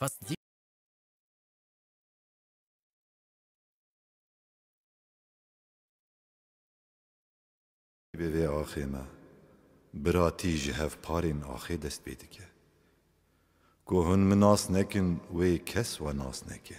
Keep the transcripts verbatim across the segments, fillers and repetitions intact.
Fast Bê vê axê me, biratî ji hevparên axê dest pê dike. Ku hûn min nas nekin, wê kes we nas neke.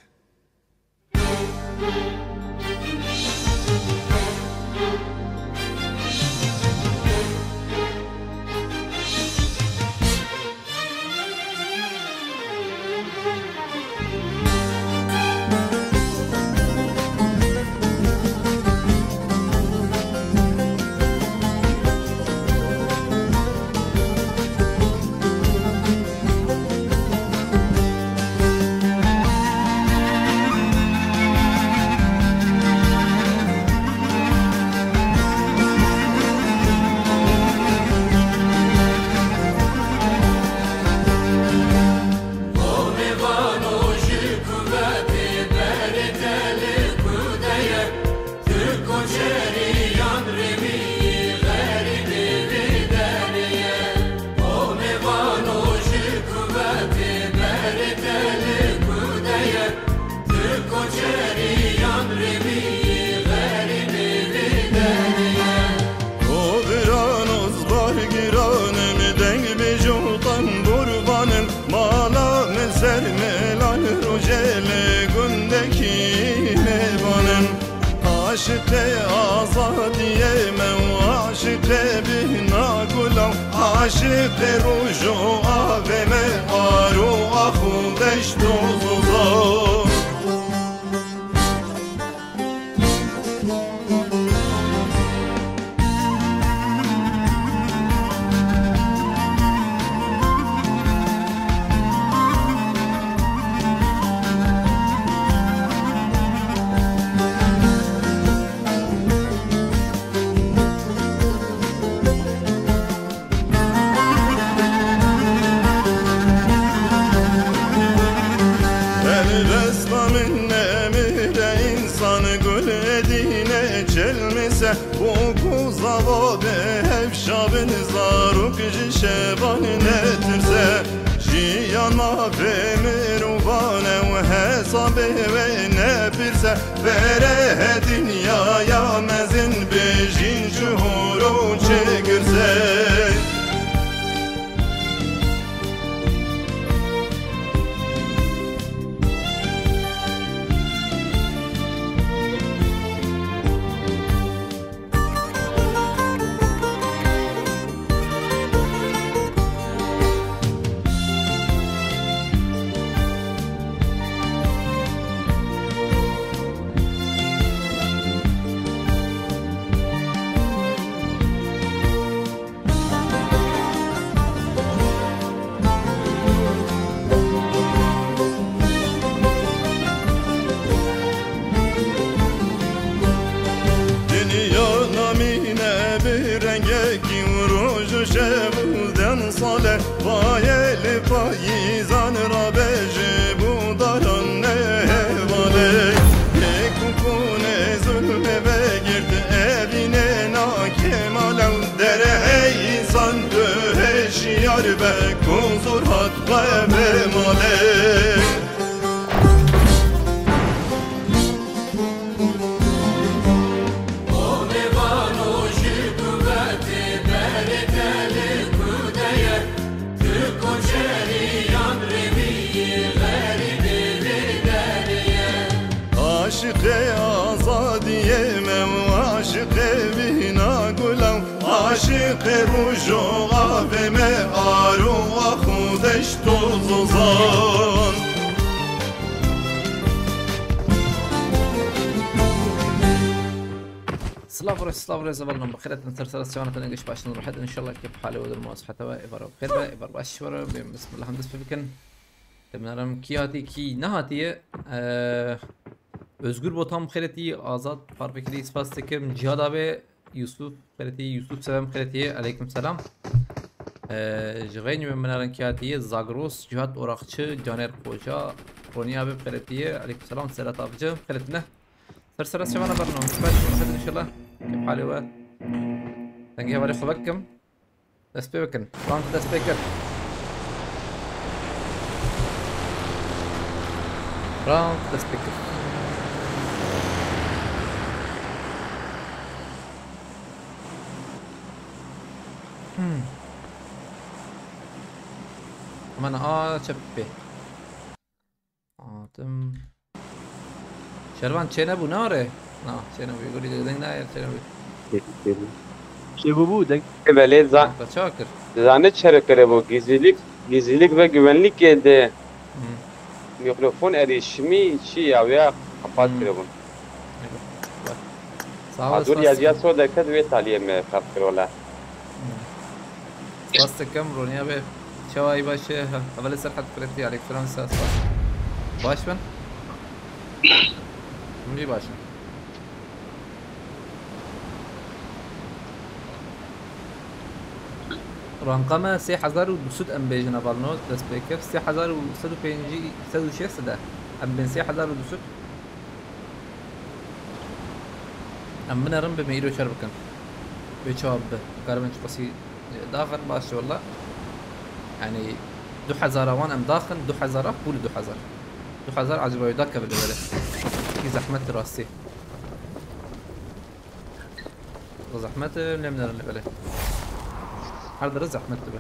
Oviran ozbar giranim, deng bêjo tembûr vanim, mala min ser melan rojê li gundekî mêvanim. Aşiqê azadiyê me û aşiqê bîhna gulan, aşiqê roj û avê me, ar û ax û deşt û zozan. Helbesta min nemire însan, gul edîne çelmise, û ku zava bi hevşa bin, zarok ji şevan netirse. Jiyan mafê mirovan e û hesabê wê nepirse. Fere dinyaya mezin, bijîn ji horo çi girse. Dinya namîne bi rengekî û roj û şev û den sale, payê li payîzan rabe ji bo daran nehevale. Yek û konê zulmê vegirt evînê na kemale û derehey însan tu hişyar be, ku zor hat qeve malê. Aşiqê azadiyê me û aşiqê vîna gula, aşiqê roj û avê me, ar û ax û deşt û zozan. Silav re, silav re, zevalnan bi xêret in, ser sera siyanet in, giş başin rahat, inşallah kêf halê we derman sihete we, êvar bi xêr be, êvar baş we re, bê bismillah hem dest pê bikin. Deminerim kî hatî, kî nehatiye, e, Özgür Botan bi xêretî, Azad Parvekirî spas dikim, Cihad abi, Yusuf xêretî, Yusuf Sevem xêretî, aleyküm selam. E, ji xeynî min minerin kî hatiye, Zagros, Cihat Orakçı, Caner Koca, Roni abi xêretî, aleyküm selam, Sedat Avcı xêretine. Ser sera sevana berno. Baş, baş, inşallah. Kêf halê we. Dengê hevalê xwe vekim. Dest pê bikin. Round dest pê kir. Round dest pê kir. Hmm. Hemen a çep pê. Atim. Şervan çênebû, nare? Na, çênebû. Gurî de deng nayê, çênebû. Çêbûbû, deng. Belê za-, Çawa kir? Dizane çere kiribû. Gizlilik, gizlilik ve güvenlik de Hmm. mikrofon erişimi çi ya, ya kapat Hmm. kiribûn. Eyvah. Bak. Sağ ol, Adur spas yazıya dikim. Sor deket ve taliye me fark kir wala. Hmm. Spas dikim, Ronî abi. Çawa yî, baş e? Hevalê Serhat Kureti, aleyküm selam, spas. Baş bin? Min jî baş in. Ranka me sê hezar û du sed em bêjin hevalno dest pê kir. Sê hezar û sed û pêncî, sed û şêst de. Em bên sê hezar û du sed. Em binerin bi me îro çer bikin. Wê çawa bibe? Karibin çiqasî daxin baş e wela. Yani du hezara wan em daxin, du hezara pûl du hezar. Du hezar acaba wê dakeve li vere. Ki zehmet rastî. Zehmet e, lê min nerin li vere. Her dere zehmet dibe.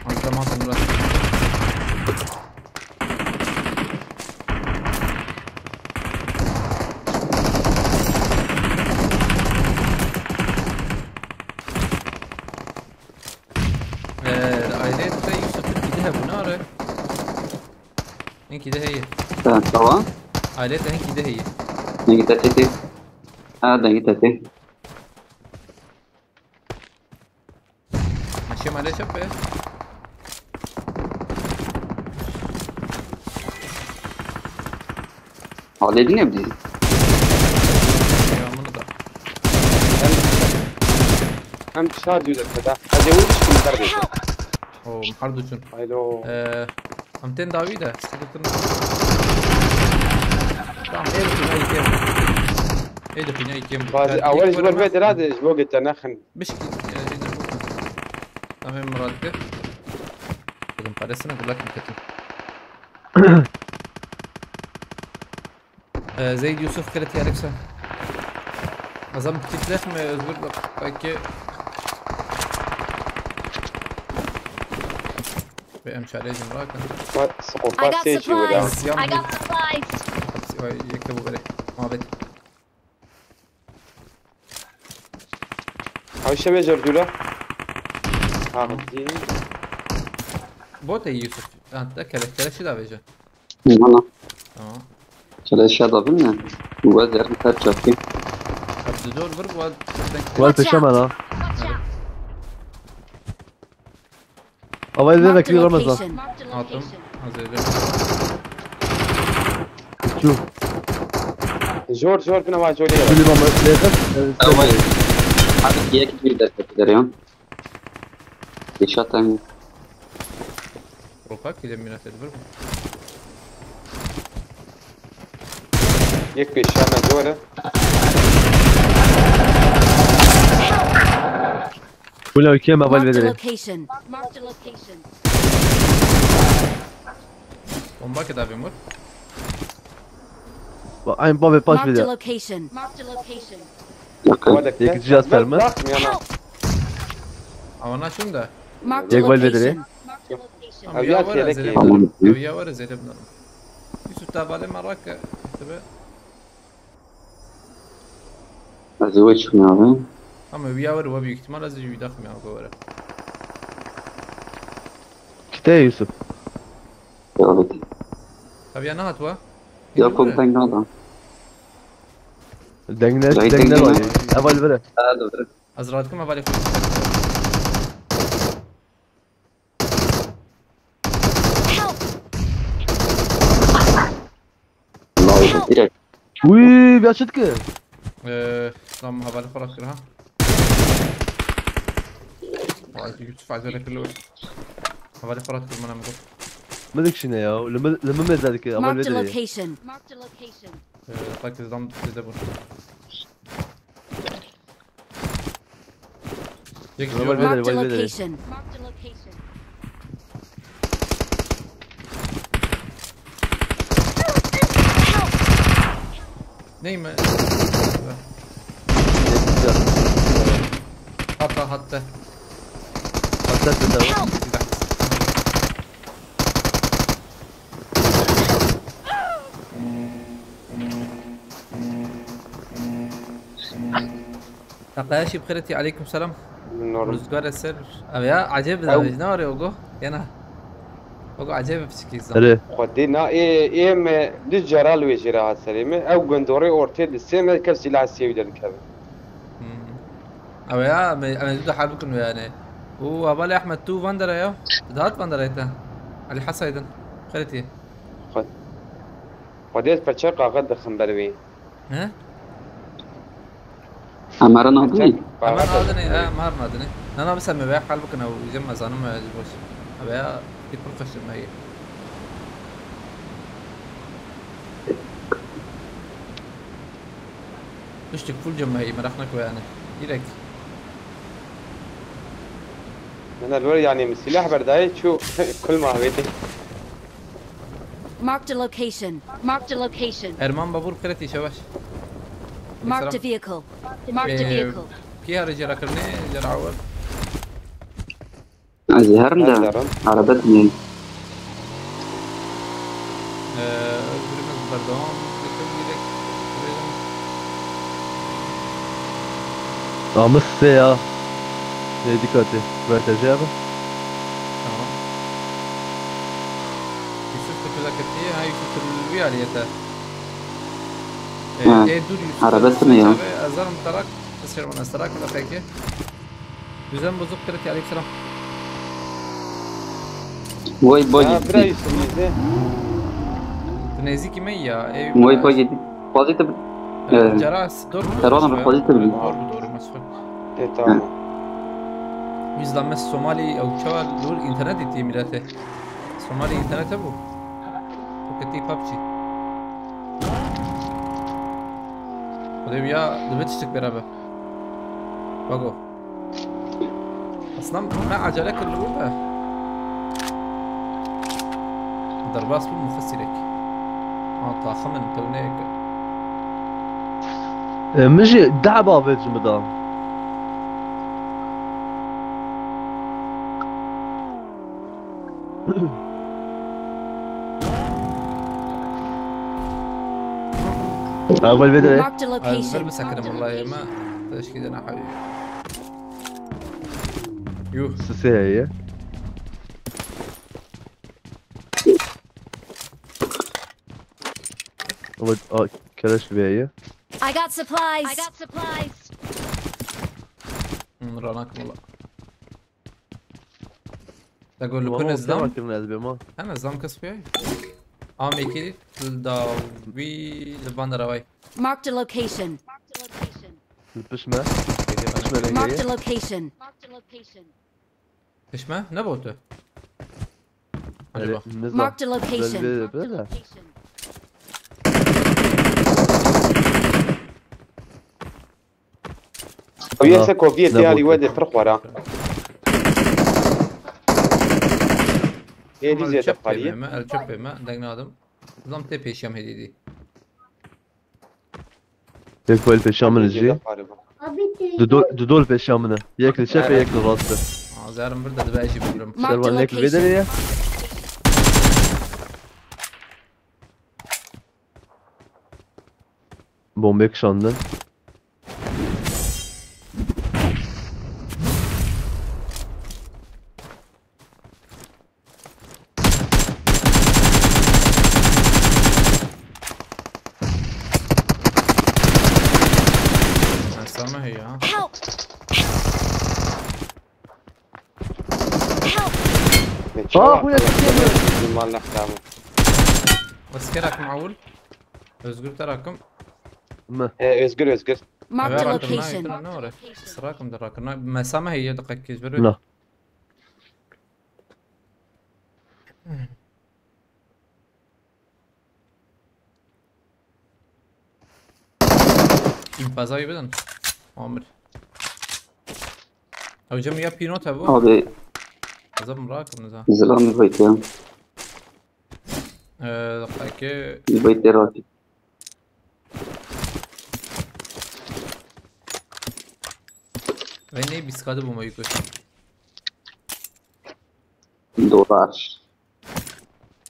Antrenman sonra. Ee, aileyê te Yusuf, hinkî de hebû, nare? Hinkî de heye. Ha, tamam. Aileyê te hinkî de heye. Dengê te tê. Ha, dengê te tê. Meşe male çep e. Halê din evdî. Ya bunu da. Hem, hem şarjı da keda. Hadi vur, şimdi darbe. O, her duçun. Haylo. Ee, em tên dawî de. Tamam, ê dikin, ê dikin. Ê dikin, ê dikin. Bazı awal ji bo vê dira de ji bo gete nexin. Bişkî, e, ê dikin. Tamam, Murat de. Dedim, paresine gulak mı ketin? Ee, Zeyd Yusuf Kırıt Yarıksa. Azam kitlek mi Özgür bak, belki. Ve em çare cimrakan. Bak, I got skopasê jî wira. Supplies. I got supplies. Hepsi, vay, yekte bu böyle. Muhabbet. Ew şevê jerdûla. Ha, Tamam. Botê Yusuf. Ha, te kele-, keleşî da vêje. Valla. Tamam. Keleşa da bin mi? Bu vaziyette her çarptı. Hadi dur, vur, bu vaz-, Var peşe bana. Watch out! Avay Marked a Ramazan. Location. Attım. Hazırladım. Şu. Jor, jor, bina var, jor. Şöyle bana yakın. Tamam. Hadi diye bir destek veriyorum. Yaşat aynı. Roka kile minnet edildi mi? Yek beş hemen jor. Wila wekî em heval Marked a vedere. Location. Marked a location. Bomba keda bimur. Ba, aynı bavê paş Marked a bide. Location. Marked a location. Yek cihaz verme. Help! Ama naşun da. Marked a Yek heval vedere. Location. Ama ya var ya, Zeynep. Tamam. Ya var ya, Zeynep. Yusuf tavale maraka. Tabii. Ez ê wê çixim ya. Ama wî ya were, we büyük ihtimal ez ê wî daxim ya, we were. Kitê Yusuf? Ya, evet. Tabii ya, nehat we? Ya, kom deng nada. Deng ne, deng ne var? Eval vere. Ha, doğru. Ez rahat kim eval. Help! Help! Uy, bir açıt ki. Eee, tam havale falan kır ha. Vay, Yusuf acele kırlı. Havale falan kır bana mı? Medik şine ya. Lümü, lümü mezar ki. Amal Marked a vedir ya. Location. Marked a location. Eee, bak, zam, siz de bunu. Çek Vay, vay, şunu. vay. Marked a Vay, vay, vay. Location. Neyme? Hatta hatta. Hatta bir daha. Help! Taqayaşî bi xêretî, aleykum selam. Normal. Ruzgar eser. Abi ya, acayip bir Ew- davranış. Ne var ya, Ogo? Yana. Ogo acayip bir psikik zan. Erê. Xwedê na ê ê me du cara li wê jê re hat serê min. Ew gundorê ortê di sê me kev sîlah sêwî derdikeve. Hmm. Abi ya, me, me du hal bikun yani. O, Abali Ahmet, tu van dere ya. Dahat van dere te. Ali Hasaydın. Xêretî. Xwedê ez perçe qaxet dixim ber wê. He? Emara nadinî? Ama adını, ha, mar adını. Nana, bir sen mi veya hal bakın, o yüzden mazanim mi acı boş. Abi ya, bir kur kaçtım ben. Düştük full cemmeyi, merak ne koy yani. Direkt. Min el yani min sîlah berdayê çû kul ma wê. Marked a location. Marked a location. Erman Babur Kreti Şevaş. Marked a vehicle. Marked a Ee, vehicle. Ki harı cera kırne, cera awal. Ez ê herim de. Nazarim. Arabet mi? Ee, Özgürümüz berdewam. Yakın direkt. Amis se ya. Ne dikkatli. Vertece abi. Tamam. Yusuf tu plaketi, ha Yusuf tu lüyaliyete. Ha, E, e, dur Yusuf. arabası mı ya? Azarım tarak. Sırmana tarak da peki. Düzen bozuk Kreti, aleykümselam. Vay vay. Ha bira Yusuf neyse. Tu nezîkî me ya. Ey, Vay vay. Pozitif. Evet. Caras, doğru mu? Servan abi, pozitif mi? Doğru, doğru, Mesut. E tamam. Biz lan mes Somali ew çawa dur internet iti milete. Somali internete bu. Bu keti PUBG. Xwedê ya dibe tiştik beraber. Bak o. Aslında me acele kir li wir de. Derbas bû mufesirek. Ha, taxim in, tewneyek. E, min jî deh bavê ji min da. Ew gol vê derê. Marked a Ver location. bisekirim wallahi, me teşkî de nehawi. Yuh. Sisê heye. Ama a, keleş vê heye. I got supplies. I got supplies. Hmm, ranak wala. Te got li Ama ku ne o zam? tema kirin ez bê ma. Hene zam kes pê. Amekî li dawî li van deraway. Marked a location. Li pişt me. Pişt me rengê. Marked a location. Pişme? Ne botu? Hadi Erê, bak. nizam. Marked a location. Belli bir de. Ew yê Aha, se koviyê ne tê alî botu? we de pir xwara. Ê Ama lîzê te çep xwarî. pême, el çep pême, deng nadim. Zam tê pêşiya me hêdî dî. Yek wayl pêşa min jî. Lîzê te xwarî bû. Du dol, du dol pêşa min e. Yek li çep e, yek li rast e. Aa, zerim bir de dibe jî bibrim. Marked a Servan yek li vê derê location. ye. Bombê kişandin. Mesame heye ha. Help! Help! Ne Aa, çawa? bu ya, bu ya. Mal nexdamı. Eskerak maul. Özgür Tarakım. Me. E, Özgür Özgür. Marked a Rakım, location. ne var? Sırakım da rakım. Mesame heye de kaç kez böyle. Na. İnfazayı bilin. Amir. Ew cem ya pînot hebû. Abi, Ez ê bim rakim niza. Zilam veyt ya. Ee, Qeke. Veyt ya rakî. Ve ne biskade bu mayık. Dolar.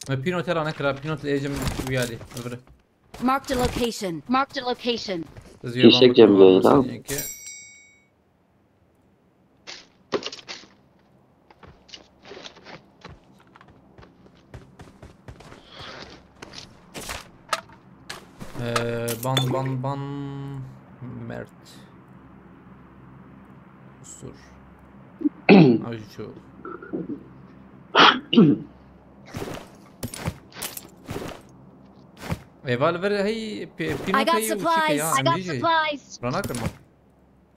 Ve pînot era nekira, pînot li êcim wiyalî. Öbürü. Marked a location. Marked a location. Fişek cem yayla. Ee, ban, ban, ban. Mert. Sur. Ay, şu. Êval ver hey, pe-, I got pînoteyî û çîkê supplies. Ya, I got em jî supplies. Rana kirma.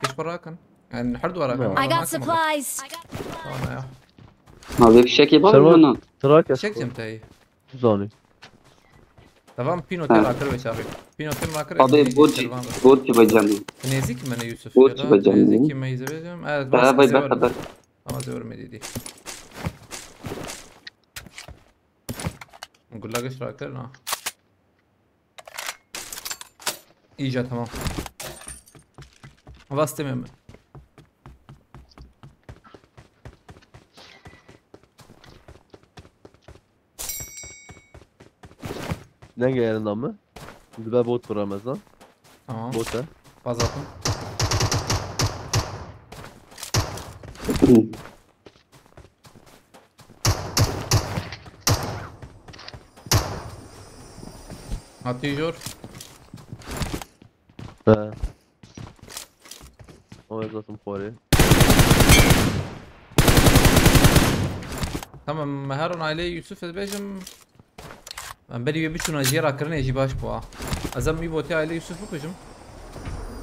Pêş xwe rakin. Yani her dua rakin. No. I got supplies. Ana ya. Ma vê fişekê var mı lan? Trak Çek cem tayî. Zanî. Tamam, pîno te rakir ve çaxê. Pîno te rakir. Abi, borç, borç ve canım. Nêzîk me ne Yusuf. Borç ve canım. Nêzîk me izleyeceğim. Evet, bas, bas, bas. Ama zor me dîdî. Gulla geç rakir na. İyice tamam. Bastım hemen. Denge yerinde mi? Dibe bot vura mezan. Tamam. Bot e. Fazla atın. Atıyor. He. O ez atim xwarê. Tamam, me heron aileyê Yusuf ez bêjim. Em berî wê biçûna jê rakirinê jî baş bû ha. Ez em wî botê ailê Yusuf bikujim.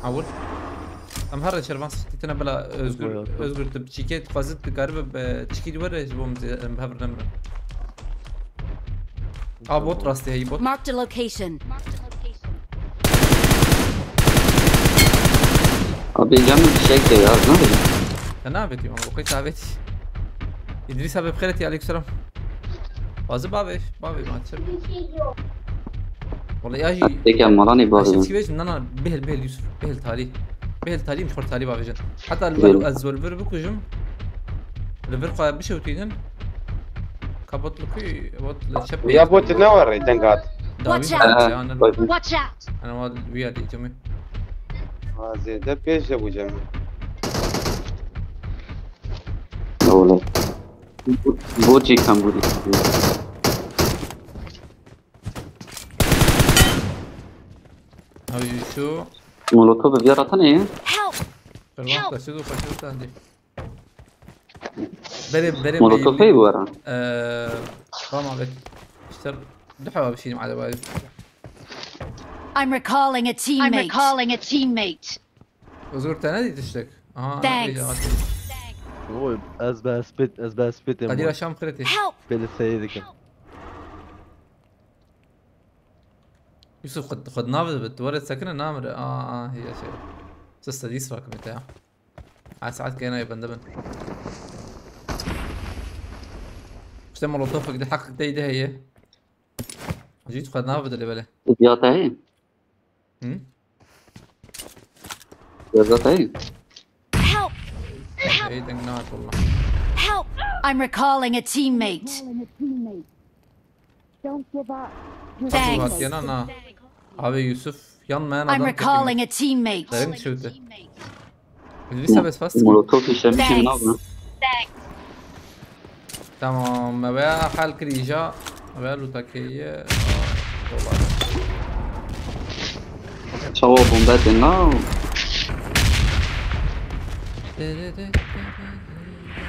Awil. Em her şervan tîtine bila Özgür, Özgür tu çîkê dixwazit dikaribe bi çîkî di were ji bo em zê-, em bi hev re nemirin. A bot rastê heyî bot. Marked a location. Abi canım bir şey de yaz ne bileyim. Te navetî ama, wexê te avêtî. Îdrîs abi bi xêr hatî, aleykum selam. Bazı bavê, bavê ma çi? Wala ya jî. Tekem malanê bavê. Aşi çi vêjim, nana, bihil, bihil Yusuf, bihil talî. Bihil talî, min xwe talî bavêjin. Heta li vir ez zol vir bikujim. Li vir xwe bişewtînin. Kabot li kuy, bot li çep. Ya bot ne var, deng hat. Dawî. Watch out. Watch out. Ana wa wî ya dî cemî. Ha, zêde pêş de bû cemî. Oğlum. Borcê kambûrî. Abi şu. Molotov bir yaratana ya. Help! Help! Berê, berê. Molotov heyî bu ara. Eee, tamam abi. İşte, daha bir şeyim acaba. I'm recalling a teammate. I'm recalling a teammate. Özgür, te nedî tiştek? Aha. Thanks. Oy, ez be spit, ez be spit. Kadir aşam kreti. Help! Beni seyir dikim. Yusuf, xud, xud nav bi, tu were sekine namre. Aa, aa, hiya şey. Sista dîs rakibê te ya. Her saet kêna bende bin. İşte molotofek de heqek teyde heye. Jî tu xwe nav bide lê belê. Ya te heye? Hı? Ya te heye? Help! Help! Ey, deng na, wallah. Help! I'm recalling a teammate. Don't give up. Thanks. Hatiye na, na. Abi Yusuf, yan me, I'm recalling a teammate. Derin çöktü. Lise bes fast. Molotov işlemişim, ne yapayım? Tamam, me veya hal kir îja. Me veya luta keye. Dolar. Çawa bombe de na.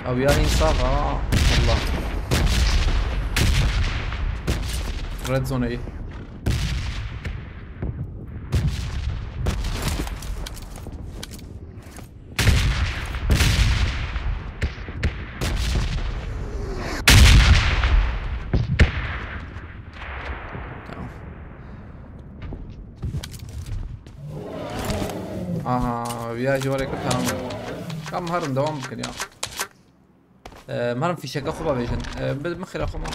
Abi ya insaf ha. Allah. Red zone iyi. Tamam. Aha, bir ay civarı yakın, tamam. Kam herin devam bikin ya. Ee, Merim fîşeka xwe bavêjin. Ee, bi, min xêra xwe ma.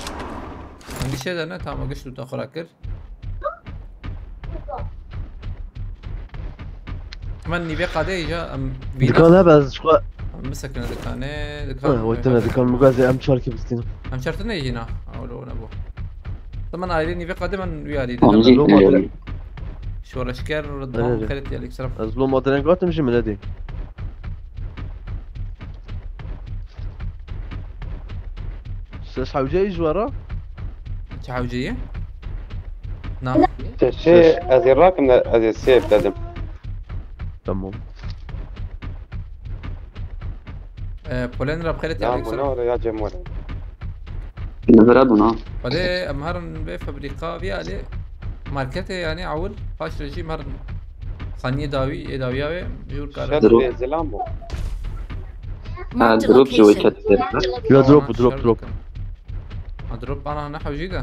Em gişê de ne, tamam, giş tu xwe ra kir. Min nîvê qadê îca, em vîna. Dikan hebe ez ji xwe. Em bisekine dikanê, dikan. Ha, wetine dikan, min gazê em çar kê bistîne. Em çar tine jîna. Ewlo ne bu. Zaman ayrı nîvê qadê min wî alî de. Amcî. Şoreşker, Ridvan, Xêret, aleyküm selam. Ez lo madene gatim jî min nedî. Ses hewceyî ji we re? Çi hewceyî? Na. Te şey, ez ê rakim de, ez ê sêv dedim. Tamam. Ee, Polen re bi xêret ya, ya aleyküm selam. Muna ya Cem were. Li vir hebûn ha. Xwedê em herin vê fabrîka vî alê marketê, yani ewil, paş re jî em herin xaniyê dawî, ê dawiya wê, jûr karin. Şer bê zilam bû. Marked a location. Ha, drop ji wê ket. Ya drop, drop, drop. Ha, drop ana ne hewcî de.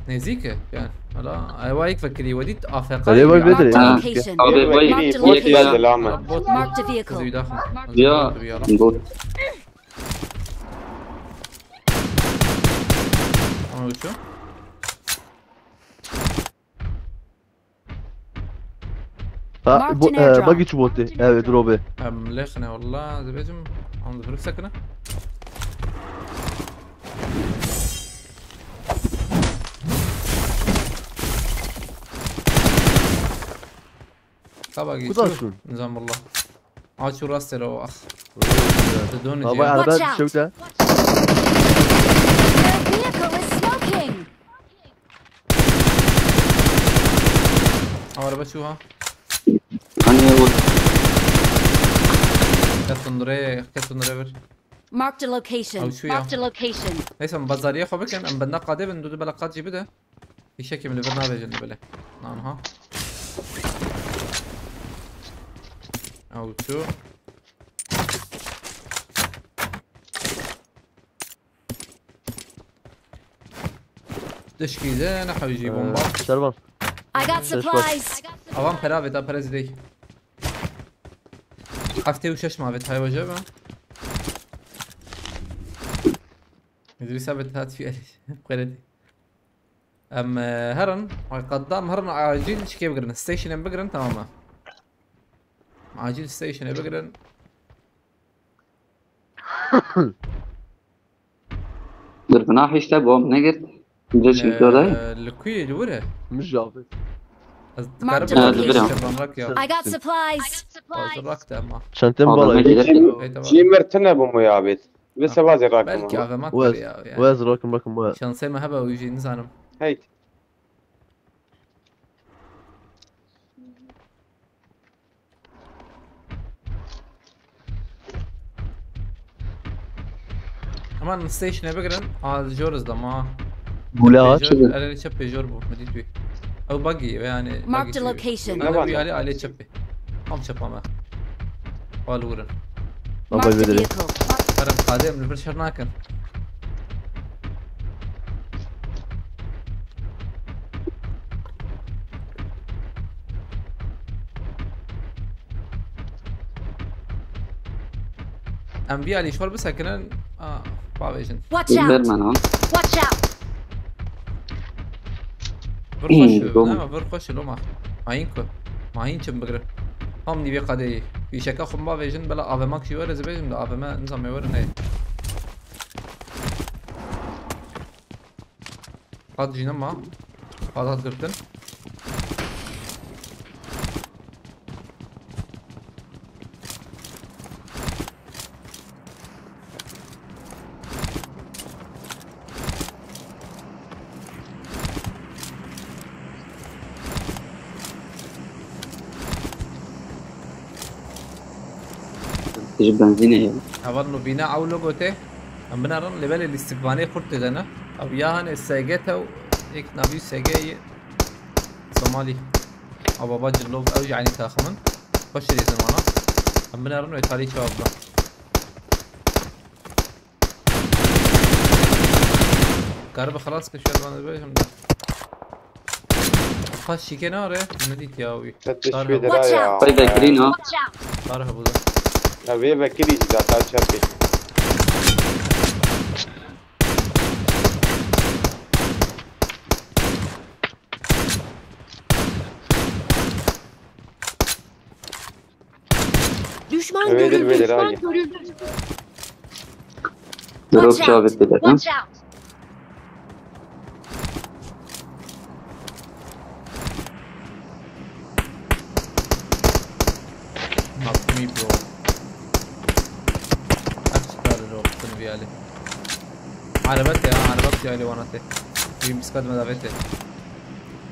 Nêzîk e, yani. Hala, ay, wayik vekirî, wedît A F K. Hadi, vay, bedre. Marked a location. Abi, vay, marked a location. Hala bot, bot. Marked a vehicle. Zî daxin. Ya, bot. Ama uçuyor. Ha, marked bu, an airdrop. E, bagi çi botê? Evet, drobe. Em lêxine wallah, dibêjim, em dibir sekine. Tabagi. Kuda çû? Şûn? Nizam wallah. Aa, çû rastê re, ax. Didonê. Baba, araba düşüyor da. Watch out! Their vehicle is smoking! Araba çû ha. Hani bu. Ketin rê, ketin rê bir. Marked a location. Ew çû ya. Marked a location. Neyse, em bazariye xwe bikin, em benda qadê bin, du du bela qad jî bide. Fîşekê min li vir navêjin li bilê. Nanha. Ew çû. Tişkî de ne hewî jî bomba. Ee, Şervan. I got supplies. Avan pera vêta, pera zidey. Heftê û şeş ma vêt, hay waje be. Îdrîsa vêt hat fiyerî. Xêretî. Em, e, herin, ay qadda em herin acil çikê bigirin. Stationê bigirin, tamam mı? Acil stationê bigirin. Dur, bina hişte bom negirt. Cişim, e, dodayı. Li ku yê, li wir e? Min ji avêt. Ez dikarim. Marked a location. Şervan rak ya. I got supplies. Ez rak de ama. Çentêm bala. Hey, tamam. Cî mir tine bû mu ya bêt. Vê sebazê rakim. Belkî A V M kar ya, yani. Wez rakim, rakim, wez. Şansê me hebe, wî jî nizanim. Hey. Hemen station'e bigirin. Aa, jor iz dama. Gule aç. Pêjor, erê çep pêjor bu. Medît wî. Ew buggy ve yani. Marked a location. Ana bir yali alê çepê. Tam çepa me. Hal wurin. Marked a vehicle. Karim, qadê em li vir şer nakin. Em vî alî şor bisekinin. Aa, bavêjin. Watch out! Berman ha. Watch out! Vir xweş, nema vir xweş loma. Mayîn ku. Mayîn çim bigrin. Tam nîvê qadeyî. Fîşeka xwe bavêjin, bela A V M jî were, zibêjim de A V M nizam ê were neyê. Qad jî nema. Qad hat girtin. Ji benzînê ye. Heval nû bîna ew lo gote. Em binerin, lê belê lîstikvanê xurt tê de ne. Ew ya hane S G T û yek navî S G yê Somalî. A baba cilov ew jî eynî taxim in. Xweş rêzin wana. Em binerin wê talî çawa bibe. Karibe xelas ke şer van bê him de. Kaç şike nare? Bunu dit ya uy. Tet Dar şüphe hebu. Watch ya. Out. Hayda green ha. Dar hebu da. Ya ve vekili zaten çarpı. Düşman görüldü. Düşman görüldü. Drop sabit bir de. Not me, bro. Aç çıkarır o kısını bir hali. Araba te ya, araba te ya, wana te. Bir miskat medavete.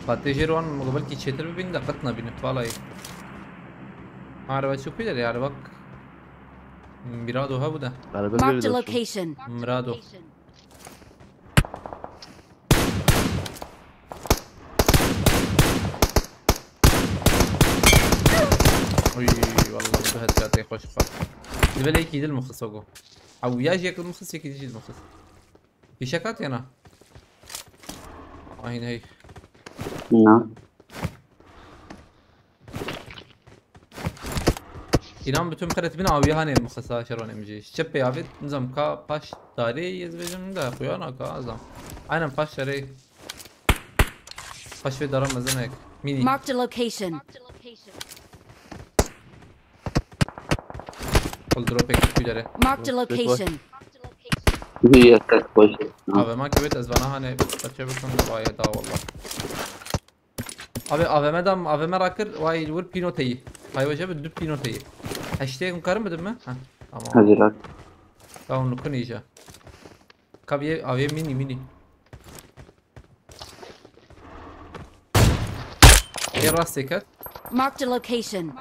Fatih Jeroan, belki çetir bir bin de katına binip, vallahi. Araba çok ileri yani bak. Mirado ha bu da. Araba Marked a böyle olsun. Location. Mirado. Oy, vallahi bu headshot'ı hoş bak. Dibele iki dil mukhis ogo. Aw ya jek mukhis, iki dil mukhis. Bir şey kat yana. Aynen hey. Na. Înan bi tu miqret bin awiya hanê mixisa şerwan em jî. Çep pê avêt nizam ka paş darê yê zibêjim da xuya na ka azam. Aynen paş şerê. Paş vê dara mezinek. Mini. Marked a location. Kol dropek kudere. Marked a location. Bir yatak boş. Abi ma kebet ez vana hanê parça bikim da vay da wallah. Abi A V M dam, A V M rakir, vay vur pino teyi. Hay hoca bir dü pino teyi. Heşte kum karım mı? Ha, tamam. Hazır at. Tamam, nukun iyice. Kaviye, aviye mini mini. E rast sekat. Marked a location.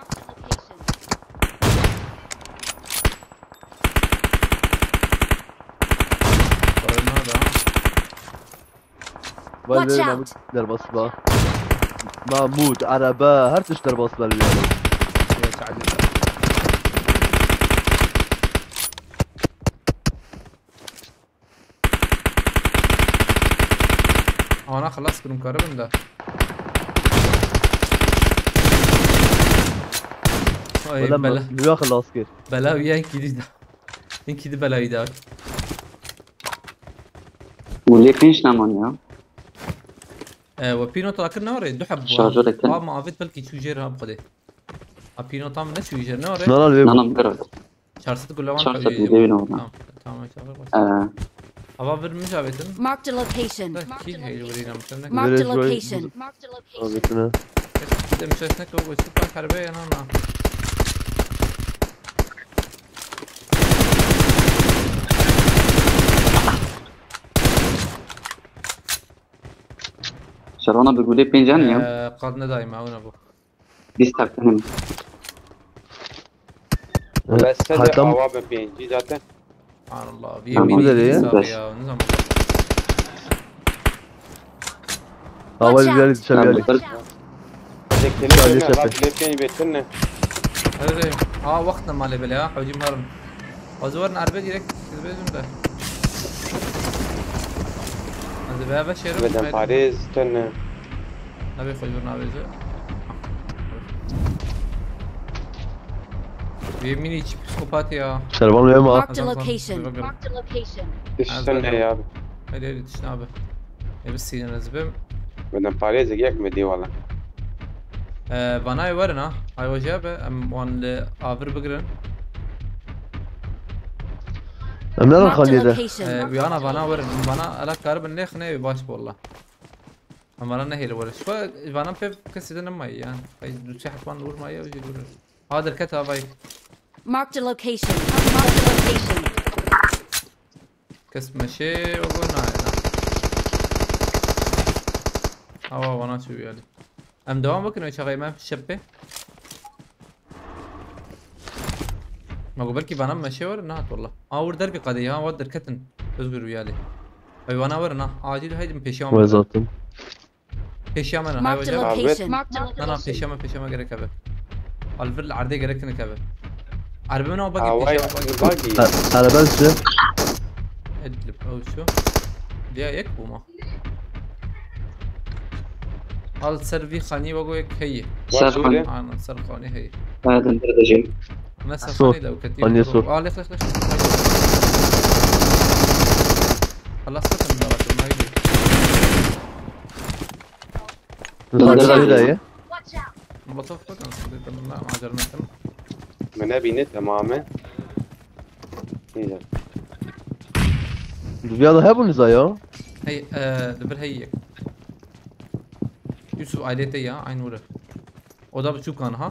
Barına da. Vay be, Mahmut derbas ba. Mahmut, araba, her tişt derbas ba yani. Ya çadır. Ana xelas kirim karibim da. Ay bela. Bela xelas kir. Bela uyen kidi da. Din kidi bela uyen da. Wê lê pênc neman ya. E, we pînot rakir ne were, du heb bû. Şarjör ekle. Ama avêt belkî çû jêr ha xwedê. A pînota min ne çû jêr ne were. Na, na, lê. Nana, min kar. Çar sed gulle wan Çar sed xwedê. gulle wan. Tamam, tamam, tamam. Ee, Ava vir min javêtin. Marked a location. Kî heyl wirî nam sen ne? Marked a Village location. Avêtine. Demiş esnek o bu süper harbe yanana. Şerwana bi gulê pêncan ya. Ee, qad ne daima ona bu. Bîst heftê ne. Bes sen de Hatam- ava bi pêncî zaten. Subhanallah. Tamam. Bir mini Nereye? hesabı Beş. Ya. Ne zaman? Hava Watch güzel out. dışarı geldik. Hadi Hadi kelime şefim. bak lê pênc betin ne. Hadi de. Aa, wextna malê bile ya. Hocam harım. Hozî werin erbe direkt siz bezin de. Hadi be be şerim. Beden parêz tene. Abi hocam abi. Bir mini psikopat ya. Şervan ve ma. Marked a location. Marked a location. Tiştene ya. Hadi hadi düşün abi. E biz sizin ezbim. Beden parêz yek mi diye valla. Ee, bana ay verin ha. Ay hoca be. Em wan li avir bigirin. Em ne lan Marked a xaliyede? Location. Ee, uyana bana verin. Bana ala karibin nexne baş bolla. Ama bana ne hele verin. Şu vana pek kesiden mi ya? Ay duçe hatman vurma ya ucu vurur. Hadir ket havayı. Marked a location. Marked a location. Kes meşe o bu ne ya? Hava bana çeviriyor. Em devam bakın o çaxê me şepe. Ma go belkî bana meşe var, ne hat valla. Aa, wir derbi qadê ya, wat derketin. Özgür uyali. Ay bana var na. Acil haydi peşiya Ve me. zaten. Peşiya me. Hay Marked a hocam. location. Marked a Na na location. peşiya me, peşiya me gerek abi. Alvir erde gerek ne abi. Arbe ne bak Avay peşiya bak. bagi. Ha, araba üstü. Edlib o şu. Diye ek bu mu? Hal ser vî xanî wego yek heye. Ser xanî. Aynen, ser xanî heye. Evet, ben de diyeceğim. Ne ser xanî de, o ketî. Xanî su. Aa, lex, lex, lex. Xelas bikin, dawatin, haydi. Zaten öyle ya. Molotof bakın, dedim, lan, acarım ettim. Min nebîne, temam e. Neyse. Duviya da hebûn za ya? Hey, e, li vir heye. Yusuf ailete ya, aynı uğra. O da bu çukan ha.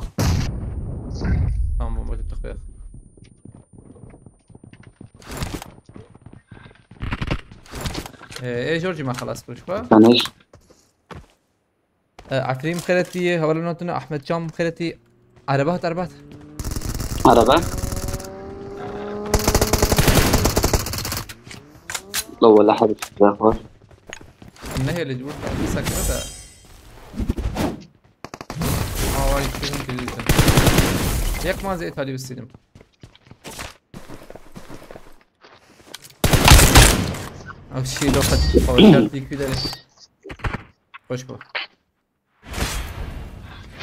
Tamam, bomba tuttuk ya. E, e, George ma xelas kiriş ba. Tanış. E, Efrîm Xeretî, hevalên hatine, Ahmet Çam Xeretî, Erebat, Erebat. Araba. La wala hadi zahar. Nehê li cûr da, sakre da. Aa, vay, kızım, kızım. Yakma zeyt hadi üstünim. Ev şî lo xet xwe şertî kû derê. Xweş bo.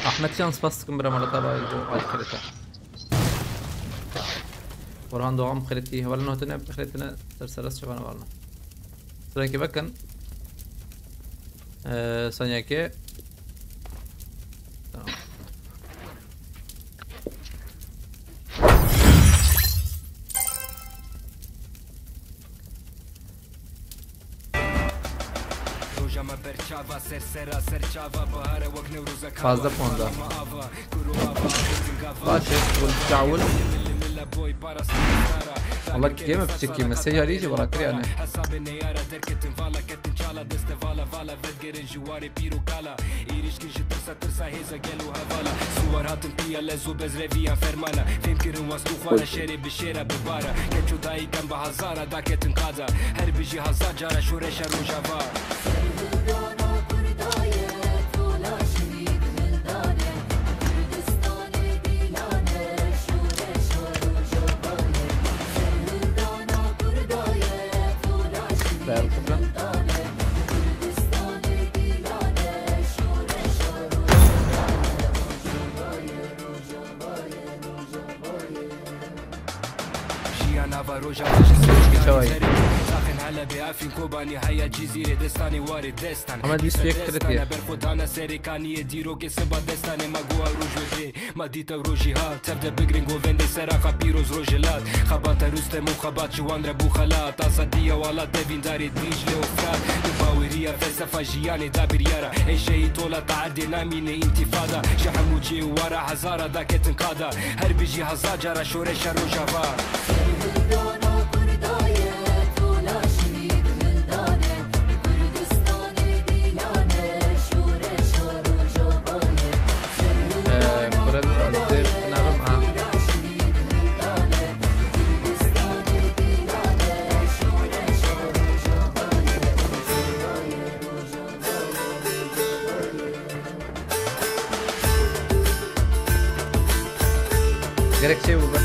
Ahmet Can, spas dikim bira, mala te bayê ji bo alîkirê te. Orhan Doğan xeletî, hevalên hatine xeletine ser seres çavan varna. Sürekli bakın. Ee, Sanyaki. Tamam. Fazla puan da. Baş e, wul çawul. Allah kime piçekî mesaj arayıcı bırakır yani. Êrîşkî ji tirsa, tirsa hêza gel û hevala. Siwar hatin piya lez û bez reviya fermana. Fêm kirin wast û xwara şerê bi şêra bi bara. Keç û dayîkan bi hazara daketin qada. Her bijî hazar cara şoreşa Rojava. Berxudan. Jiya nava roja ji Çawayî. Zaxin Helebê, Efrîn, Kobanî, heya Cizîrê, destanê warê destan. Ama lîst yek destan, xiritiye. Berxudana serê kaniyê, dîrokê siba destanê, ma guha roj wê bê. Ma dît ew rojî hat, tev de bigrin govendê seraqa pîroz Rojhilat. Xebata Rustem û xebat ji wan re bû xelat. Azadiya wala devîndarê Dîcle û Frat. Bi baweriya felsefa jiyanê da biryara. Ê şehîd tola taedê namîne întifada. Ji hemû cê û wara hezara daketin qada. Her bijî hezar cara şoreşa Rojava. Ee, kurel azdir nagım ha. Gerek şey bu be.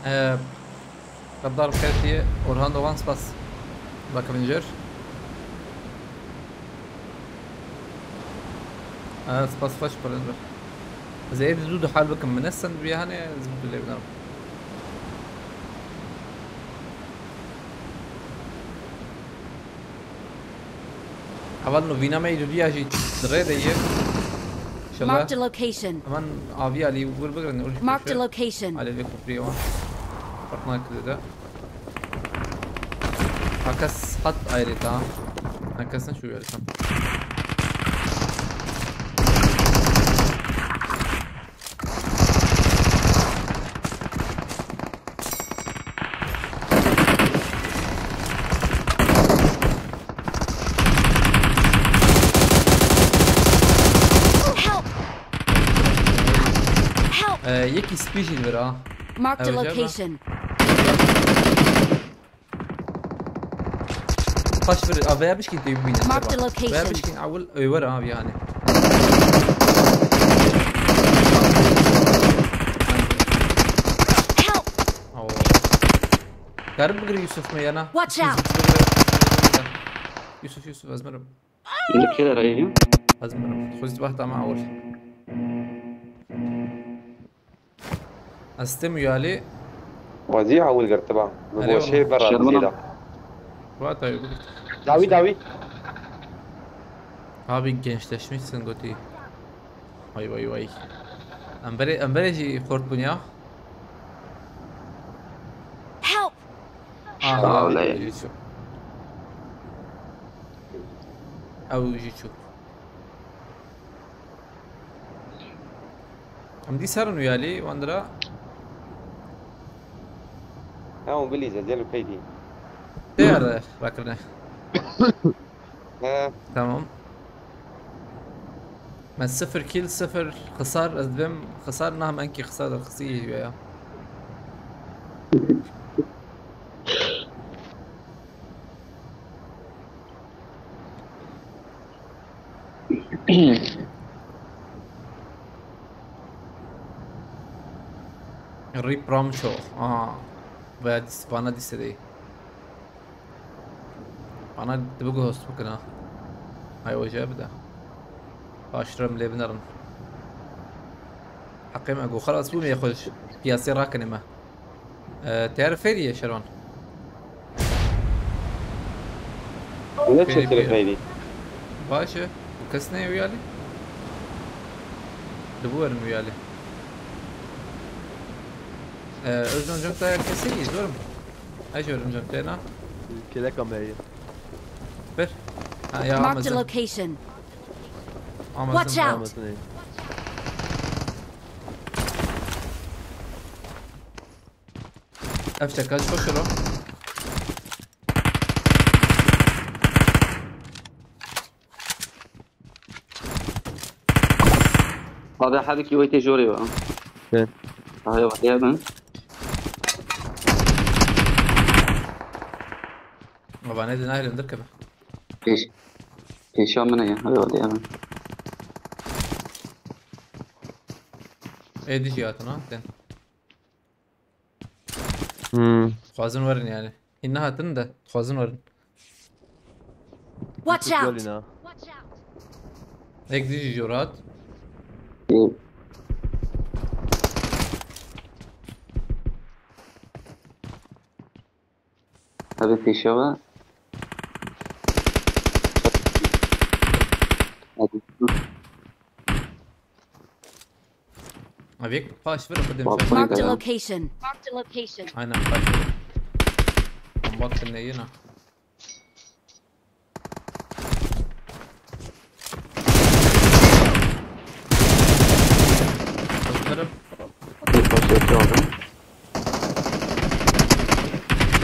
Ee, Gaddar Xertiye, Orhan Doğan, spas. Bakın jör. Ee, spas, xweş, pir in. Ez ê zû dihal bikim. Min ne send bûye, hanê zû dilê binerim. Heval nû vîna me yê dudiya jî di rê de ye. Înşallah. Marked a location. Hemen aviya li wir bigirin, û jî Marked a location. Alê vê kupriyê wan. Fark nakirde de. Ha kes hat ayrê ta. Ha kes ne şu yarı tam. E, yekî spî jî li vir a. Marked a Ew jê be. Location. Paş vir, a, veya bişkîn tê bibîne. Marked a Seba. location. Veya bişkîn ewil, e, were abi yani. Help! Oo. Karim bigir Yusuf me yana. Watch out! Yusuf, Yusuf, ez mirim. Li kê derê ye? Ez mirim. Xwist wexta me ewil. Ez tim yalî. Wezî ewil girtiba. Bi Erê goşê wala. berra Şermana. dizêda. Wata yû bigir. Dawî dawî. Abi gençleşmişsin gotî. Vay vay vay. Em berê, em berê jî xort bûn ya. Help! Aha, Wala. jî çû. Ew jî çû. Em dî serin û yalî, wan dira. Ha, û bilî zedel û peydî. Tê yerde rakirine. He. Tamam. Me sıfır kill, sıfır xisar, ez dibêm xisar, nah me enkî xisar derxisî ya. Rip Ramço. Aa. Veya dis, bana dise değil. Bana dibi host bikina. Hay ocağı bir de. Başlarım lebinarin. Hakkım ego xalas bu me xoj. Piyasaya rakene me. Ee, Terferiye Şervan. Ne Peki, çekilir peki. peydî? Başı. Bu kes ne üyeli? De bu verin üyeli. Ee, Özcan Cank da herkese iyi, doğru mu? Ay, Özcan Cank da ne? Keleka me ye. Bir. Ha, ya Marked a Amazon. Location. Amazon. Watch out! Amazon ye. Efçe kaç koşur o? Hadi hadi ki wayte jore wa. Gel. Hadi hadi ben. Ama ne de nahir indir kebe. Peş. Peşa mene ya. Hadi hadi ben. E, dişi hatun ha, sen. Hmm. Xwazin werin yani. Hinna hatin de, xwazin werin. Watch out! Lina. Ek dişi jor hat. Hadi peşa wa. Hadi. Abi ek paş ver, hadi. Bak, Marked a Tamam. Location. Marked a location. Aynen, paş ver. Bomba attın ne yine? Kırıp. Bir paşa aldım.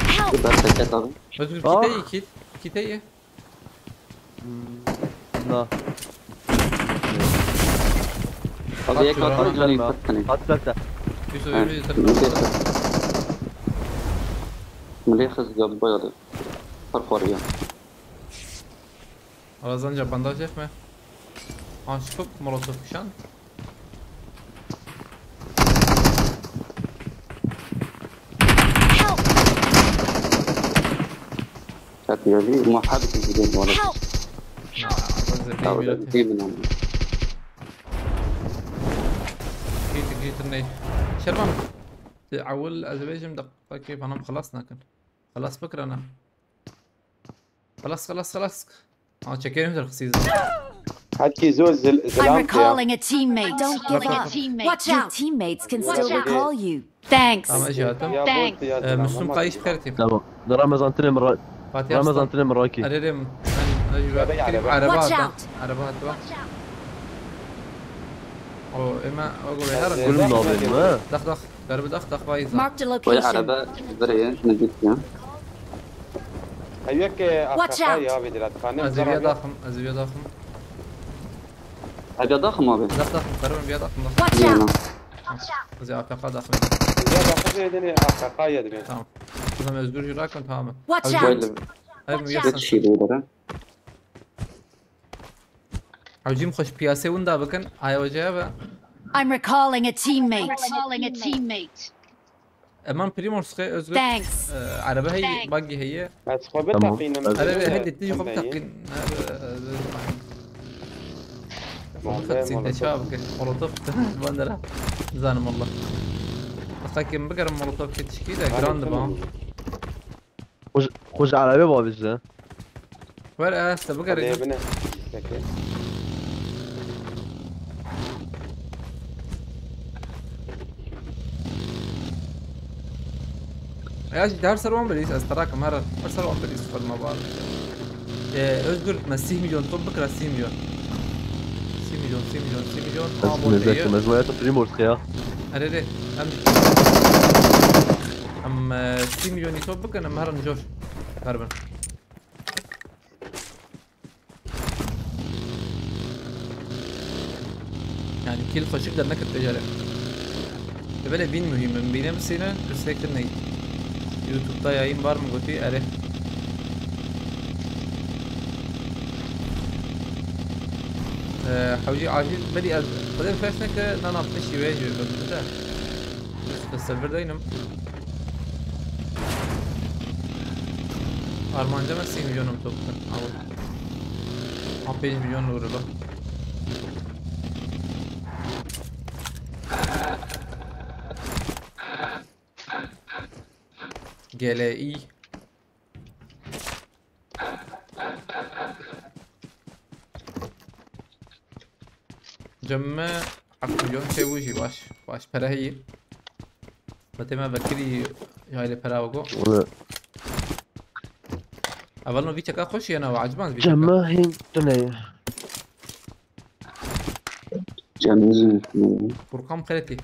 Help! Bir ben paket aldım. Özgür, Aa. kite iyi, kit. Kite iyi. Hmm. Na. Hadi ya Atıyorum kalk ama. hadi. At bekle. Yusuf, Ha, Yusuf, milli Yusuf. kız. Milli kız ya bayağı da. Fark var ya. Alazanca bandaj etme. Aşkım, molotof kuşan. Help! Hadi ya bir muhabbet edelim orada. Help! Na, alazanca Tamam, değil mi? değil mi lan? Git, git, ne? Şervan. Ewil ez vêjim de, belki bana xelas nakin. Xelas bikirana. Xelas, xelas, xelas. Ha, çekerim de xisiz. Hetkî zor zil, I'm zilam ya. Recalling a teammate. Don't give up. Watch out! Your teammates can still recall you. Thanks. Ama şey hatim. Ya Thanks. bot ya Ee, zilam, Müslüm ama Kayış Pertim. Tamam. Ramazan tine mi ra- Fatih Ramazan Aslan. tine mi raki. Ararım. Araba Watch attı. out. Araba attı bak. O ema o göre her Ee, Gülüm de alayım ha. Dak dak. Garbi dak dak vay zak. Marked a Koy location. araba buraya ne git ya. Heyek Watch A F K out. Ya bir dilat. Kanem Azıviya zarar. dakım. Azıviya dakım. Hadi dakım abi. Dak dak. Garbi bir dakım. Watch Yana. out! Ez ê A F K daxilîm. Ya bak, şey dedi, A F K yedi. Tamam. Tamam, Özgür jî rakin, tamam. Watch Abi, out! Hayır, bu Watch yasan. out! Hiç şey değil bana. Hewcîm xweş piyasê winda bikin. Aya weceye be. I'm recalling a teammate. Recalling a teammate. Eman Primorskê Özgür. Thanks. E, araba heye, Thanks. buggy heye. Ez xwe Tamam. biteqînim. Araba Ee, heye, dî xwe em de biteqîn. Bombe, Xwe çî molotof. Çav ke. Molotof. Bandera. Zanim Allah. Qesakim bigerim molotof ke tişkî de Hani grand ba. tamam. Xwe ji erebê bavêje. Ver, e, te bigerim. Hadi bine. Peki. Ya, ji her ser wan birîs, ez terakim her, her ser wan birîs ferma bar. Ee, Özgür, me sîh milyon top bikira, sîh milyon. Sîh milyon, sîh milyon, sîh milyon. Aa, Ez bol mezek heye. kim, ez waya tu Primorsk ya. Erê, erê. Em, em, e, sîh milyon top bikin, em herin jor. Herbin. Yani kill xweşik derneket vê carê. Belê bîn muhîm in, bîne bisîne, pirsek din neyî. YouTube-da yayın var mı gotî? Erê. Ee, hewcî acil, belî ez, xwedê fes neke, nana piştî wê jî bim de. Te server deynim. Armanca me sî milyon em top bikin. Awil. Ha, pênc milyon lûr e. Gele î. Cem me heft milyon çêbû jî baş. Baş pere heyî. Betê me vekirî yayli pera wego. Wala. Evel no vî çeka xweş yena ve acban vî Cem çeka. me hîn tune ye. Cemizin. Furkan Xeretî.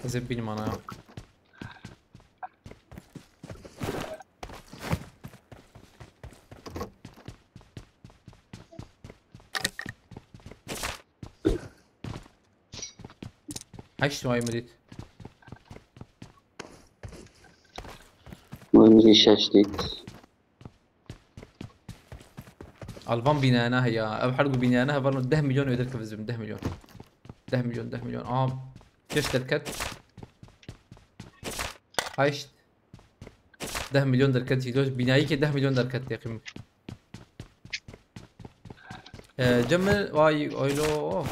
Ez ê bînim ana ya. Heşt vay mi dît? Wemizî şeş dît. Alvan binayana ya. Ev her gu binayana hevalno deh milyon öder kevizim, deh milyon. Deh milyon, deh milyon. Aa, keş derket. Heşt. Deh milyon derket jî. Binayî ke deh milyon derket teqîm. Ee, Cemil, vay, oylo, oh.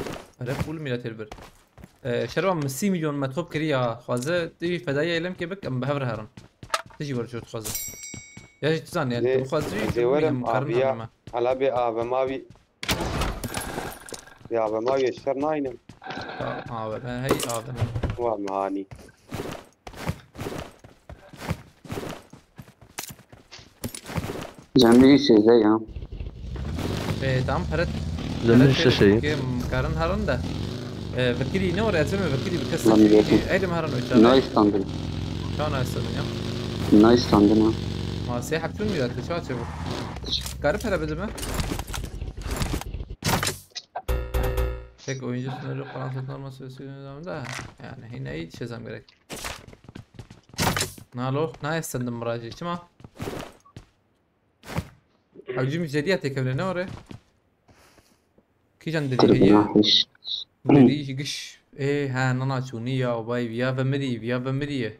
Rep bul millet bir. Ee, Şervan, min sî milyon me top kiriya. Xwaze, tu jî fedayî eylem ke bik, em bi hev re herin. Tu jî were çi dixwaze. Ya jî tu zanî, yani, Zê- tu bixwazî, zê tu werim bilmiyorum, karin abiya- herin me. Hala bir abim abi. Ya abim abi şer naynim. Ya, A V M, hey, A V M. Wa mani. Cemizî sêzdeh ya. Ee, tamam, peret. Cemil peret şeşeyi. Kim karin herin de. Ee, vekirî ne oraya, Cemil vekirî bir kes Lan vekirî vekirî. jî. Eydim herin uçağı. Nice standın. Çaw nice standın ya. Nice standın ha. Ma sê heptun lira tu çaçe bu. Karı para bidime. Tek oyuncu sınırı falan satın alma süresi nizamında. Yani yine iyi çözem gerek. Nalo, nice standın miracı, çima? Hewcî jediya têkevine ne ore? Kîjan derî heye? Kırmızı hiç. Derî jî giş. Ê, ha, nana çûnî ya, vay, viya ve mirî, viya ve mirî ye.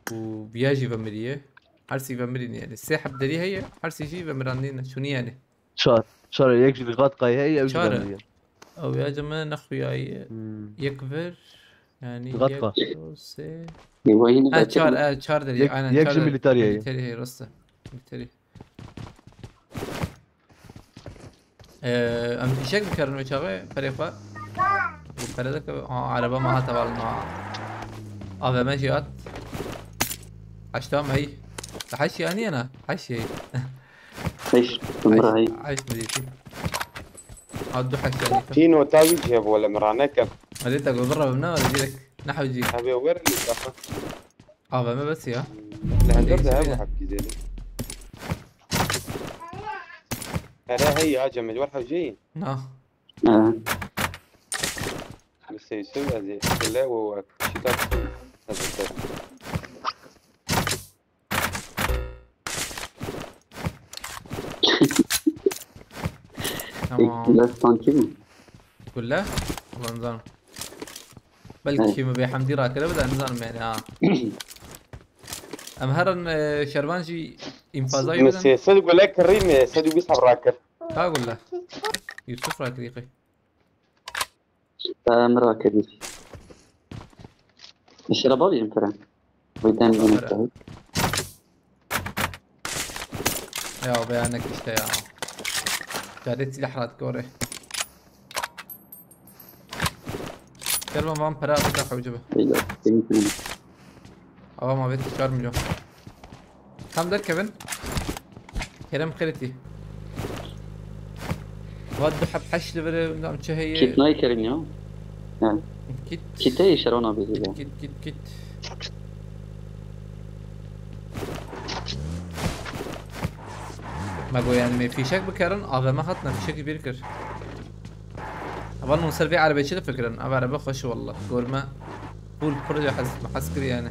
Û viya jî ve mirî ye. Her sî ve mirî ne yani. Sê heb derî heye, her sî jî ve mirandî ne, çûnî yani. Çar. Çar, yek jî li Gatkayê heye, ew jî Çar. Gatkayê. Ew ya cime ne xuyayi. Hmm. Yek vir, yani Gatka. yek, do, sê. Ê, wayî Ha, belki çar, e, çar derî, Yek, aynen, yek çar jî derî. milîterî heye. Milîterî heye, rast e. Milîterî. Ee, em fîşek bikerin wê çaxê, perê xwe. Bu pere de ke, ha, araba me hate val ma. A V M jî hat. Heşta me hey. Heş ya niye na? Heş şey. Hiç. Umra hey. Heş mi dîtî? Ha, du heş ya dîtî. Tîno tavî cihê bole mirane ke. Hadi ta go birra bimne, hadi direkt. Ne hewcî. Abi werin li kafa. A V M bes ya. Li hender de hev hep gizeli. Hele hey ya Cemil, wer hewcî. Na. Ha. Li Seyşir ez ê kule û ek şîta bikim. Ez ê ser. Tamam. Last tanki mi? Kule? Ulan zanim. Belki Evet. mi bê hemdî rakire bide, nizanim yani ha. Em herin, e, şervan jî înfaza jî Min bidin. Sê sed gule kirî, min sed û bîst heb rakir. Ka gule? Yusuf rakirî qey. Em rakirî. Şeraba bî em kire. Wî dem Şeraba bî kire. Ya beyanek işte ya. Carê silah rat gore. Kervan van para bika hewce be. Eyvah, seni kırdım. Ava ma bêt çar milyon. Tam derkevin. Kerem xêretî. Va du heb heş li vir e, em çi heye? Kit nayê Kerem ya. Ha. Kit. Kit heye şerona bizi ya. Kit, kit, kit. Me got, yani, me fîşek bikerin, A V M hatina fîşekî bîr kir. Evan hûn ser vê erebê çi difikirin? Ev erebe xweş e wallah. Gor me full pir e, hez, hez kir yani.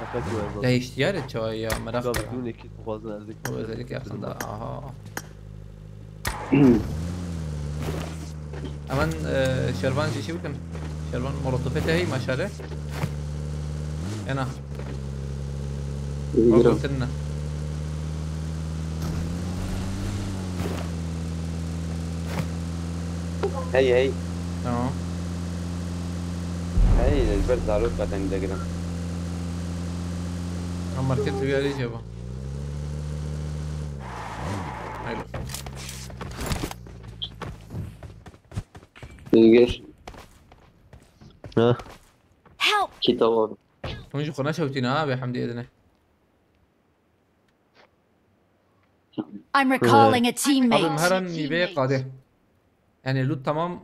Efek bu arada. Değişti yani çay ya, merak Tabii etme. Dün iki boğazın erdik. Bu özellik yakında, aha. Hemen, e, şervan jî bikin. Şervan molotofê te heyî maşale. Ena. Bigire. Molotofê ne? Hey, hey. Tamam. Hey, ez ber zarok beden degirim. Ama market bir yere cevap. Hayır. Özgür. Ha. Help! Kitap abi. Hûn jî xwe neşewtîne ha, bê hemdî edine. I'm recalling a teammate. Abi, em herin nîvê qadê. Yani loot tamam.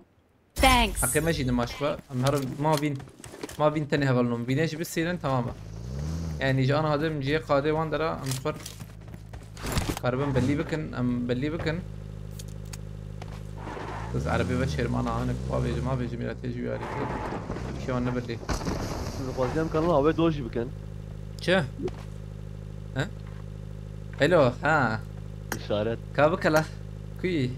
Thanks. Heqê me jî dimaş be. Em herin ma vîn. Ma vîn tenê hevalnom. Vînê jî bisînin tamam e. Yani ji ana hadim cihê qadê wan dera em xwe karibin belî bikin, em belî bikin. Kız erebê ve şêrmana, hinek ma vêjim, ma vêjim, ya tê jû yarî. Kî wan nebelî. Siz xwaziyem kanala avê dor jî bikin. Çi? He? Hello, ha. İşaret. Ka bikela. Kuî?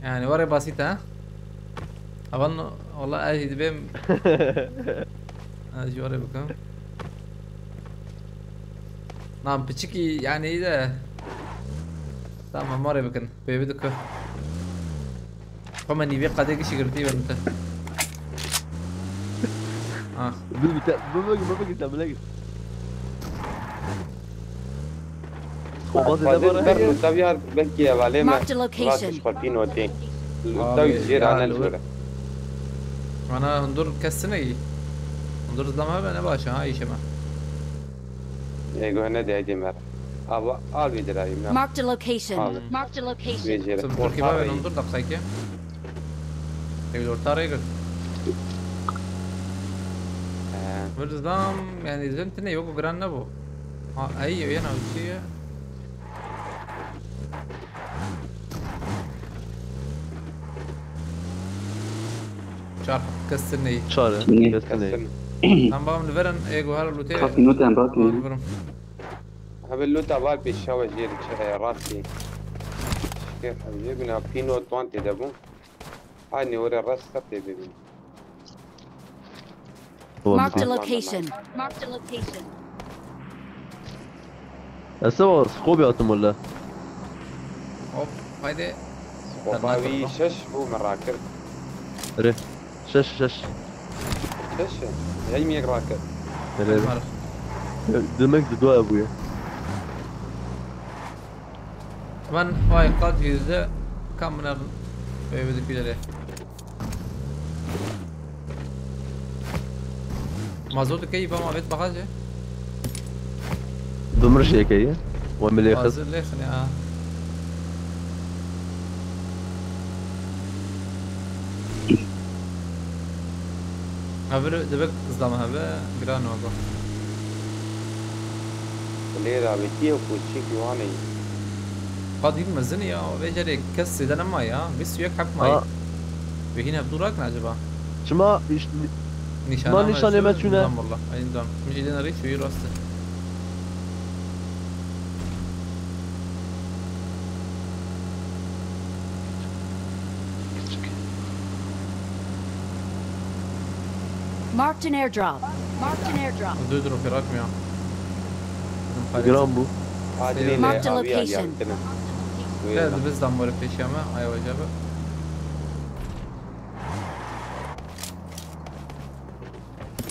Yani, were basit ha. Avan, wala ez jî dibêm. Ez jî were bikim. Lan piçikî, yani, iyi de. Tamam, were bikin. Pêvi diku. Xwe me nîvê qadê gişî girtî be min te. Ah. Bibî te, bibî, bibî te bile git. Xwe bazê Xwedê de ber heye. Min tevya belkî hevalê me. Marked a location. Rakiş xwe pînotê. Abi, Taw jêr ya, ane li jore. Mana hundur kesine iyi. Hundur zilama be ne başa ha işime. Ê, guhene de, êdî mer. Ava, al bir dirayım ya. Marked a location. Al. Marked a location. Vecere. Sınıf Türkiye var, ben Orta ondur da sayki. Evde orta araya gir. He. Vırzdam, yani izin tine yok, o gran ne bu? Ha, ay, yana uçuyor. Çar kestin neyi? Çare, Niye? Kestin neyi? Kestin. Tam babam li verin, e, guhar lute. Kapı noten bak Tamam, ya. Verin. Abi luta var bir şava jeri çe-, e, rastî. Şikir, jê bina pîno tuan tê de bû. Aynı oraya rast tê bibin. Tamam. Marked a location. Marked a location. Ez seba skobî hatim wele. Hop, haydi. Skopa wî şeş bû min rakir. Erê. Şeş, şeş. Şeş? Hey mi yek rakir? Erê. Demek di dua bûye. Ben vay kat yüzde kam biner eve dikilere. Mazot keyî bama vet bahace. Dumr jê keyî. Wa milê xist. Hazır lêxin ya. Abi dibek zlama hebe, giran ogo. Lê rabîtiye û koçîk wan ê. Qadîn mezin ya, vê carê kes zêde nema ya. Bîst û yek heb mayî. Ha. Wê hîn hevdû rakin acaba? Çima iş-, Nîşana çima me nîşanê me çûne? Nizam walla. Ay nizam. Min jî dêne rî çûyî rast e. Marked an airdrop. Marked an airdrop. Dur, dur, operak mı ya? Giran bu. Acil Marked a aviye location. Geldi bizden böyle peşeme. Ay, acaba.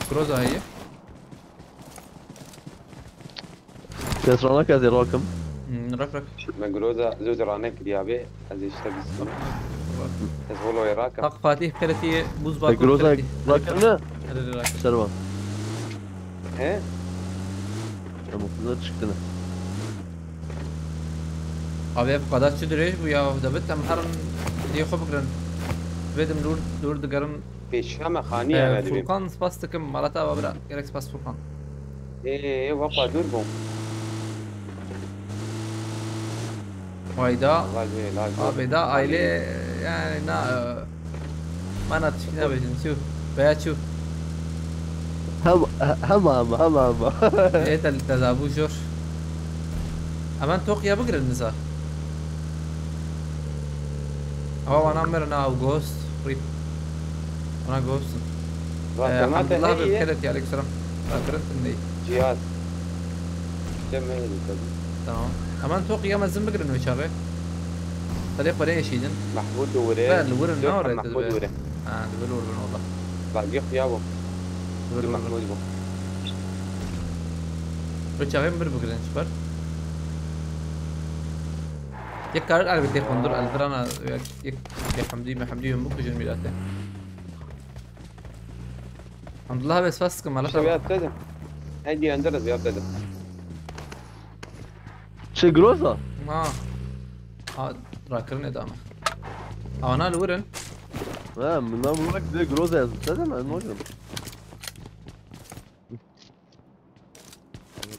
Groza iyi. Kes rana kes ê rakim. Hmm, rak, rak. Me Groza zû zî rane kiriya bê, ez ê işte biz. Ez holo ê rakim. Bak Fatih Peretî, buz Te bakır Groza Peretî. Rakirine? Hadi rak. Serva. He? Tamam, kızlar çıktı ne? Abi ev kadar çi dirêj bû ya, David, em herin dê xwe bigirin. Vedim dur, dur digerin. Pêşiya me xanî Ee, ye, ne dibî. Furkan, spas dikim, malata ava bira. Gerek spas Furkan. Ê, ê, ê, wapa dûr bû. Hayda. Laj ê, laj ê. Abi da aile, yani, na, e, mana tişkî nabêjin, çû. Veya çû. Hem, hem ama, hem ama. Ê, te, te zabû jor. Hemen toqiya bigirin niza. Ama bana mirina ew ghost. Rip. Bana ghost. Ee, Elhamdulillah, heye. Bi xêret ya, aleykum selam. Rakirin tindey. Cihaz. Cem heye tabii. Tamam. Hemen toqiya mezin bigirin o çaxê. Tadê xwe rê eşîdin. Mahmud de wire. Be, li wirin Dört ne oraya Mahmud dedi be. Wire. Ha, di wil wir bin orada. Bak yok ya bu. Wir, wir, wir. Mahmud bu. Ve çaxê bir bigirin, süper. Yek karar elbette kondur, eldirana, yek, yek, yek hamdi, me hamdi yön bu kujun mirate. Hamdullah ve spas sıkın, mala. İşte bir atladım. Hadi yandarız, bir atladım. Şey, Groza? Ha. Ha, rakırın edamı. Ana lurin. Ha, bundan vurmak bir de Groza yazdım. Sen de mi? Ne oluyor?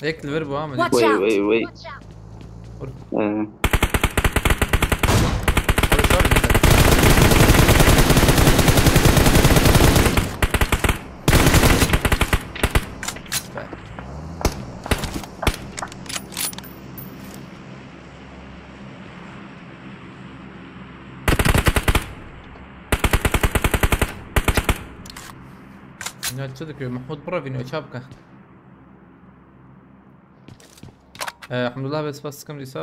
Ek li vir bu ha. Watch out! Wait, wait, wait. Ee, Ya çi dikiyor? Mahmut bura biniyor, çabuk. Ee, Elhamdulillah, ve spas sıkım dîsa.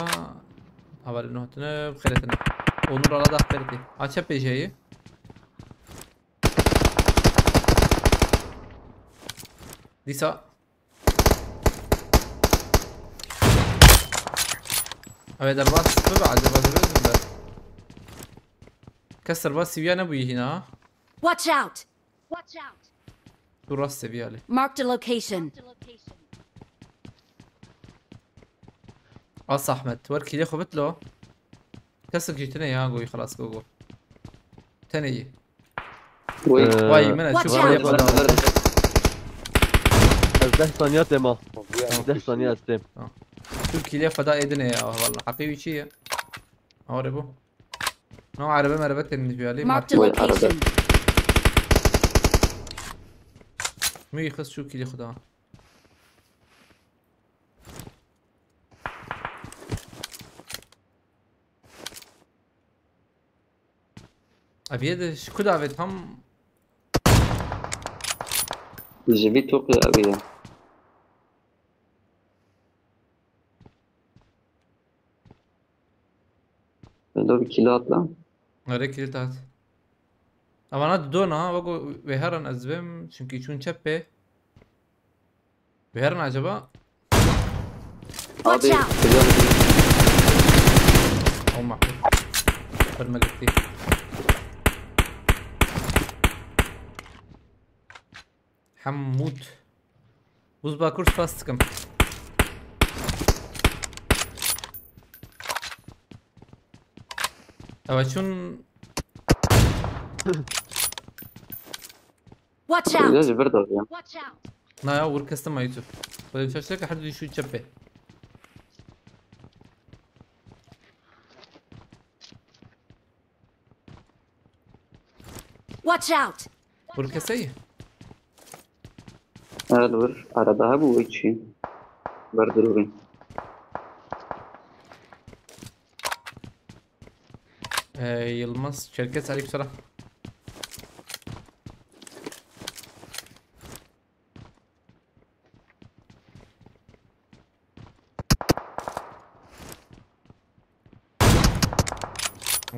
Havalî nuhatine, xêretine. Onur ala da xêretî. Aç hep êjeyî. Dîsa. Evet, derbas bibe, acaba zirve zirve. Kes derbas siviya nebûyî hîna. Watch out! Watch out! Tu rast seviye alê. Marked a location. As Ahmet, wer kîlê xwe bitlo. Kesek jî tine ya, goyî xelas go go. Tenê yî. Vay. Ee, vay, min Watch çû out! Kîlê xwe da. Ez deh saniya têma. Tamam. Deh saniya ez têm. Tamam. Çû kîlê xwe da êdine ya, vallahi. Heqî wî çi ye? Awre bu. No, araba meraba temiz bir hali. Marked a location. Müyü kız şu kili xuda. Abiye de şu kuda ve tam. Ji vî toqî abiye. Li bir kilo atla. Öyle kilit at. Ama na dona ha, bak o veharan ez bim çünkü çün çepe. Veharan acaba? Watch out! Kilo. Olma. Kırma gitti. Hemût. Buz bakur spas dikim. Ewa çûn. Watch out! Biraz bir de ya. Watch out! Na ya, vur kestim YouTube. Böyle bir şey ki her düşü çepe. Watch out! Kur keseyî? Ev li vir araba hebû wê çi? Ber dirûvê. Ee, Yılmaz Çerkes, aleykümselam.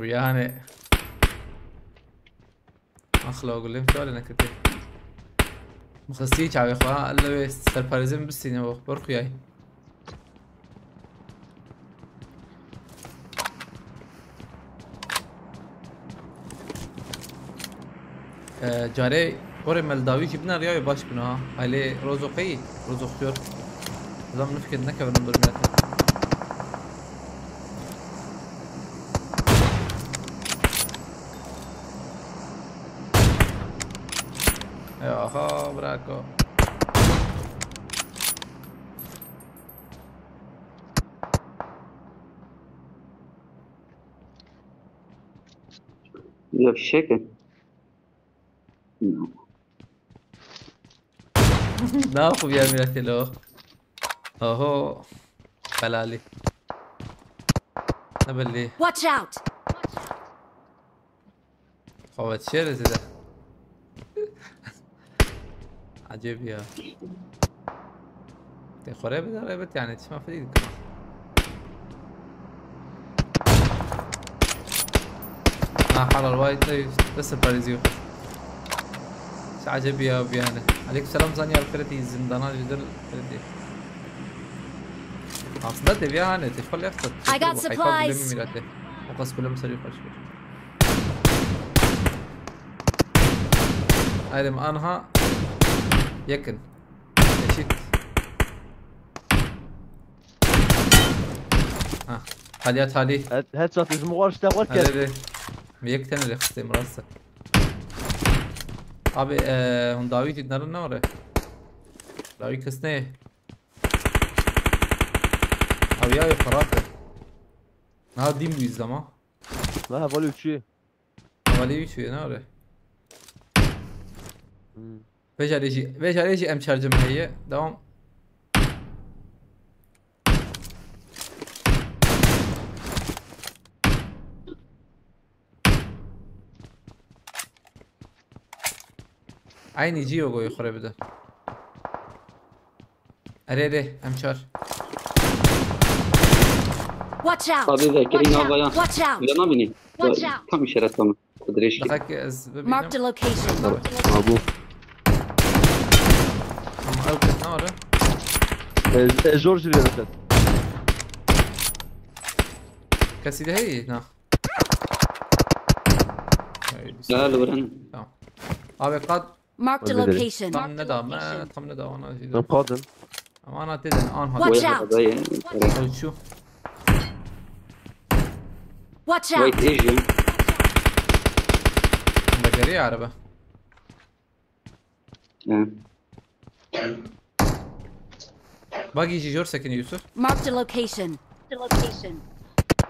Yani. Axla gulê min çawa lê neketê. Min xistî çavê xwe, ha, elle wê serparêzê min bistîne bo, ber xuyayî. Ee, carê gorê me li dawî jî bine riyayê baş bine ha. Aylê rozo qeyî, rozo xuyor. Zam nifkên nekevin dur milete. Ya ha, brako. Ya fişek e. Naxu biya milete lo. Oho. Belalî. Ne belli. Watch out! Xawet şêr zêde. Acayip ya. Te xore bir de evet yani çima fedî dikma. Ha halal vay te nasıl parizio. Acayip ya bir yani. Aleykümselam Zanyar, Kreti zindana jidil Kreti. Aslında te bir yani te şol yaptı. I got supplies. Mirate. O kas kulem sarı karşı. Ayrım anha yakın. Eşit. Ha. Talya tali. Headshot, ji min xwe tiştek xwe Hadi kes. hadi. Bir iki tane de kıstayım burası. Abi eee hon dawi jî narin ne var? Dawi kıstne. Abi ya yok, xerab e. Na dîm bu izlama. Ve hevalî uçuyor. Hevalî wî çûye ne orê. Hmm. Vejarê jî, vejarê jî em çarjim heye. Devam. Aynı Gio goyê xure bide. Erê erê, em çar. Watch out! Abi vekirî Watch navaya. out! Watch out! Bila nabînî. Watch out! Tam işaret tamam. Dirêj ki. Dixek ez bibînim. Marked a location. Abu. Ama ew ket nare. Ez, ez zor jî vê ket. Kesî de heyî, na. Hey, Ya li virin. Tamam. Abi qad Marked a Öyle dedi. location. tam ne da me, tam ne da ona jî. Em qadin. Ama ana teden an hat. Watch Vay out. arabaya. Ölçü. Watch Vay out! têjim. Bunda geriye araba. Ha. Bagi jî jor sekini Yusuf. Marked a location.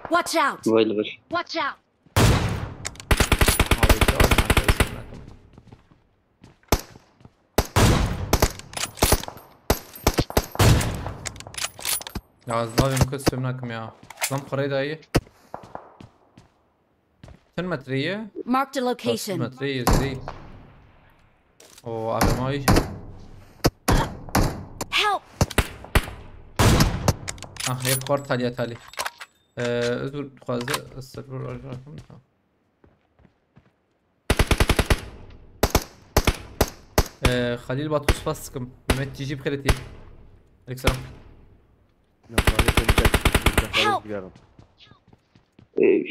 Watch out! Vay li vir. Watch out! Abi çawa sen? Ya ez navê min kut sövnakim ya. Lan parayı da iyi. Çend metre iyi? Marked a Çend location. metre iyi, zirî. O abi may. Help! Ah, yek xwar talya talî. Ee, ez bir xwazı, ez server arıyorum. Tamam. Ee, Halil Batu spas sıkım. Mehmet Cici bir kere değil. Aleykümselam. Ne fare sen çek. Help! Ey.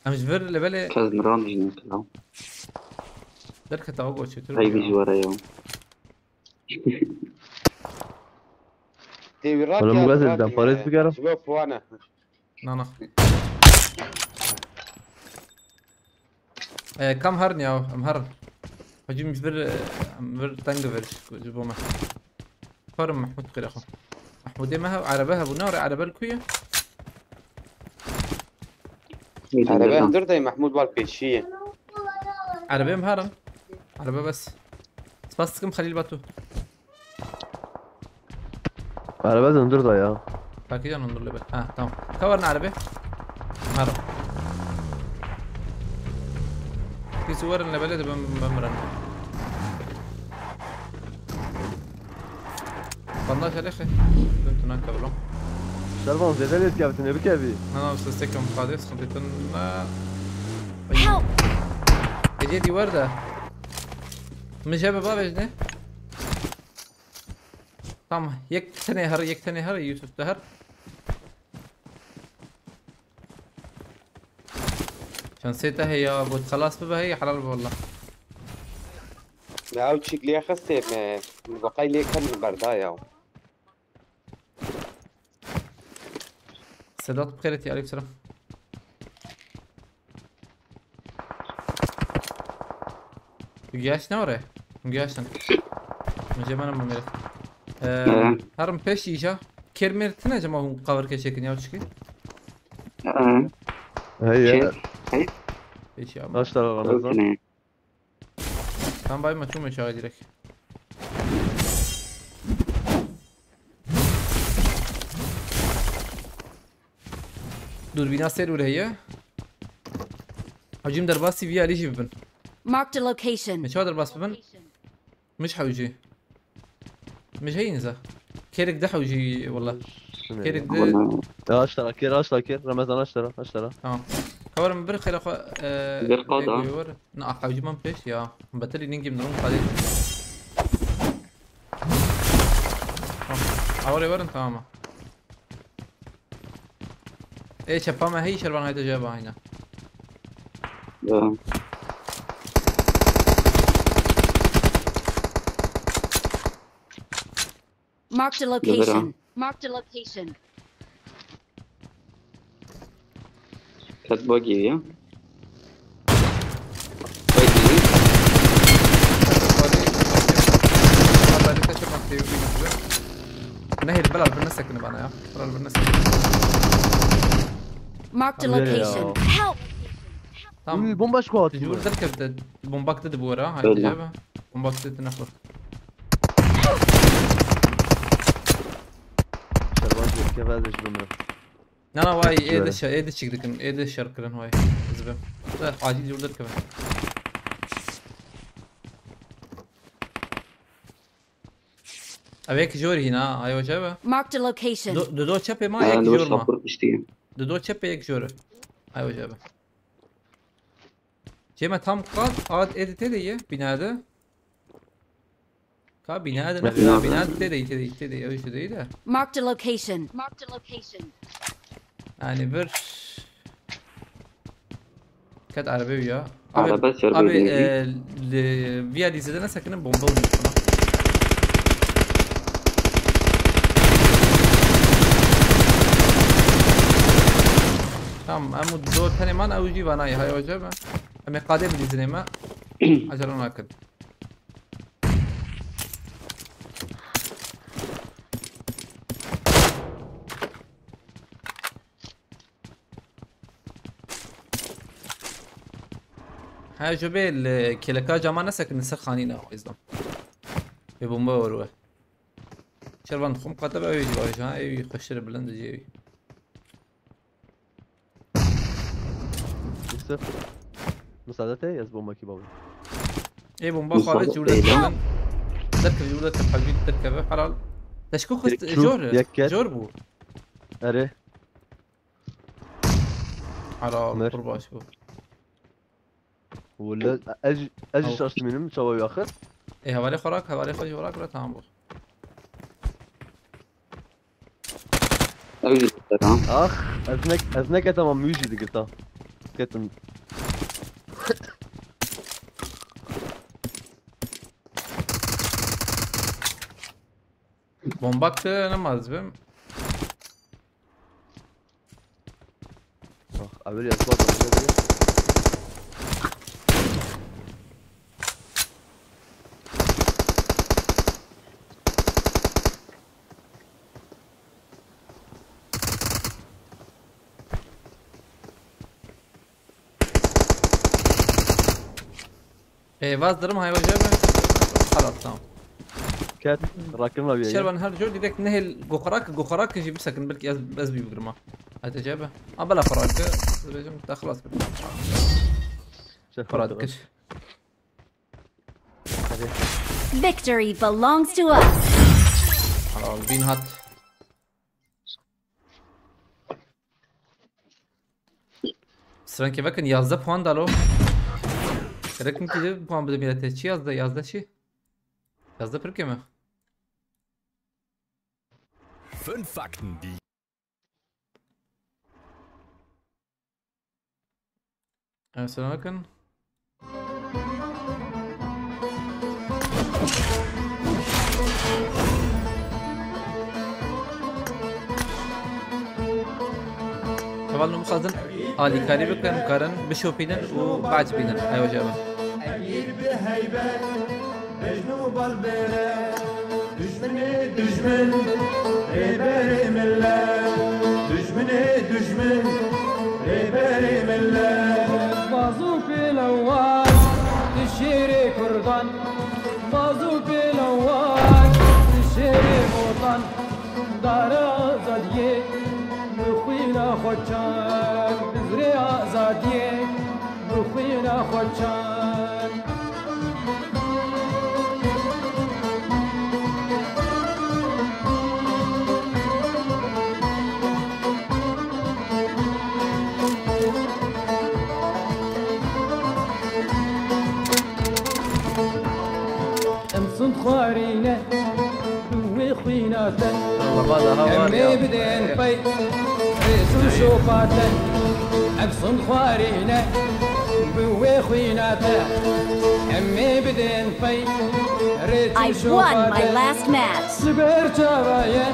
Em ji vir levelê Kes miran jî nekira. derketa o goçê tur. Hey bir ji were ya. Tê wî Oğlum, rakî gaz rakî elden parayı me. sigaram. Sibe puane. Na, na. E, kam herin ya, em herin. Hacî, min ji vir, e, em vir teng vir ji bo me. Karim Mehmûd qire xwe. Mehmûdê me hev, erebe hebû, ne, erebe li ku ye? Erebe hundir de Mehmûd bal pêşî ye. Erebe em herin. Erebe bes. Spas dikim Xelîl Batu. Araba hundir da ya. Peki canım, dur be. Ha, tamam. Kavarın arabe. Maro. Pis werin lebele de ben, ben miran. Bandaj alexi. Dön tunan kavrım. Şervan zêde lêz kevtine bikevî. Na, na, usta sekim fade, sıkıntı ettin. Na. Help! Ece divar da. Mije baba vejne. Tamam, yek tenê her, yek tenê her, Yusuf de her. Şansê te heye, got xelas bibe heye, helal be wallah. Me ew çîk lê xistê me, me beqay lê kem li berdaya. Sedat bi xêrê tî, aleykum selam. Tu giyaş ne oraya? Giyaşın. Önce bana mı verir? Ee, Ee. Harım peş işa. Kermer tine cama hun cover ke çekin ya çiki. Ee. Hey ya. Şey, hey. Peş ya. Kaç tane var lan? Öpüne. Tam bayma, çum aşağı direkt. Durbîna ser û heye. Hacîm derbasî vî alî jî bibin. Marked a location. Me çawa derbas bibin? Mij hewcî. Mij heyî niza. Kêrek de hewcî wala. Kêrek de. Ya aştara kêr, aştara kêr. Ramazan aştara, aştara. Tamam. Kawarım bir xêra xwe, e, Bir qada. Ver. Na, hewcî man pêş ya. Betilî ningim durum qadê. Tamam. Awre verin, tamam. Ê, çepa me heyî şervan hayte cevaba ayna. Ya. Marked a location. Marked a location. Ket bagî ya. Bagî. Nehir, belal bir ne sekini bana ya. Belal bir ne sekini. Marked a location. Help! Tamam. Uy, bomba şu. Cumhur derkevde bomba kıtı bu ara. Haydi abi. Bomba kıtı ne xur. Şervan kevaz eş bimre. Na, na, vay, ê de şer, ê de çik dikin, ê de şer kirin, vay. Zibim. De, acil yurdur kirin. Ev yek jor hîna, ay hoca be. Marked a location. Do, do, do çepê ma, ha, yek jor ma. Do do çepê yek jor. Ay hoca be. Cema tam kat, at edite de ye, binada. Ka bina de ne? Bina de. Bina de, de, de, de, de, ew işte de, de. Marked a location. Marked a location. Yani bir kat araba ya. Abi, araba sür abi, e, le, via dizide ne sakının bomba olmuş bana. Tamam, emu do tane man ew jî vana ya, hay hoca be. Em ê qadê bidîzine me. Acele nakin. Ha, ji bê li kêleka cama nesekinin ser xanî ne, o yüzden. Ê bomba war we. Şervan xum qate be, ew jî var, ha, ew xweştir bilind jî ew. Yusuf. Müsaade te, ez bomba ki baba. Ê bomba xwe ve cûr derkevin. Derkeve, cûr derkeve, hewcî derkeve, helal. Teşko xist, jor, jor bû. Erê. Helal, pir baş bû. Wele, ez, ez jî şaştî mînim, çawa wî axir? Ê, hevalê xwe rak, hevalê xwe jî rak, tamam bû. Ew jî dikir ha. Ax, ez ne, ez neketim, em wî jî digirta. Ketim. Bombak te nemaz bim. Öbür yastık var, tamam, öbür. Ê, vaz dirim, haywa cebe. Xelas, tamam. Ket, rakibim abi ya. Şervan her cor didek nehêl goxarak, goxarak jî bisekin, belkî ez, ez bî bigirma. Hadi cebe. A, bela xarak, dibêjim, te xelas kir. Şey, xarak xarak. Kir. Hadi. Victory belongs to us. Al, bin hat. Strankê vekin, yazdeh puan dalo. Gerek min ki de puan bide millete. Çi yazdeh, yazdeh çi? Yazdeh pir kêm e. Fünf Fakten, die Em selam vekin. Hevalno bixwazin alîkarî bikin, karin bişopînin û biecibînin. Eywa cebe. Emîr bi heybet, bejn û balbêre. Dijminê dijmin, rêberê millet. Dijminê dijmin, rêberê millet. Baz û pêlewak, tu şêrê kurdan. Baz û pêlewak, tu şêrê botan. Dara azadiyê, bi xwîna xwe çand. Bizrê azadiyê, bi xwîna xwe çand. Em sund xwarîne, bi wê xwîna te. Em ê bidên pey rêz û şopa te. Em sund xwarîne, bi wê xwîna te. Em ê bidên pey rêz û şopa te. I won my last match. Li ber çava ye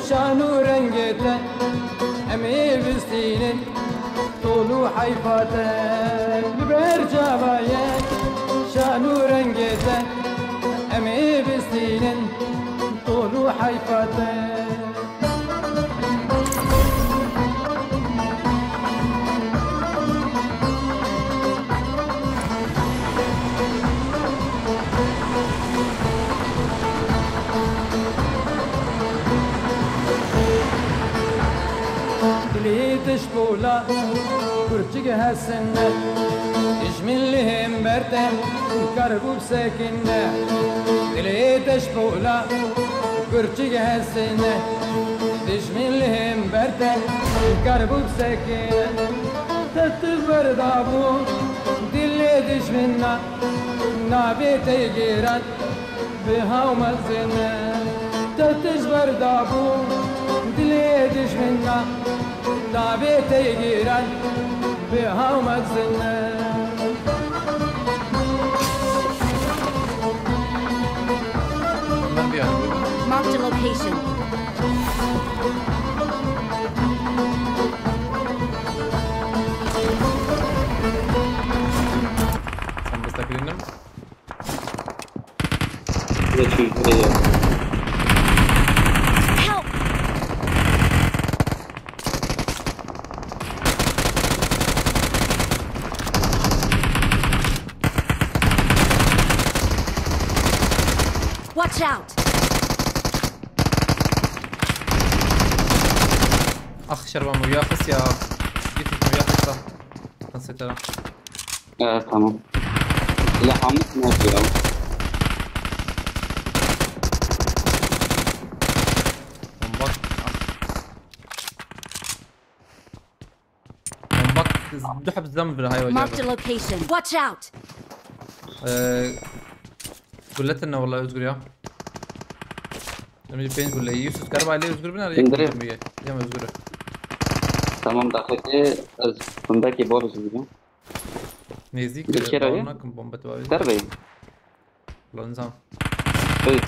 şan û rengê te. Em ê bistînin tol û heyfa te. Li ber çava ye şan û rengê te. Em ê bistînin tol û heyfa te. Dilê te ji pola kurçik hesine. Dijmin li hember te kar bû bisekine. Dilê te ji pola kurçik hesine. Dijmin li hember te kar bû bisekine. Te tu berdabû dilê dijmina, navê te giran bi haw mezine. Te tij berdabû dilê dijmina, navê te giran bi haw mezine. Marked a location. Sen bista kirînim. Help! Watch out! Ax, şerba me ya xist ya. Git me ya xist. Nasıl tera? Evet, tamam. Silahımız ne diyor? Bomba. Bomba. Du heb zam bir hayvan. Marked a location. Watch out! Ee, Gulletin ne vallahi Özgür ya? Önce peyni gulleyi. Yusuf Karabaylı Özgür bin araya. İndirim. Yem Özgür. Tamam, dakika. Bundaki bol üzüldüm. Nêzîk, e, bawer nakim bombe tu avê. Ser bey. Lan zam. Hey.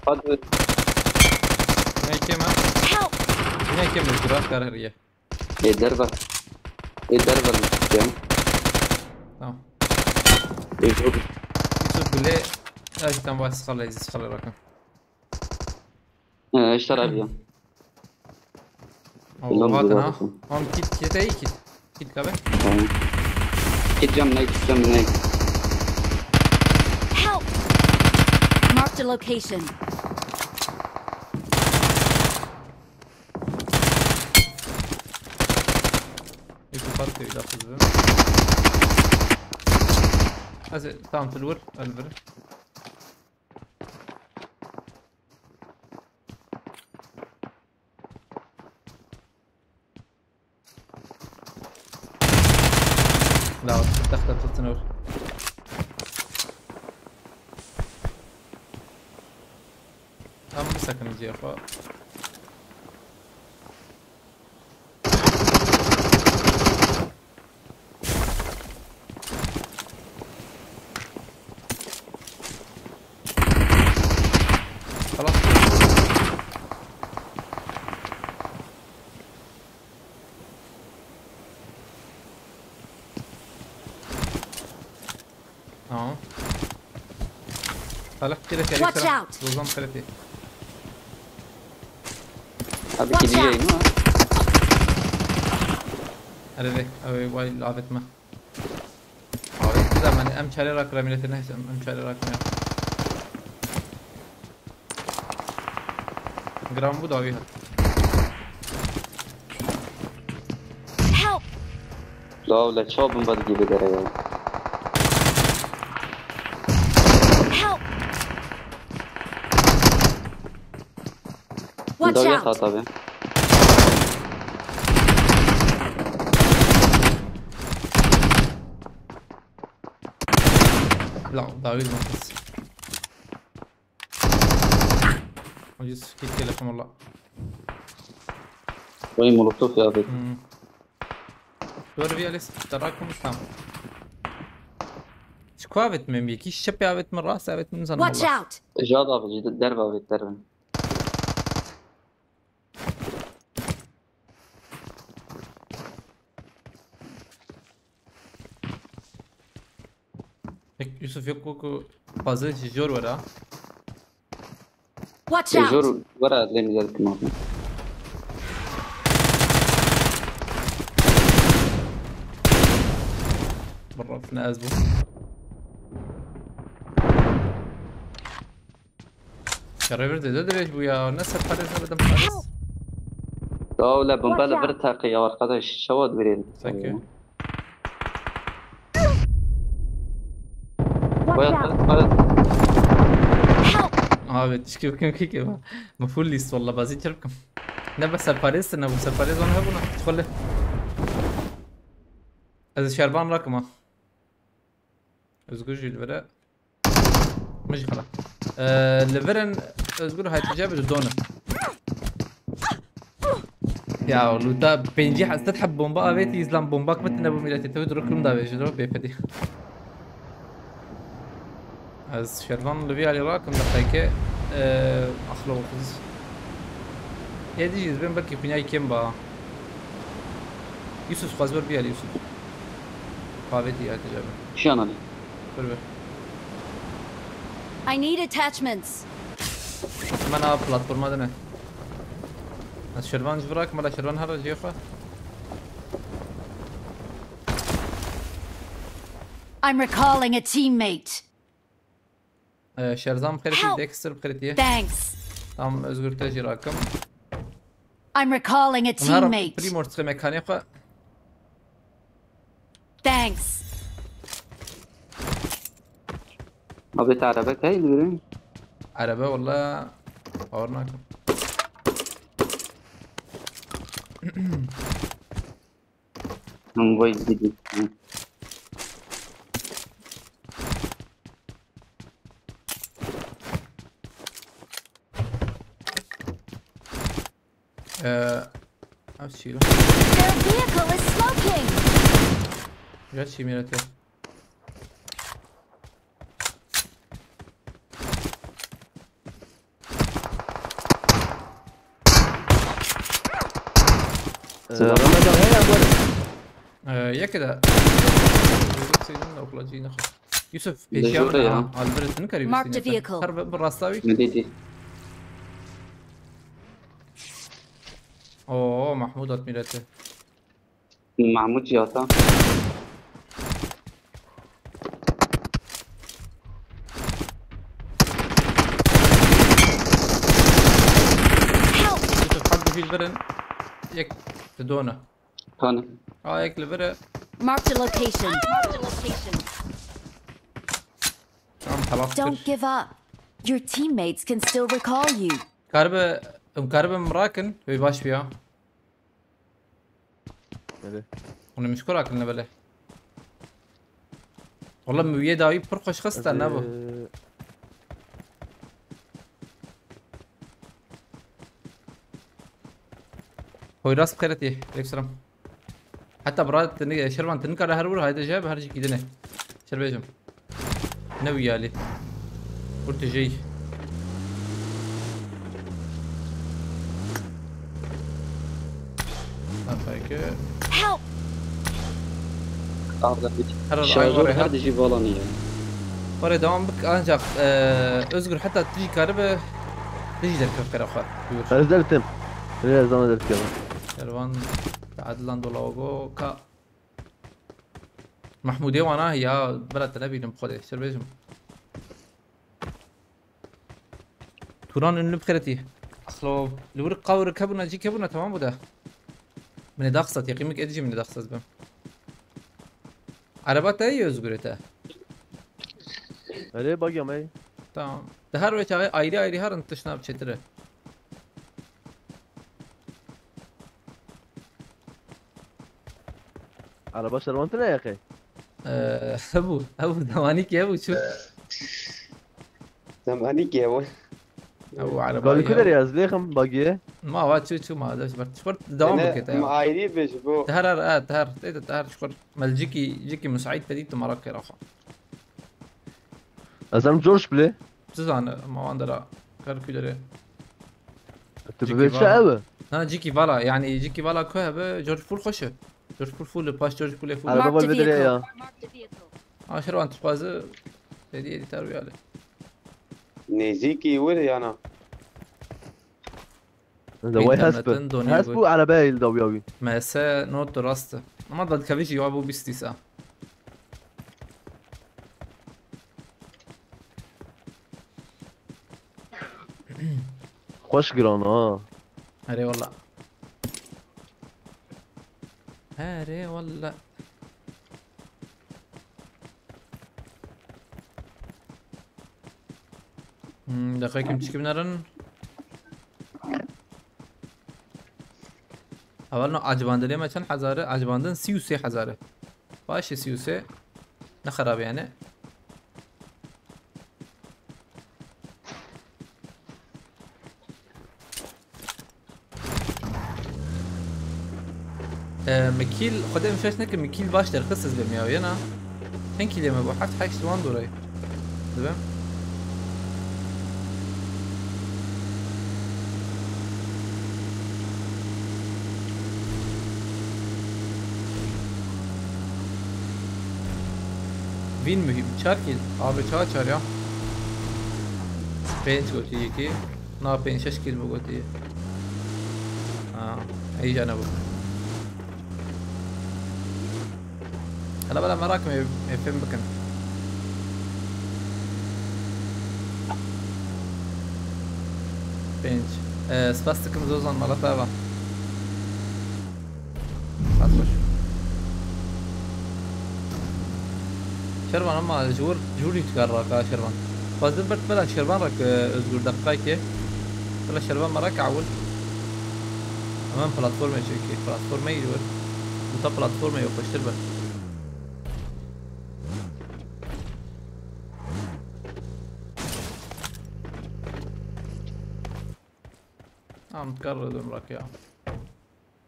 Hadi. Binayê kêm e. Help! Binayê kêm e, rast kar heriye. Ê derve. Ê derve. Tamam. Ê dur. Yusuf bile. Ya işte, ben bu sıkarla, izi sıkarla bakın. He, işte abi ya. Oha, hatin ha. Oğlum, kit, kit, iyi kit. Kit kabe. Tamam. Gideceğim ne, gideceğim ne. Help! Marked a location. Yusuf at bir daha hızlı. Hadi, tamam, tu vur, el vur. لا، تخت تنور. Tamam, bir sakın diyor. خلاص. Tamam. Salih, kire kere. Watch out! Rozan kire. Abi, watch out! Gidiyor, değil mi? Hadi de, abi, vay, laf etme. Abi, bir zaman em çare rakıra milletine, em çare rakıra. Gram bu da bir hat. Help! Ya öyle çabın bad gibi dere ya. Help! Watch out! Tabii. لا، داوود مخلص. عجز كيف كده، حكم الله. وين مولوتوف يا بيت؟ مم. دور بيا لسه، تراكم مش فاهم. شكو عبت من بيكي، الشب عبت من راسي، عبت من زنمالله. Watch out! جاد عبت، جد، درب عبت، درب. Yusuf yok, yok, yok. Fazla jor var ha. Watch out! Jor var ha, lem geldim abi. Barraf ne az bu. Şerefir de, de, de bu ya. Ne serparez ne bedem parez. Ya öyle bomba le bir takı ya arkadaş. Şevat verelim. Thank you. Bayat, bayat, bayat. Abi, çiçek kim ki ki. Ma full list valla, bazı çırpkım. Ne be serparez ne bu serparez onu hep buna. Çıkalı. Ez şerban rakma. Özgür jil vere. Min jî xela. Ee, li vir in Özgür Haytice bi done. Ya, luta pêncî hestet heb bomba avêtî, îzlan bombak bitine bu milletê, te wê duro kilim davêjin, ro bêpedî. Ez şervan li vî alî rakim deqeyke, ee, axlo xiz. Ê dijî ez bên belkî xunyay kêm ba. Yusuf, xwaz wer biyal Yusuf. Qavêtî ya tecavüz. Şiyan Ali. Dur be. I need attachments. Hemen abi platforma dene. Ez şervan ji virak, mala şervan her cihê xwe. I'm recalling a teammate. Ee, Şerzan bi xêretî, Dexter bi xêretî. Thanks. Tam Özgür te jî rakim. I'm recalling a teammate. Primor tixê mekanê xwe. Thanks. Abi te araba kay dibirin? Araba valla bawer nakim. Hım, vay gidi. Ee, ev çî lan? Their vehicle is smoking! Ya çî mirete. Selam. Ramazan, hey, ya, böyle. Ee, yekê de. Seydin de okula cî nexwe. Yusuf, pêşiya min ya. Alvere, tu nikarî Marked a vehicle. Her bi rasta wî. Ne dedi? Oo, Mahmud at millete. Mahmud ya ta. Yusuf, hak bi hîl birin. Yek didona. Tanı. Aa, yek li vir e. Marked a location. Marked a location. Tamam, tamam. Don't give up. Your teammates can still recall you. Karibe, em karibe mirakin, wê baş biya. Hadi. Onu mişkol aklına böyle. Wala min wiyê dawî pir xweş xista, ne bû? Hadi. Poyraz bi xêretî. Aleyküm selam. Heta bira, tu ni-, Şervan, tu nikare her wir hayde je bi her jî kîdine. Şer bêjim. Ne wî yalî. Kur tu jêy. Afayke. Help! Her Şarjör ay her dijî vala niye? Were devam bik ancak, e, Özgür heta tu jî karibe tu jî derkev kere xwe. Buyur. Ez derdim. Rê ez ana derdim. Şervan Adlan Dolago ka. Mahmudê wana ya bira te nebînim xwedê. Şer bêjim. Turan ünlü bi xêretî. Aslo, li wir qawr kebûna, cî kebûna, tamam bû de. Min ê daxisat, yeqîmik êdî jî min ê daxisat bim. Araba te ye, Özgürê te? Erê, bagya me ye. Tamam. Di her wê çaxê ayrî ayrî herin, tişt nav çêtir e. Araba Şervan tune ya qey? Ee, hebû, hebû, dewanî ki hebû çû. Dewanî ki hebû. Hebû araba. Gavî ku derê ez lêxim bagiyê? Ma va çû çû ma, deş ber. Çikur devam bike te. Ma ayrî be ji bo. Te her her, ha, te her, te, te her çikur. Mel cîkî, cîkî müsait te dî tu mara kera xwe. Ez em George bile. Çi zane, ma wan dera, kar ku derê. Tu bi vê çi ev? Na, cîkî vala, yani cîkî vala ku hebe, George Pool xweş e. George Pool full, paş George Pool full. Araba vê derê ya. Ha, Şervan tu xwaze, hediye editar uyali. Nêzîkî wir yana. Dawayê hesp. Hesp û erebeyê li dawiya wî. M S not rast. Ama dadkevî jî wa bû bîst dîsa. Xweş giran ha. Erê wala. Erê wala. Hmm, deqekim çikim nerin. Awal no acibandinê me çend hezar e? Acibandin sî û sê hezar e. Baş e sî û sê. Ne xerab e yani. Ee, min kîl, Xwedê min şaş neke, min kîl baş derxist ez bêm ya, yena. Çend kîlê me bû? Heft, heşt wan dorayê. Dibêm. Vîn muhîm. Çar kîl. Abi çawa çar ya? Pênc gotî yekî. Na pênc şeş kîl bû gotî. Ha, heyja nebû. Hele bela merak me, me fêm bikin. Pênc. Ee, spas dikim Zozan, mala te ava. Saet xweş. Şervan, ama ji wir, ji wir jî dikar raka Şervan. Xwazim bert bela Şervan rak, e, Özgür, deqayekê. Bela Şervan me rake ewil. Hemen platformê çêkê. Platformê ji wir. Wisa platformê xweştir be. Tamam, dikar dön rake ya.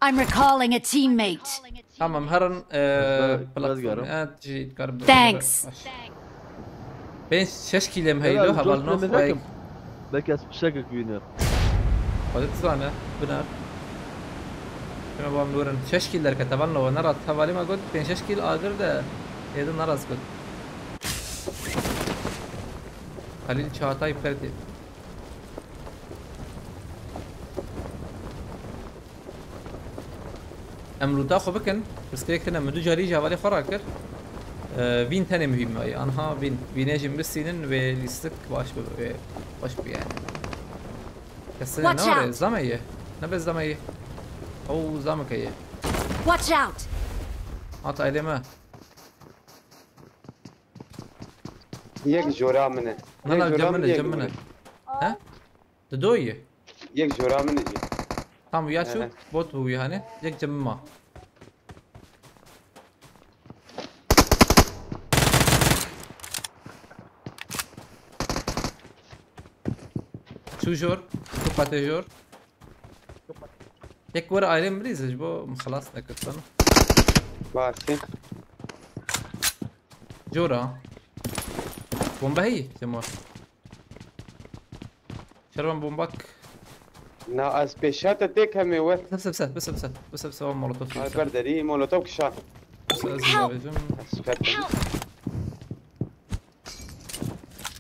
I'm recalling a teammate. Tamam, herin, e, platform, e, jî dikar bi-, Thanks. Baş. Pênc, şeş kîlêm heylo, heval no, belki ez fişekek wîne. Hadi tu zane, biner. Şuna bak, Nur'un şeş kill derkete, vallahi o nerast. Hevalî me got, pênc şeş kill agir de, êdî nerast got. Halil Çağatay Perdi. Em lûta xwe bikin, pirsgirêk tune, min du carî ji hevalê xwe rakir. Ee, vîn tenê muhîm e, anha vîn. Vînê jî bistînin wê lîstik baş bi, wê xweş bi yani. Kesine ne ware, zame ye. Ne be zame ye. Ew zameke ye. Watch out! Hat ailê me. Yek jora min e. Na, na, cem min e, cem min e. He? Di do ye. Yek jora min e jî. Tam ya şu bot bu yani. Yek cem ma. Şu jor, şu qate jor. Tek were ayrı mı ji bo xelas nekirtin? Baş e. Jora. Bomba heyî, Cemo. Şervan bombak. Na, ez pêşiya te têkemê we. Bise, bise, bise, bise, bise, bise, molotof. Ay, bise. Berderî, molotof kişa. Bise, ez ê bêjim. Ez fek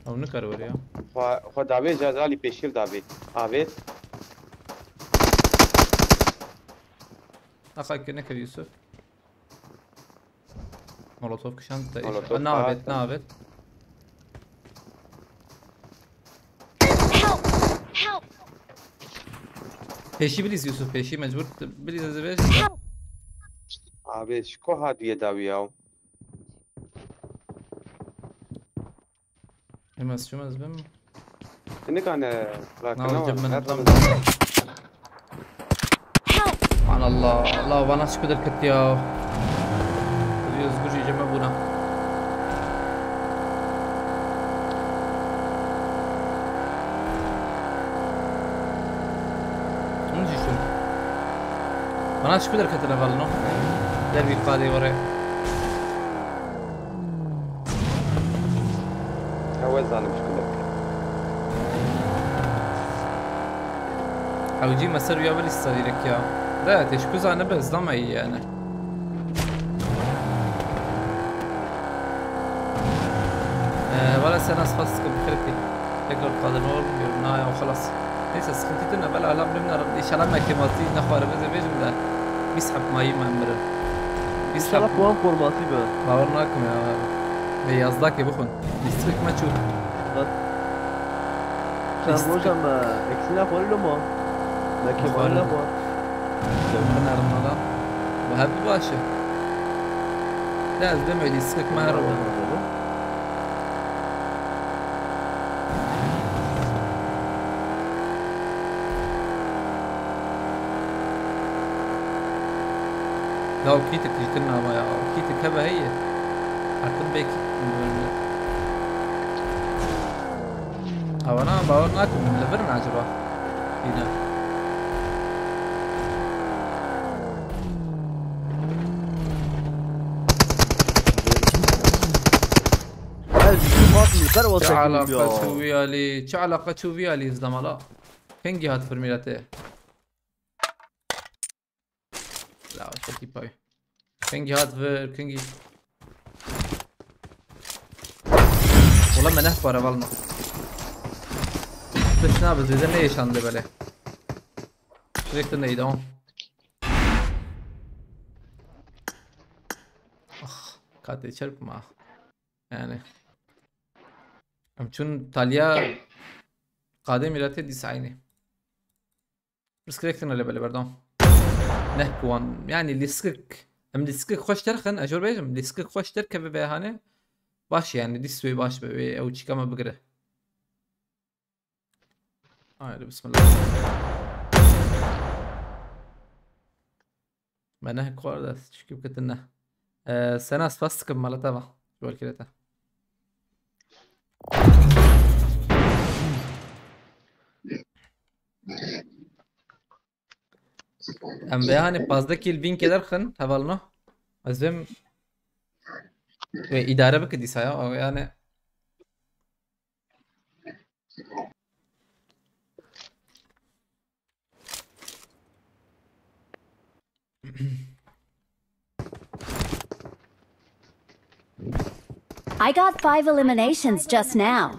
Ew nikare were ya. Xwe, xwe davê, ji ez alî pêşî davê. Avêt. Axa ke nekir Yusuf. Molotof kişand te. Molotof nabêt, nabêt. Help! Help! Pêşî bilîz Yusuf, pêşî mecbur bilîz ez ê bêjim. Help! Abi, ji ku hatiye dawî ya? Em ez çûm ez bim. Nikane rakina. Navcim min tam. Subhanallah. Allah bana şükür kit ya. Özgür jî ceme buna. Hûn jî şûn. Bana şikû derketine valino. Dervî qadê were. Ew ez zanim şikû derketine. Ew cî me ser ya bilî serîrek ya. De te şikû zane be zlama iyi yani. Ee, valla sen az fazla sıkıntı kırık değil. Tekrar kadın olmuyorum. Na ya, halas. Neyse, sıkıntı değil. Bela alam bilmem. İnşallah me kematî ne xwarê vêze bêjim de. Bîst heb mayî me mirin. Bîst heb. İnşallah puan formatî be. Bawer nakim ya. Be yazdakê bixwin. Lîstrik me çû. Çend roja me eksîna xwarî lo ma. Me kemalî xwar. Dewxin erim nada. Bu hep baş e. De ez demê lîstrik me her. Ya o kîtik jî tune ama ya. O kîtik hebe heye. Her tim bê kîtik. Ewana bawer nakim. Li vir ne acaba? Yine. Ez ji mat li ber wasa Çi alaqa çû vî alî? Çi alaqa çû vî alî zlamala? Kengî hat vir mîretê? La, şekî pay. Kengî hat vir, kengî. Wala me neh para valno. Tişt nabe, zêde neyêşande belê. Direkt neydi o. Ah, katê çerpma. Yani. Em çûn taliya qadê mîretê dîsa aynî. Pirsgirêk tune lê belê berdam. Neh puan. Yani lîskik. Em lîskik xweş derxin, ez jor bêjim. Lîskik xweş derkeve vê hane. Baş yani, dîs wê baş be, wê ew çîka me bigire. Haydi bismillah. Me neh xwar de çikî bikitin ne. Ee, sena spas dikim mala te va. Ji wer kirete. Em vê hanê pazdeh kîl vîn kê derxin hevalno. Ez vêm wê îdare bike dîsa ya. Yani. I got five eliminations just now.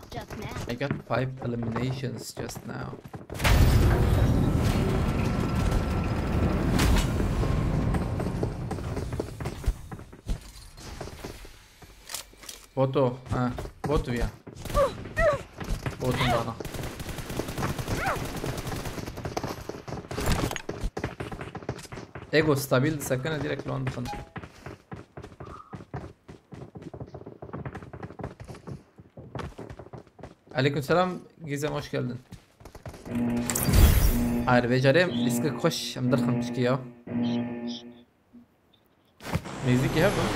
I got five eliminations just now. Boto, ha, bot viya. Botum bana. Ego stabil sekene direkt lan dixin. Aleykümselam Gizem, hoş geldin. Hayır, becerem, iskik hoş, em dirxim çiki ya. Nêzîkî hev e.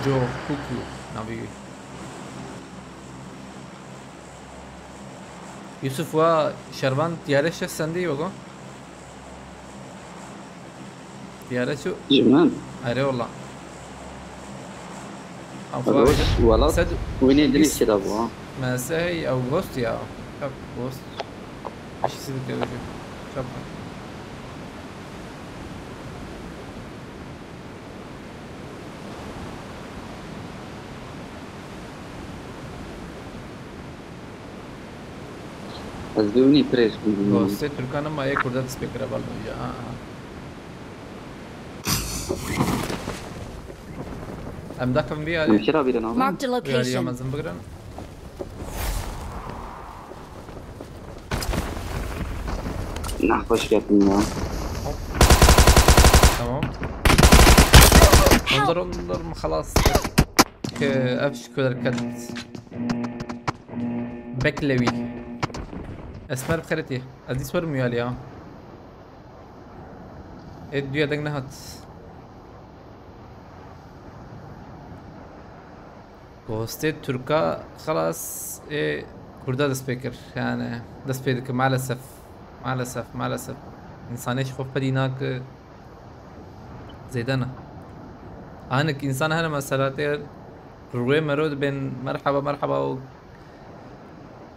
Joe Cuckoo navê wî. Yusuf wa şervan tiyare şeş sendî yogo. Tiyare çû. Ji min? Erê wala. Roj welat wînê dilî çi de bû, ha? Me se hey ew gost ya. Çap gost. Eşisi dike wê. Çap. Ez dê winî pirêz bûm. Gostê Türkan ama yê Kurda dest pê kire bal bence. Ha, ha. Em dakim vî alî. Em kira bîrin ama. Marked a location. Vî alî mezin bigirin. Nexweş ketim ya. Hop. Tamam. Ondur ondur mu xelas? Ke ev şikoder ket. Bekle wî. Esmer bi xeretî. Ez dî sor miyal ya. Ê duya deng nehat. Gostê Türka xelas ê Kurda dest pê kir. Yani dest pê dike maalesef. Maalesef, maalesef. İnsanê ji xwe pedî nake zêde ne. Anik insan hene mesela tê rûyê mero dibên merhaba, merhaba û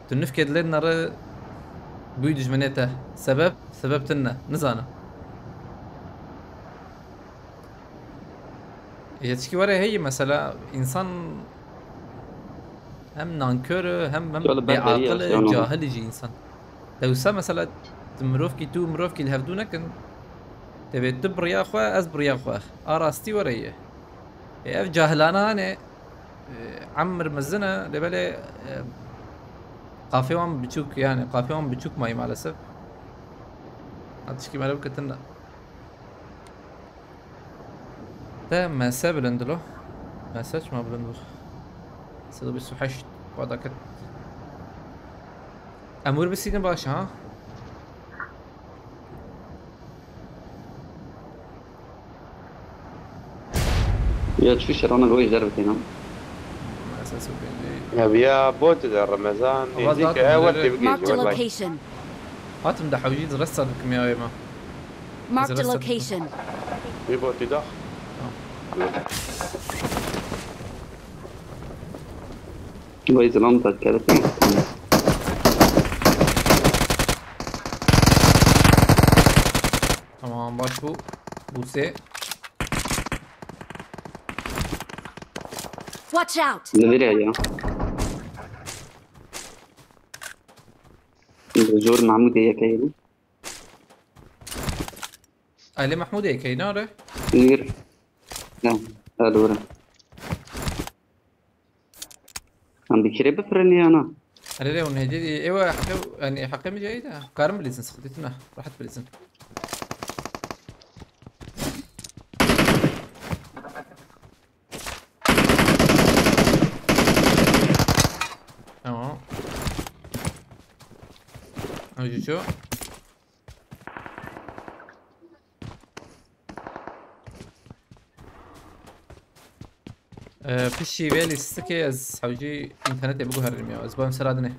tu nifkê dilê nere bûyî dijminê te. Sebeb, sebeb tune. Nizane. Yetişkî were heye mesela insan hem nankör e, hem, hem bêaqil e, cahil jî insan. Dewsa mesela tu mirovkî tu mirovkî li hevdû nekin. Tevê tu bi riya xwe, ez bi riya xwe. A rastî were ye. E, ev cahilana hane, e, emir mezin e, lê belê, e, qafê wan biçûk, yani qafê wan biçûk mayî maalesef. Tişkî mere bikitin de. Te M S bilind lo. M S çima bilind bû? Sed û bîst û heşt xwe daket. Em wir bisînin baş ha? Ya çi şerana goy der bitêna. M S û pêncî. Ya, ya bot de Remezan, Ama nêzî ke zaten ew wextê bigihîjî. Marked a location. Hatim de hewcî resta dikim ya êma. Marked a location. Wî botî dax. Vay zilam da kerete. Tamam, baş bu. Bu se. Watch out! Li vir ya. Zor Mahmûdê yekeyê. Aile Mahmûdê yekeyê, ne re? Li vir. Ya, ha, doğru. Em bi kirê bifirin ya na? Erê, erê, hûn hêdî, ewa heqê, yani heqê min jî heye de. Karin bilîzin, sıkıntı tune. Rahat bilîzin. Tamam. Hadi şu. Ee, piştî vê lîstikê ez hewcî înternetê biguherînim ya. Ez bavim ser adinê.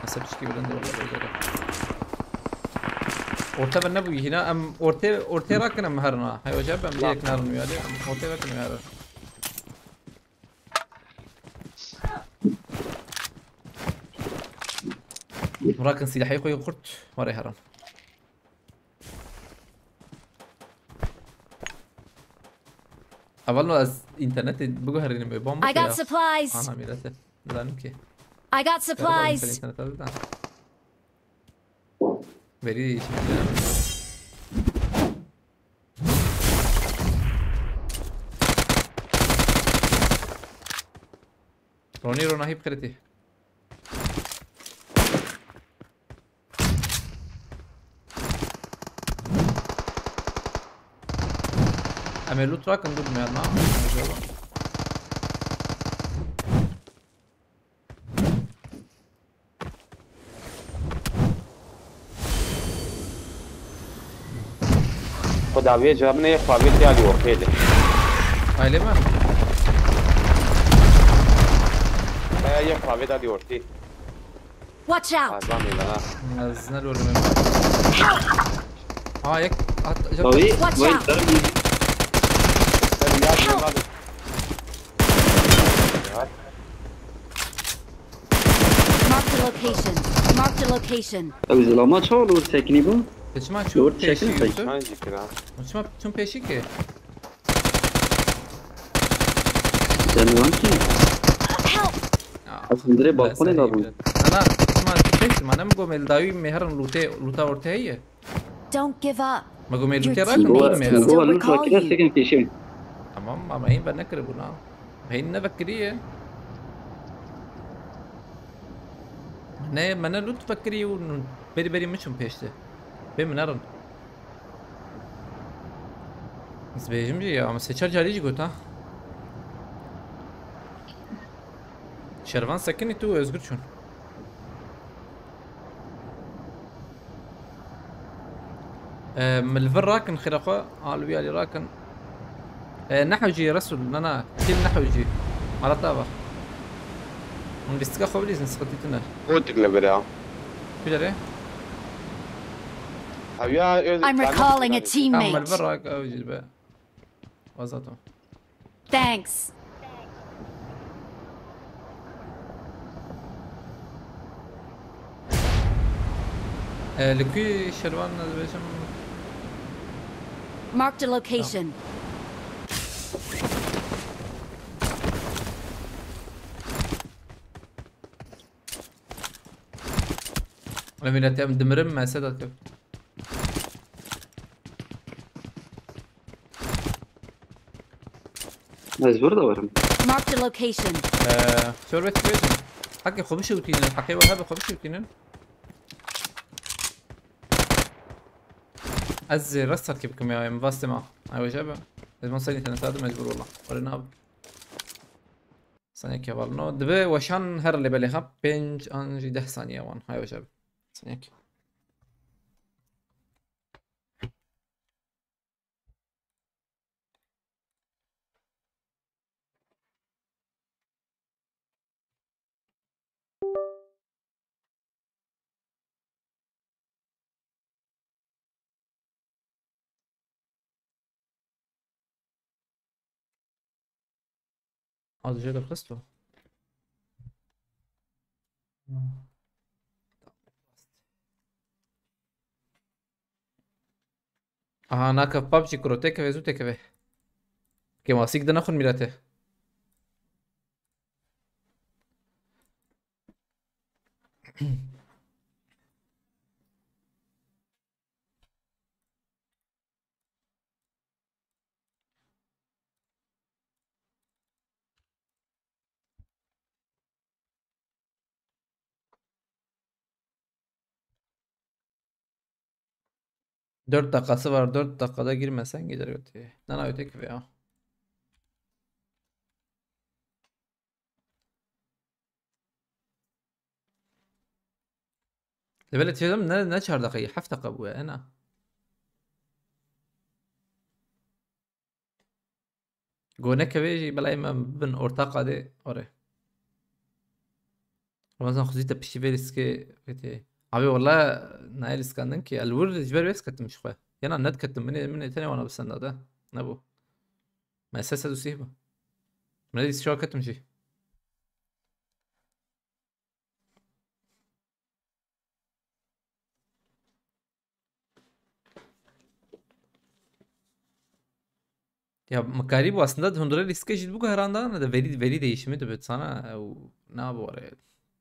Mesela piştî bilind wala böyle. Orta ve ne bu hîna? Em ortê, ortê rakin em herina. Hey hocam, ben bir yakın herinu yani. Em ortê rakin em herin. Rakin silahê xwe yê kurt. Were herin. Hevalno ez înternetê biguherînim, ê bomba I got ya. Supplies. Ana mîrete. Zanim ki. I got supplies. Internete bida. Verî şimdi. Ronî Ronahî bi xêrê tê. Em ê loot rakin dur me na. Xwedawê cevabine yek xwavê tê alî ortê de. Aile mi? He, yek xwavê de alî ortê. Watch out! Azam ê bana. Ez ne rolüm. Ha, yek at. Tabii. Watch out! Tabii ya. Help! Marked a location. Marked a location. Ew zilama çawa li wir sekinî bû? Çima çû pêşî Yusuf? Çima çûn pêşî ki? Sen lan ki? Help! Ya, ez hundirê balkonê da bûn. Ana, çima çû pêşî? Ma ne mi gomê li dawî me herin lûtê, lûta orteyê ye? Don't give up. Me gomê lûtê rakin, me herin. Go, go, lût rakire sekin pêşî. Tamam, ama hîn ve nekiribûna. Hîn ne vekiriye. Ne, me ne loot vekirî û berî berî min çûn pêştê. Bê min nerin. Ez bêjim jî ya, me sê çar carî jî got ha. Şervan sekinî tu Özgür çûn. Ee, min li vir rakin xêra xwe, a li wî alî rakin. Ee, nehewcî Resul, na, na, kî nehewcî. Mala te ava. Hûn lîstika xwe bilîzin, sıkıntı tune. Gotik li vir e. Kucere? Hewiya, ö-, I'm recalling a teammate. Tamam, li vir rak, ew jî be. Vazato. Thanks. Ee, li ku Şervan ez bêjim? Marked a location. Tamam. Li mîletê em dimirim, me sê de kir. Ez burada varım. Marked a location. Ee, sorbet bêjim. Haqê xwe bişewtînin, haqê we hebe xwe bişewtînin. Ez ê rest serkê bikim ya, em vastê ma. Ay weje be. Ez ma serî tene sadim mecbur wala. Wala nab. Saniyek hevalno. Dibe weşan her lê belê xap. Pênc an jî deh saniye wan. Hay weje be. Saniyek. Az önce de kıstı. Aha, nakev PUBG kuro, têkeve, zû têkeve. Kêmasîk de nexwin mîrete. Dört dakikası var. Dört dakikada girmesen gider götü. Nana öteki veya. Li belê têdim ne, ne çar deqeyî, heft deqe bûye, ena. Go nekeve jî belay me bin orta qadê, ore. Ramazan xwezî te piştî vê lîskê vê tê. Abi wala nayê lîskandin ki, el wir ji ber vê diketim ji xwe. Yena nediketim, min ê, min ê tenê wana bi senda de. Nebû. Me sê sed û sî bû. Min ê dîs şo ketim jî. Ya, mikarî bû aslında, di hundirê lîstikê jî bû guherandana de verî, verî değişimi dibe sana, ew nabore.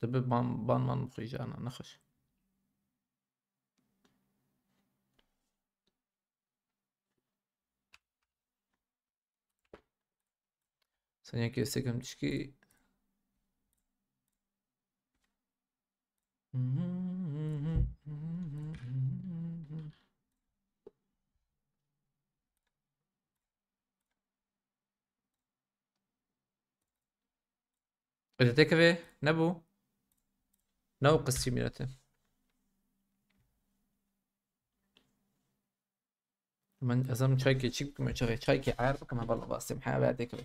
Dibe ban, ban man bixwî jana, nexweş. Sen yekê sekim tişkî. Ede tekevê nebû. Ne o qisî mîrete. Min ez em çaykê çîk bikim, çaykê, çaykê ayar bikim, heval basê, heval tekevê.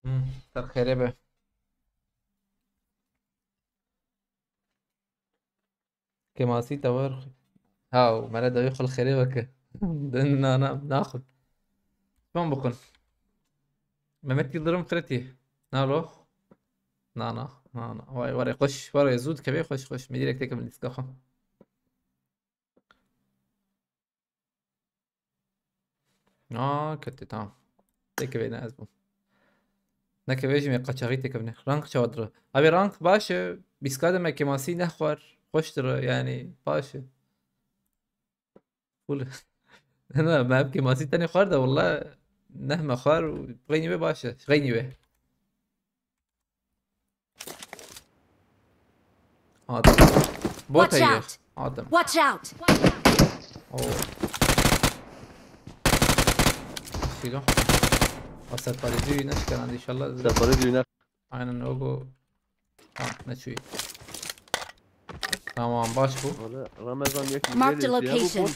Hmm, ser xêrê be. Kêmasî te wer. Haw, mele dawî xwe li xêrê veke. Din na, na, naxwin. Çiman bixwin? Mehmet Yıldırım Kreti. Nalo? Na, na, na, na. Vay, vay, xweş, vay, zû dikevê, xweş, xweş. Me direkt têkevin lîstika xwe. Aa, kete, tamam. Têkevê ne ez bûm. Nekevê jî me qaçaxî têkevine. Rank çawa dire? Abi rank baş e. Bîska de me kêmasî nexwar. Xweş dire, yani baş e. Full. Ne, ne, me ev kêmasî tenê xwar de, walla neh me xwar û xeynî wê baş e. Xeynî wê. Adam. Bot Watch heye. Out! Adam. Watch out! Oo. Silo. A serparêzî wî neşkenand inşallah. Serparêzî wî ne- Aynen o go. Ha, ne çûyî. Tamam, baş bû. Wala Ramazan yek Marked a location.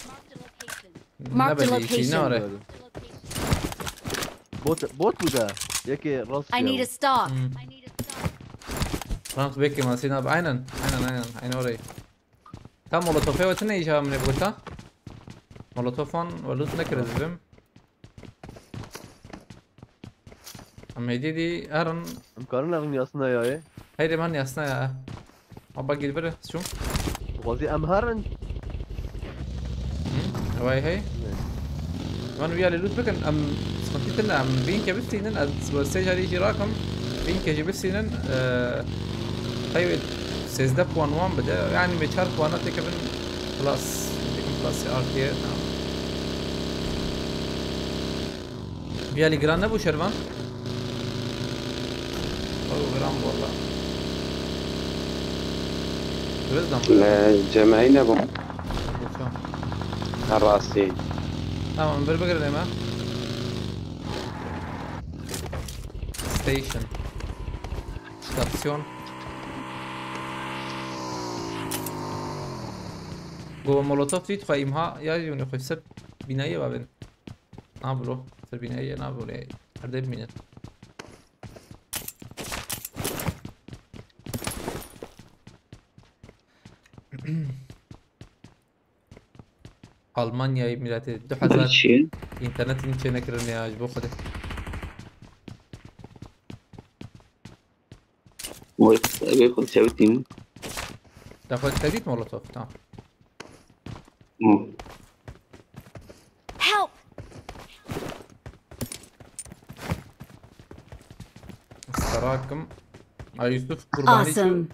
Marked a location. Bot, bot bu da. Yekê rast I need a stock. Hmm. Rank bê kêmasî nab. Aynen. Aynen, aynen. Aynen orayı. Tam molotofê we tune îja min ê bigota. Molotofan we loot nekir ez bim. Em hêdî dî herin. Em karin herin yasna ya ê. Heyri man yasna ya. Aba gir bire çûm. Wazî em herin. Hı? Vay hey. Van viya lê loot bikin, em sıkıntı tine, em bin ke bistînin, ez bu sê carî jî rakim, bin ke jî bistînin, e, hey wê sêzdeh puan wan bide, yani me çar puana têkevin plus, têkevin plus artı, tamam. Viya lê giran nebû şervan? Ew giran bû walla. Rêz dam. Ne, cemeyî nebû. Her rastî. Tamam, bir bigirin hemen. Station. Stasyon. Go molotof dît xwe îmha ya yûnî xwe ser bînayê babin. Na bro, ser bînayê na bro. Erdê bimînin. Almanyayê miletê du hezar. Çi? Înternetin çê nekirin ya, ji bo Xwedê. Oy, evê xwe çewitîm. Te xwe çewit molotof, tamam. Hı. Help! Serakim. Ay Yusuf kurbanî. Awesome.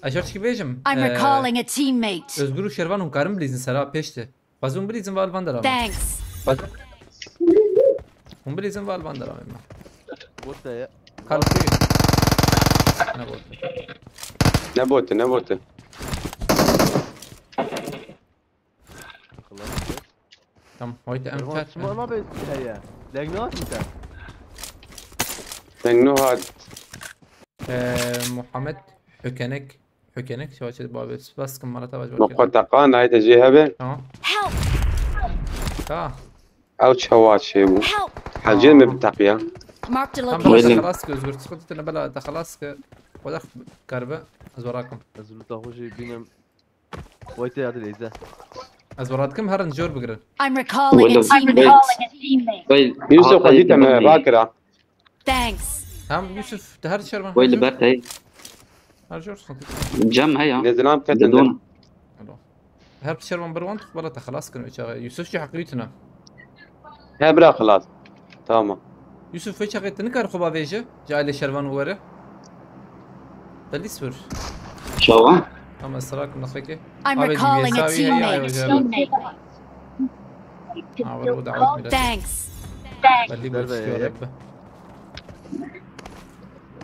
Aşağı çıkıp bêjim. I'm, e, recalling a teammate. Özgür û Şervan hûn karin bilîzin sera pêşte. Xwezûn bilîzin val van deram. Thanks. Hûn bilîzin val van deram ema. Bot de ye. Kalkıyor. Ne bot? Ne botu, ne botu? Tamam, haydi em çar. Sima nabe heye. Deng ne hat? Deng ne hat? Ee, Muhammed Ökenek. Hükenek, çawa çê babê, spas kim, mala tava ji Muqataqa nayte jê hebe. Tamam. Help! Ka. Ew çawa çê bû. Help! Hecê me biteqiya. Marked a Tam location. Xelas ki, özgür, sıkıntı tine bela, te xelas ki. Xweda karibe, ez werakim. Ez li taxo jî bînim. Wayte hadi leyze. Ez werakim, herin jor bigirin. I'm recalling a teammate. Vay, Yusuf, xwedî te me rakira. Thanks. Tamam Yusuf, de her şervan. Vay li ber tey. Her jor sıkıntı. Cem heya. Nezilam Didon. ketin. Alo. Her bir şervan bir wan, bela te xelas kirin, çağa. Yusuf şu hakkı yutuna. He bira xelas. Tamam. Yusuf, ve çağa tini kar xo bavêje, cahilê şervan were. Delis vur. Şawa. Ama sıra kum nasıl ki? I'm recalling a teammate. Ha, var bu davet millet. Thanks. Belli bu Nerede istiyor ya? Rabbi.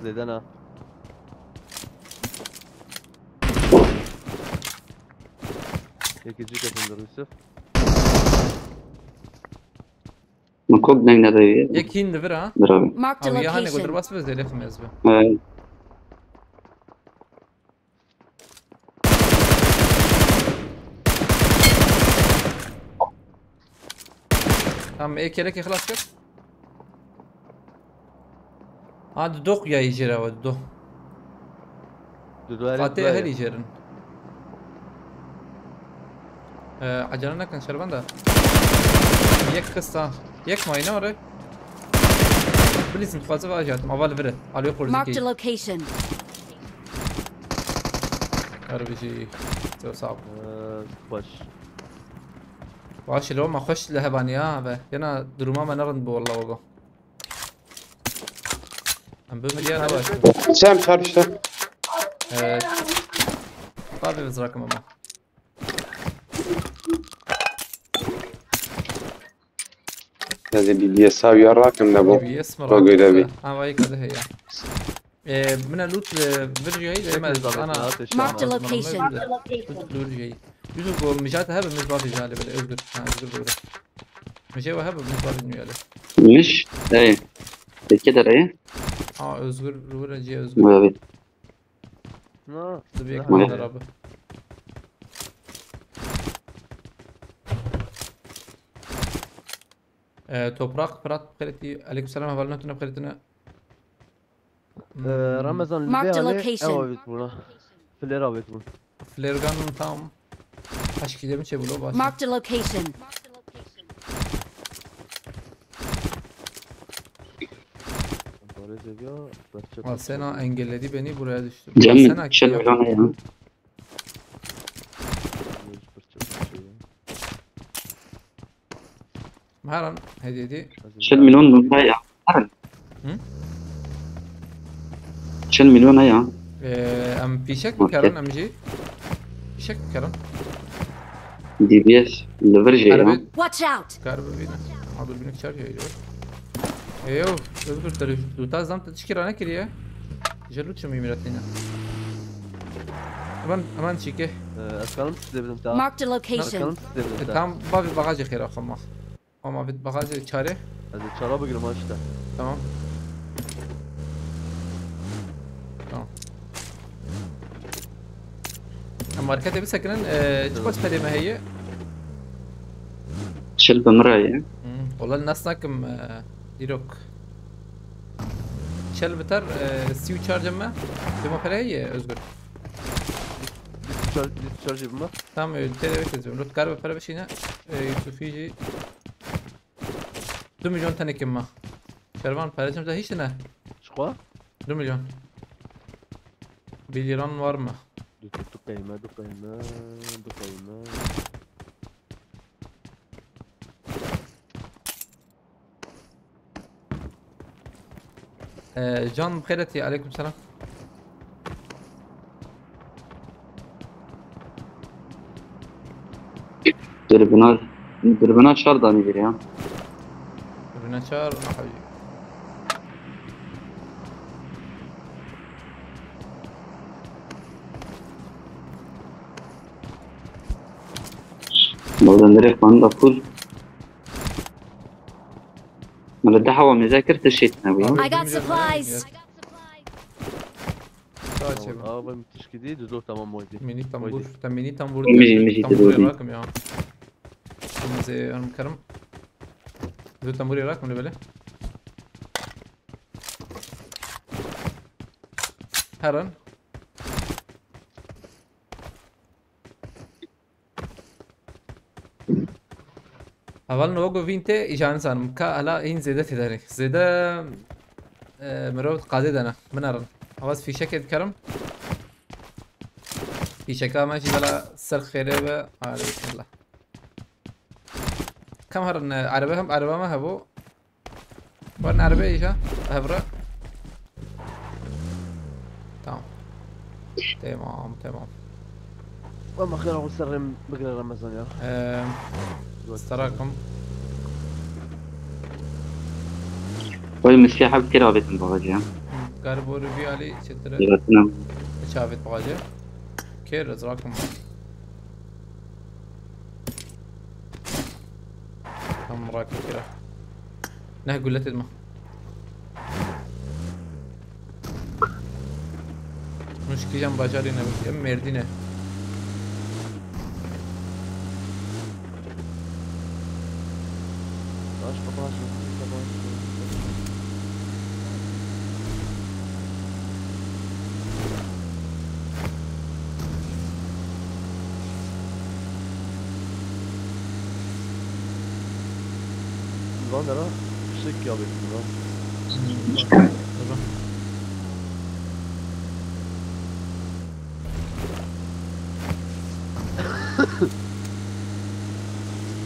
Zeydan ha. Yekî cî kesindir Yusuf. Min kok deng nedayê. Yek hîn divir ha. Bravo. Marked a Ama ya hani godur location. bas biz elef mezbi. Ee, Tamam, ek yelek xelas kir. Ha, dudoq ya jira ve dudoq. Dudoq Fatih heli jerin. Ee, acele nekin şervan da. Yek kısa. Yek mayna oraya. Bilirsin fazla var zaten. Aval vire. Alıyor Marked a polisi. Location. Harbiji. Çok sağ ol. Baş. Baş lo ma hoş le hebani ya ve. Yana duruma ma nerin bu vallahi ogo. Em bu milya ne baş. Sen çarpıştı. Evet. Tabii biz rakım ama. Hadi bir diye sav ya rakım ne bu. B B S mi Çok öyle bir. Ha vay kadı he ya. Ee, buna loot e, vereceği de Hepimiz yemez. davetli Ana. ateş Ana, Marked a ana, location. Loot vereceği. Yusuf bu mücadele hebe mücadele jale böyle özgür. Ha özgür böyle. Mücadele hebe mücadele jale. Miş. Ey. Peki de rey. Ha özgür, Ruhur Hacı özgür. Evet. No. Dur bir Buyurun. yakın abi. Ee, Toprak, Fırat, Fırat'ı, aleykümselam, havalına tüne Fırat'ını. Ee, Ramazan Marked a Lübeyali location. Ev avit buna. Flare avit bun. Flare gun tam. Aşk gidelim şey bulu baş. Marked a location. Barış ediyor. Al Sena engelledi beni buraya düştüm. Cem Sena şel kim? Milyon ya. Her an hediyedi. Şel milyon bu ya. Hı? Şel milyon ya. Ee, em pişek mi karan em jî? Pişek mi karan? D B S li vir jê ya. Arabet Watch out! Kar bibîne. Ha dur bîne çar yaydı. Eyo, öbür türlü tuta zam tı çikira ne kiriye? Jelu çimi miratine. Aman aman çike. Ee, Eskanım size bizim ta. Marked a location. Eskanım size bizim E, ta. tam bavi bagajı kira xoma. Ama bit bagajı çare. Hadi çara bugün maçta. Tamam. Tamam. Em marketê bisekinin, e, çi kaç perê me heye? Çil bi min re ye. Hmm, wala nas nakim, e, dîrok. Çel biter, e, sî û çar cem me. Cema pere heye, Özgür. Çar, çar cebim var. Tamam, e, tere bekledim. Rutkar ve pere beşine, e, Yusufî jî. Du milyon tane kim ma? Şervan, pere cem de hiç ne? Çiqa? Du milyon. Bir liran var mı? Du, du, du qeyme, du qeyme, du qeyme. Ee, Can Xeyreti, aleyküm selam. Dürbüna, dürbüna çar danî bir ya. Rüne çağır, aha. Buradan direkt bana da full. Bana daha o mezakir tişit ne bu ya. I got supplies. Daha çê bû. Aa, ben tişkî değil, düz o tamam oydu. Mini tambur. Te mini tambur Mini, mini tambur dedi. Rakim ya. Kırmızı yarım karım. Düz tambur yarak mı böyle? Her an. Heval no go vîn tê îjan zanim ka hala hîn zêde tê derê. Zêde e, mirov qadê dene. Min erin. Avaz fîşekê dikerim. Fîşeka me jî bela ser xêrê ve. Hadi bismillah. Kam herin e, erebe hem erebe me hebû. Werin erebe îja. Hevre. Tamam. Tamam, tamam. Ama xêr o serrê min bigire Remezan ya. Eee, starakim. Oy, miskê heb kira betin babacığım. Garibori bir ali çetire. Yaratınım. Çavet bagajı. Kêr ez rakim. Tam rakim kira. Neh gule tedma. Nuşkîjan bajarî ne, em Mêrdîn e. Baş, baş, baş. Van dera fişek ya bekliyor.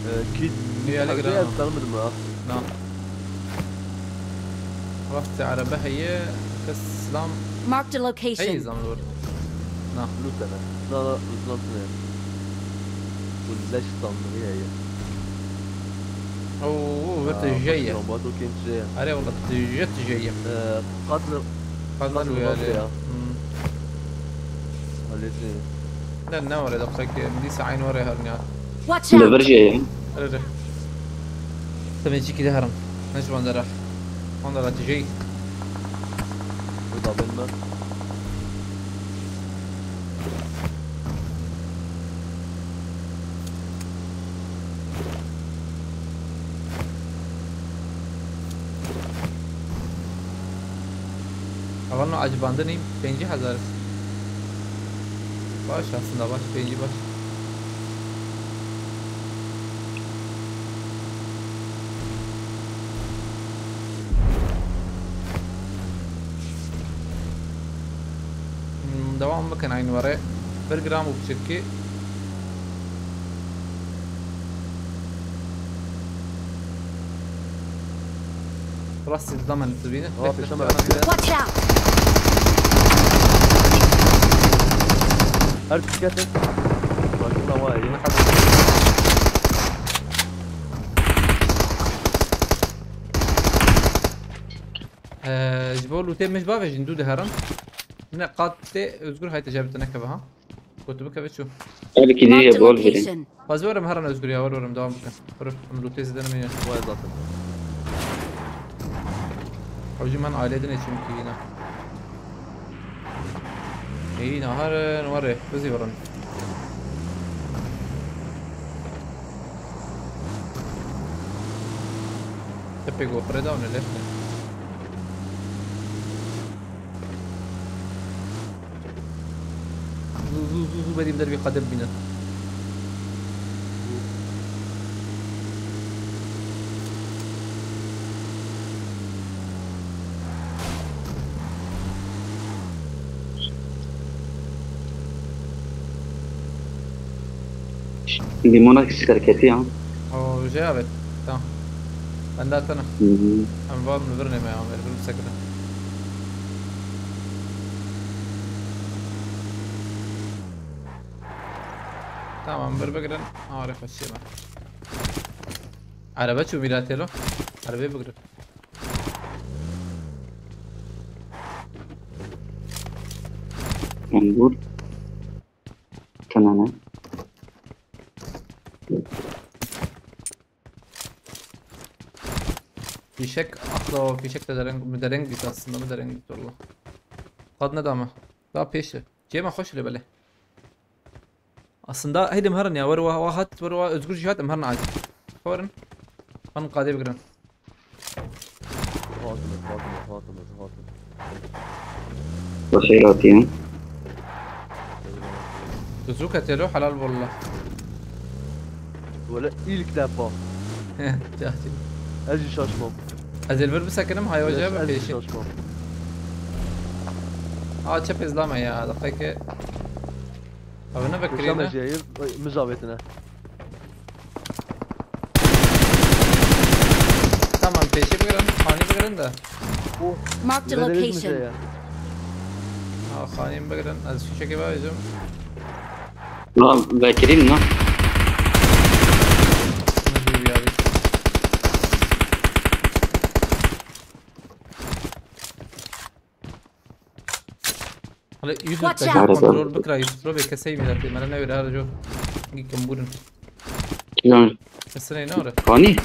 Ee, kit. Niye öyle Hadi girer ya, ama? Tanımadım ha. Na. Rastî erebe heye, kes silam. Marked a Hey, location. Zamlor. Na. Lütfen. Na, na, lütfen. Bu leş sandığı ya. Oo, verte jeye. Lomba token jeye. Are wala, tu jet jeye. Ee, katlı Fazla Nasıl lu nasıl yani. ya? Hmm. Halledeceğim. Ne, ne var ya, dakika ki, dîsa aynı var ya her ne. Watch Li vir out! jê ye. Hadi de. Tabii ki de haram. Ne zaman dara? Onda da tijey. Burada ben ben. Alanla acibandinî pêncî hezar. Baş aslında, baş, pêncî baş. Hmm, devam bikin aynı were. Bir gram û piçekî. Rastî didame li dibîne. Aa, Lef, peşe lef, me lef. rastî. Watch out! Her dikkat et. Bakın ama iyi. Ee, ji bo lûtê min ji bavê jin dû diherin. Ne qat tê Özgür hayte jebite nekeve ha. Gotu bikeve çû. Belki Marked diye a bol verin. location. Baz werim heran Özgür ya, wer werim, devam bikin. Dur, em lûtê zêde nemîne. Vay zaten. Hocam ben aileden içim ki yine. İyi, naharin, var ya, bizi vurun. Tepe gopre da onu lefne. Zu, zu, zu, zu, berî dervî qedem bîne. Limona şirketi ya. O, şey abi. Tamam. Ben de atana. Hı hı. Em var mı? Birine mi ya? Ver, bir sekine. Tamam, bir bakın. Arif açayım ben. Araba çubuğu telo. Arabayı bakın. Ondur. Tamam. Fişek, akla o fişek de dereng, mi dereng git aslında, mi dereng git valla. Kad ne dama? Daha pêş e. Cema xweş le belê. Aslında heydim herin ya. Wer wa, wa hat, wer wa Özgür jî hat, em herin acil. Xwerin. Herin qadê bigirin. Hatim, hatim, hatim, hatim. Xêr hatiye. Duzuk etelo helal wallah. Wele ilk defa. Cahil. Ez jî şaşmam. Ez ê li vir bisekinim, haya Wele hoca ez jî pêşî. Şaşmam. Aa, çep izlama ya, deqeke. Abi ne Kuşa bekirîne? Meciyayı, mizavêtine. Tamam, pêşî bigirin, xanî bigirin de. Marked a Zedeliz location. Müzeye. Ha, xanî bigirin, ez fişekê bavêjim. Lan, vekirîn lan. Ne diyor ya? Hele Yusuf, Watch te out! Kontrol bikira, Yusuf, lo bê kesey mi dati, mera newêre her jo. Gikim burin. Kîjan? Kesin ne ore? Kanî?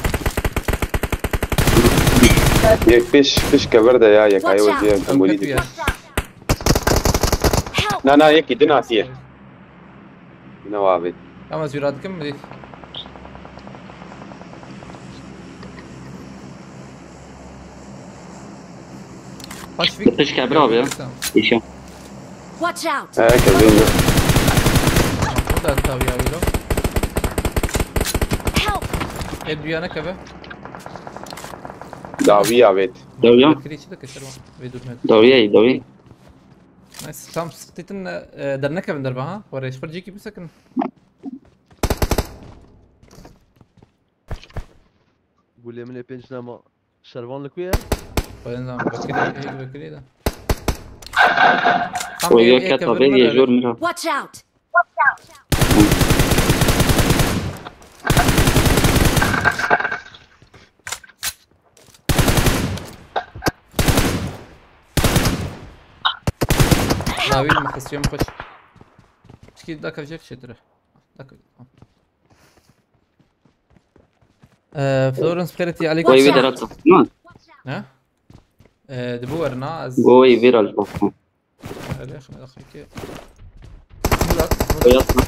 Yek pêş, pêş kever de ya, yek Watch ayê out! Wezî Ew Kemolî ketu dike. Ya. Help! Na, na, yekî din hatiye. Yine wavê. Ama ez wî radikim mi dît? Paşvik. Pişt kebra abi ya. Tamam. Îşe. Watch out! He, kebra. O da tabii ya, öyle. Help! E, duyana kebe. Dawiya avêt. Dawiya. Kiri içi de keser var. Ve durmuyor. Dawiya, dawiya. Nice. Tam sıktın, e, dernekevin derba ha. Oraya hiç bir ciki bir sakın. Gulê min ê pênc nema şervan li ku ye? Xwedên zam, vekirî, ê vekirî de. Tam O ê, yek ê keta kevin bê, me yê de jor min re. Watch out! Dawî min xistiyem xweş. Çikî da kevjek çêtir e. Da kev-, Ee, Florence Pereti, aleykum Wê wî selam. Derat. Ne? Ha? Ee, di bu werna ez Go wê vîr al. Öyle, şimdi dakika. Murat, Murat. Wê yatma.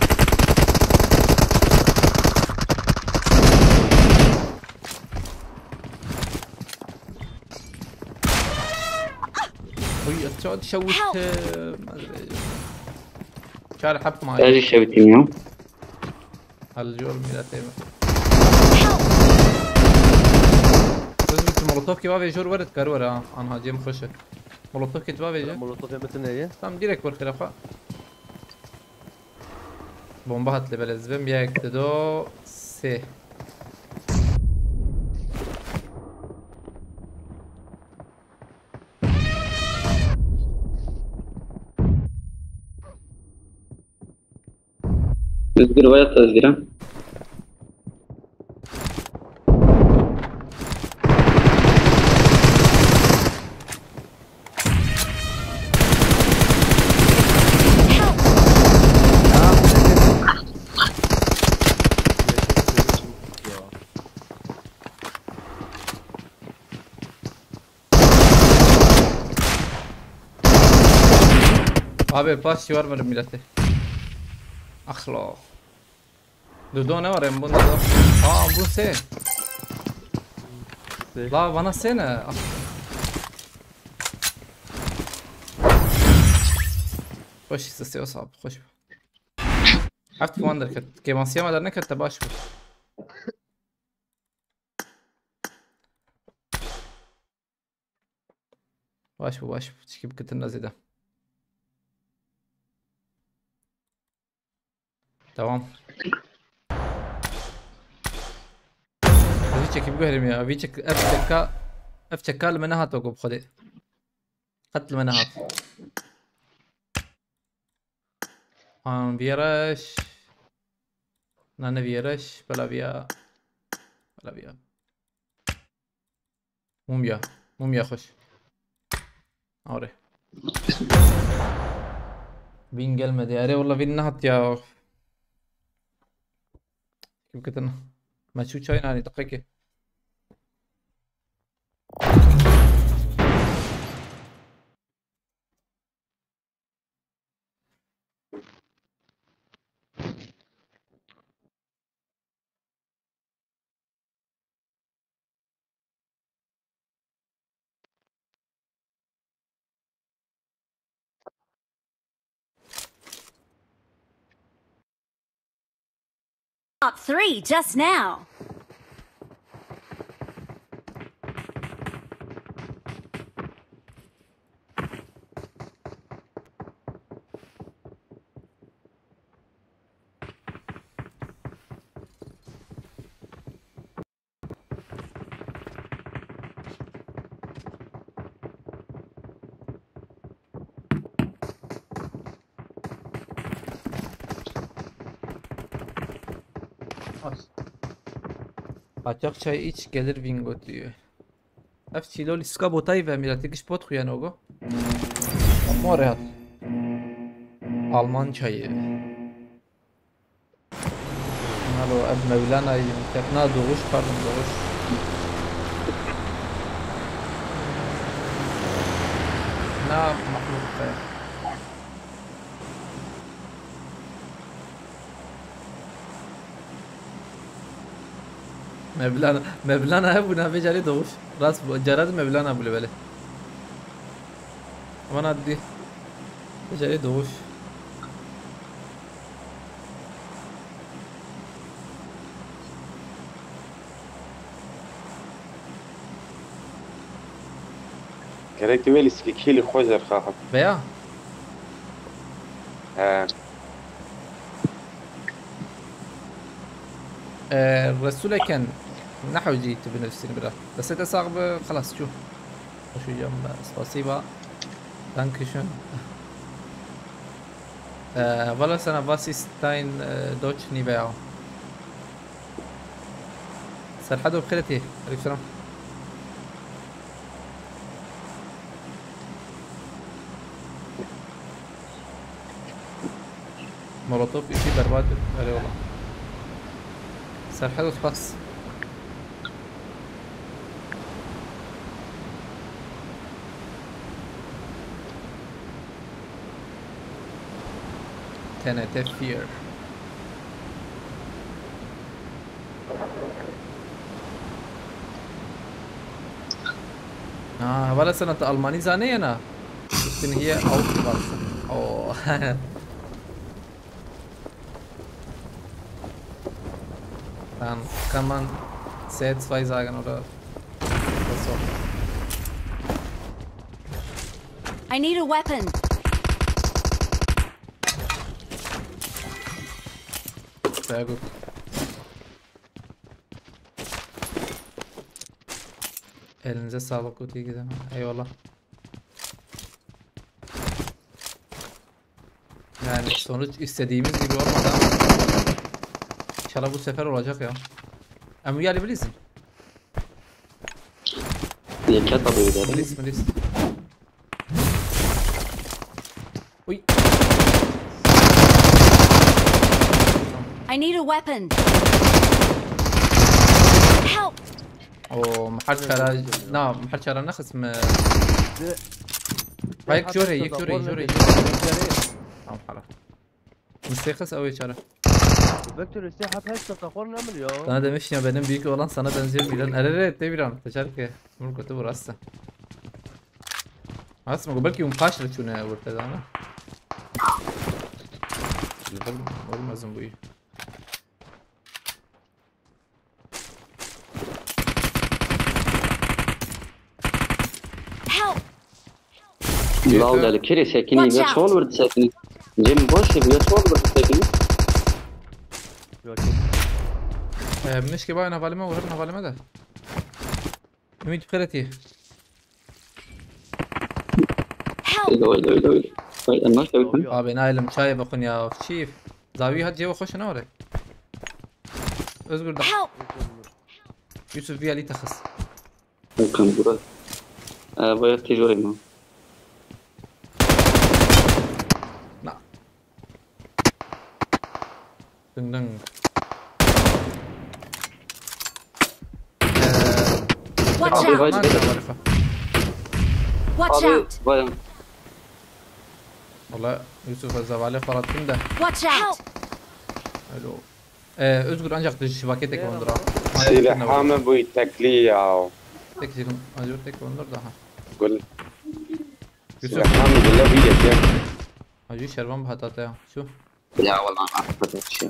Uy, ez çawa dişewit, Help! Çar hep ma. Ez jî şewitîm ya. Hal jor miletê mi? Biz bir molotof ki bavê jor weret kar were ha. Anha cem xweşe. Molotof ki bavê je. Molotof yemetin neye? Tam direkt bir xirafa. Bomba hat le belez bim. Yek, do, se. Özgür, vaya Özgür'e. Abi, paş var mı millete? Axlo. Dudo ne var en bunda da? Aa, bu se. Se. La bana sene. Ah. Hoş sesi o sahip, hoş. Heft puan derket. Kêmansiya me derneket te baş bû. Baş bû, baş bû. Çikî bikitin zêde. Tamam. Ez vî çekî biguherim ya. Vî çek, ev çeka, ev çeka li me nehat wek bi Xwedê. Qet li me nehat. An viyeraj. Na ne viyeraj. Bela viya. Bela viya. Mumya. Mumya xweş. Are. Vîn gelmedi. Erê, walla vîn nehat ya. Kim kitin? Me çû çay nani, deqeke. Top three just now. Kaçak çay iç, gelir Bingo diyor. Ev çîlo lîstika botayî ve mîratî giş bot xuya nogo. Morê hat. Alman çayı. Nalo ev Mevlana yî, kepna Doğuş, pardon, Doğuş. Na Mahmut Kaya. Mevlana, Mevlana hebûna vê carê Doğuş. Rast bu, cara de Mevlana bûle belê. Aman adli. Vê carê Doğuş. Gerek wê lîstikî kîlî xwe jêr xaxim. Veya? He. Ee, Resuleken, ne hewcî tu binivîsînî bira. Destê te sax bi, xelas çû. Hoş hocam, spasiba. Dankeschön. Ee, wala sana, was ist dein, ee, Deutsch niveau? Serhado bi xêr tê. Aleyküm selam. Molotov işi berbat. Eyvallah. Serhado spas. T N T Fear. Ha, wala sana, tu Almanî zanê ya na? Ich bin hier aufgewachsen. Oh. Dann kann man sehr zwei sagen, oder? Oder so. I need a weapon. Sehr gut. Elinize sağlık, Guti, gidelim. Eyvallah. Yani sonuç istediğimiz gibi olmadı ama inşallah bu sefer olacak ya. Em wî alî bilîzin. Yeke tabi bir de. Milis, milis. Uy. I need a weapon. Help! O, mi her çara, na, mi her çara nexist mi. Hayır, yek jore, yek jore, jore. Tamam, hala. Mistexis ew ê çare. Vektor, sê hat heşt, te xor nemir ya. Sana demiştim ya, benim büyük olan sana benziyor, Miran. Erere, te Miran. Teşekkür. Bunu kötü bu rasta. Aslında bu belki un paşla çune vurte dana. Olmaz bu iyi. Help! Law deli kirê sekinî, ya sol bir sekinî. Cem boş ya, ya sol bir sekinî. Yok, yok. Ee, mişke bana navalime vurur, navalime de. Ümit, dikkat et iyi. Help! Öyle, öyle, öyle, öyle. Ay, anlaş da bitmedi. Abi, Nail'im, çay bakın ya. Çift. Zavi hat cevap hoş ne var? Özgür da. Help! Yusuf bir Ali takız. Bakın burada. Ee, bayağı tecrübe mi? Na. Ding ding. Ee, Watch abi, out! Vay, vay, vay. Watch out! Abi, vay. Valla Yusuf, ez zevalê xwe radim de. Watch out! Alo. Ee, Özgür, ancak dış şibake tek ondur ha. Silahımı bu tekli ya. Tek çekim, acaba tek ondur daha. Gül. Yusuf. Silahımı gülü bir yetiyor. Acı şerban bu hatta ya. Şu. Ya valla arkadaş ya.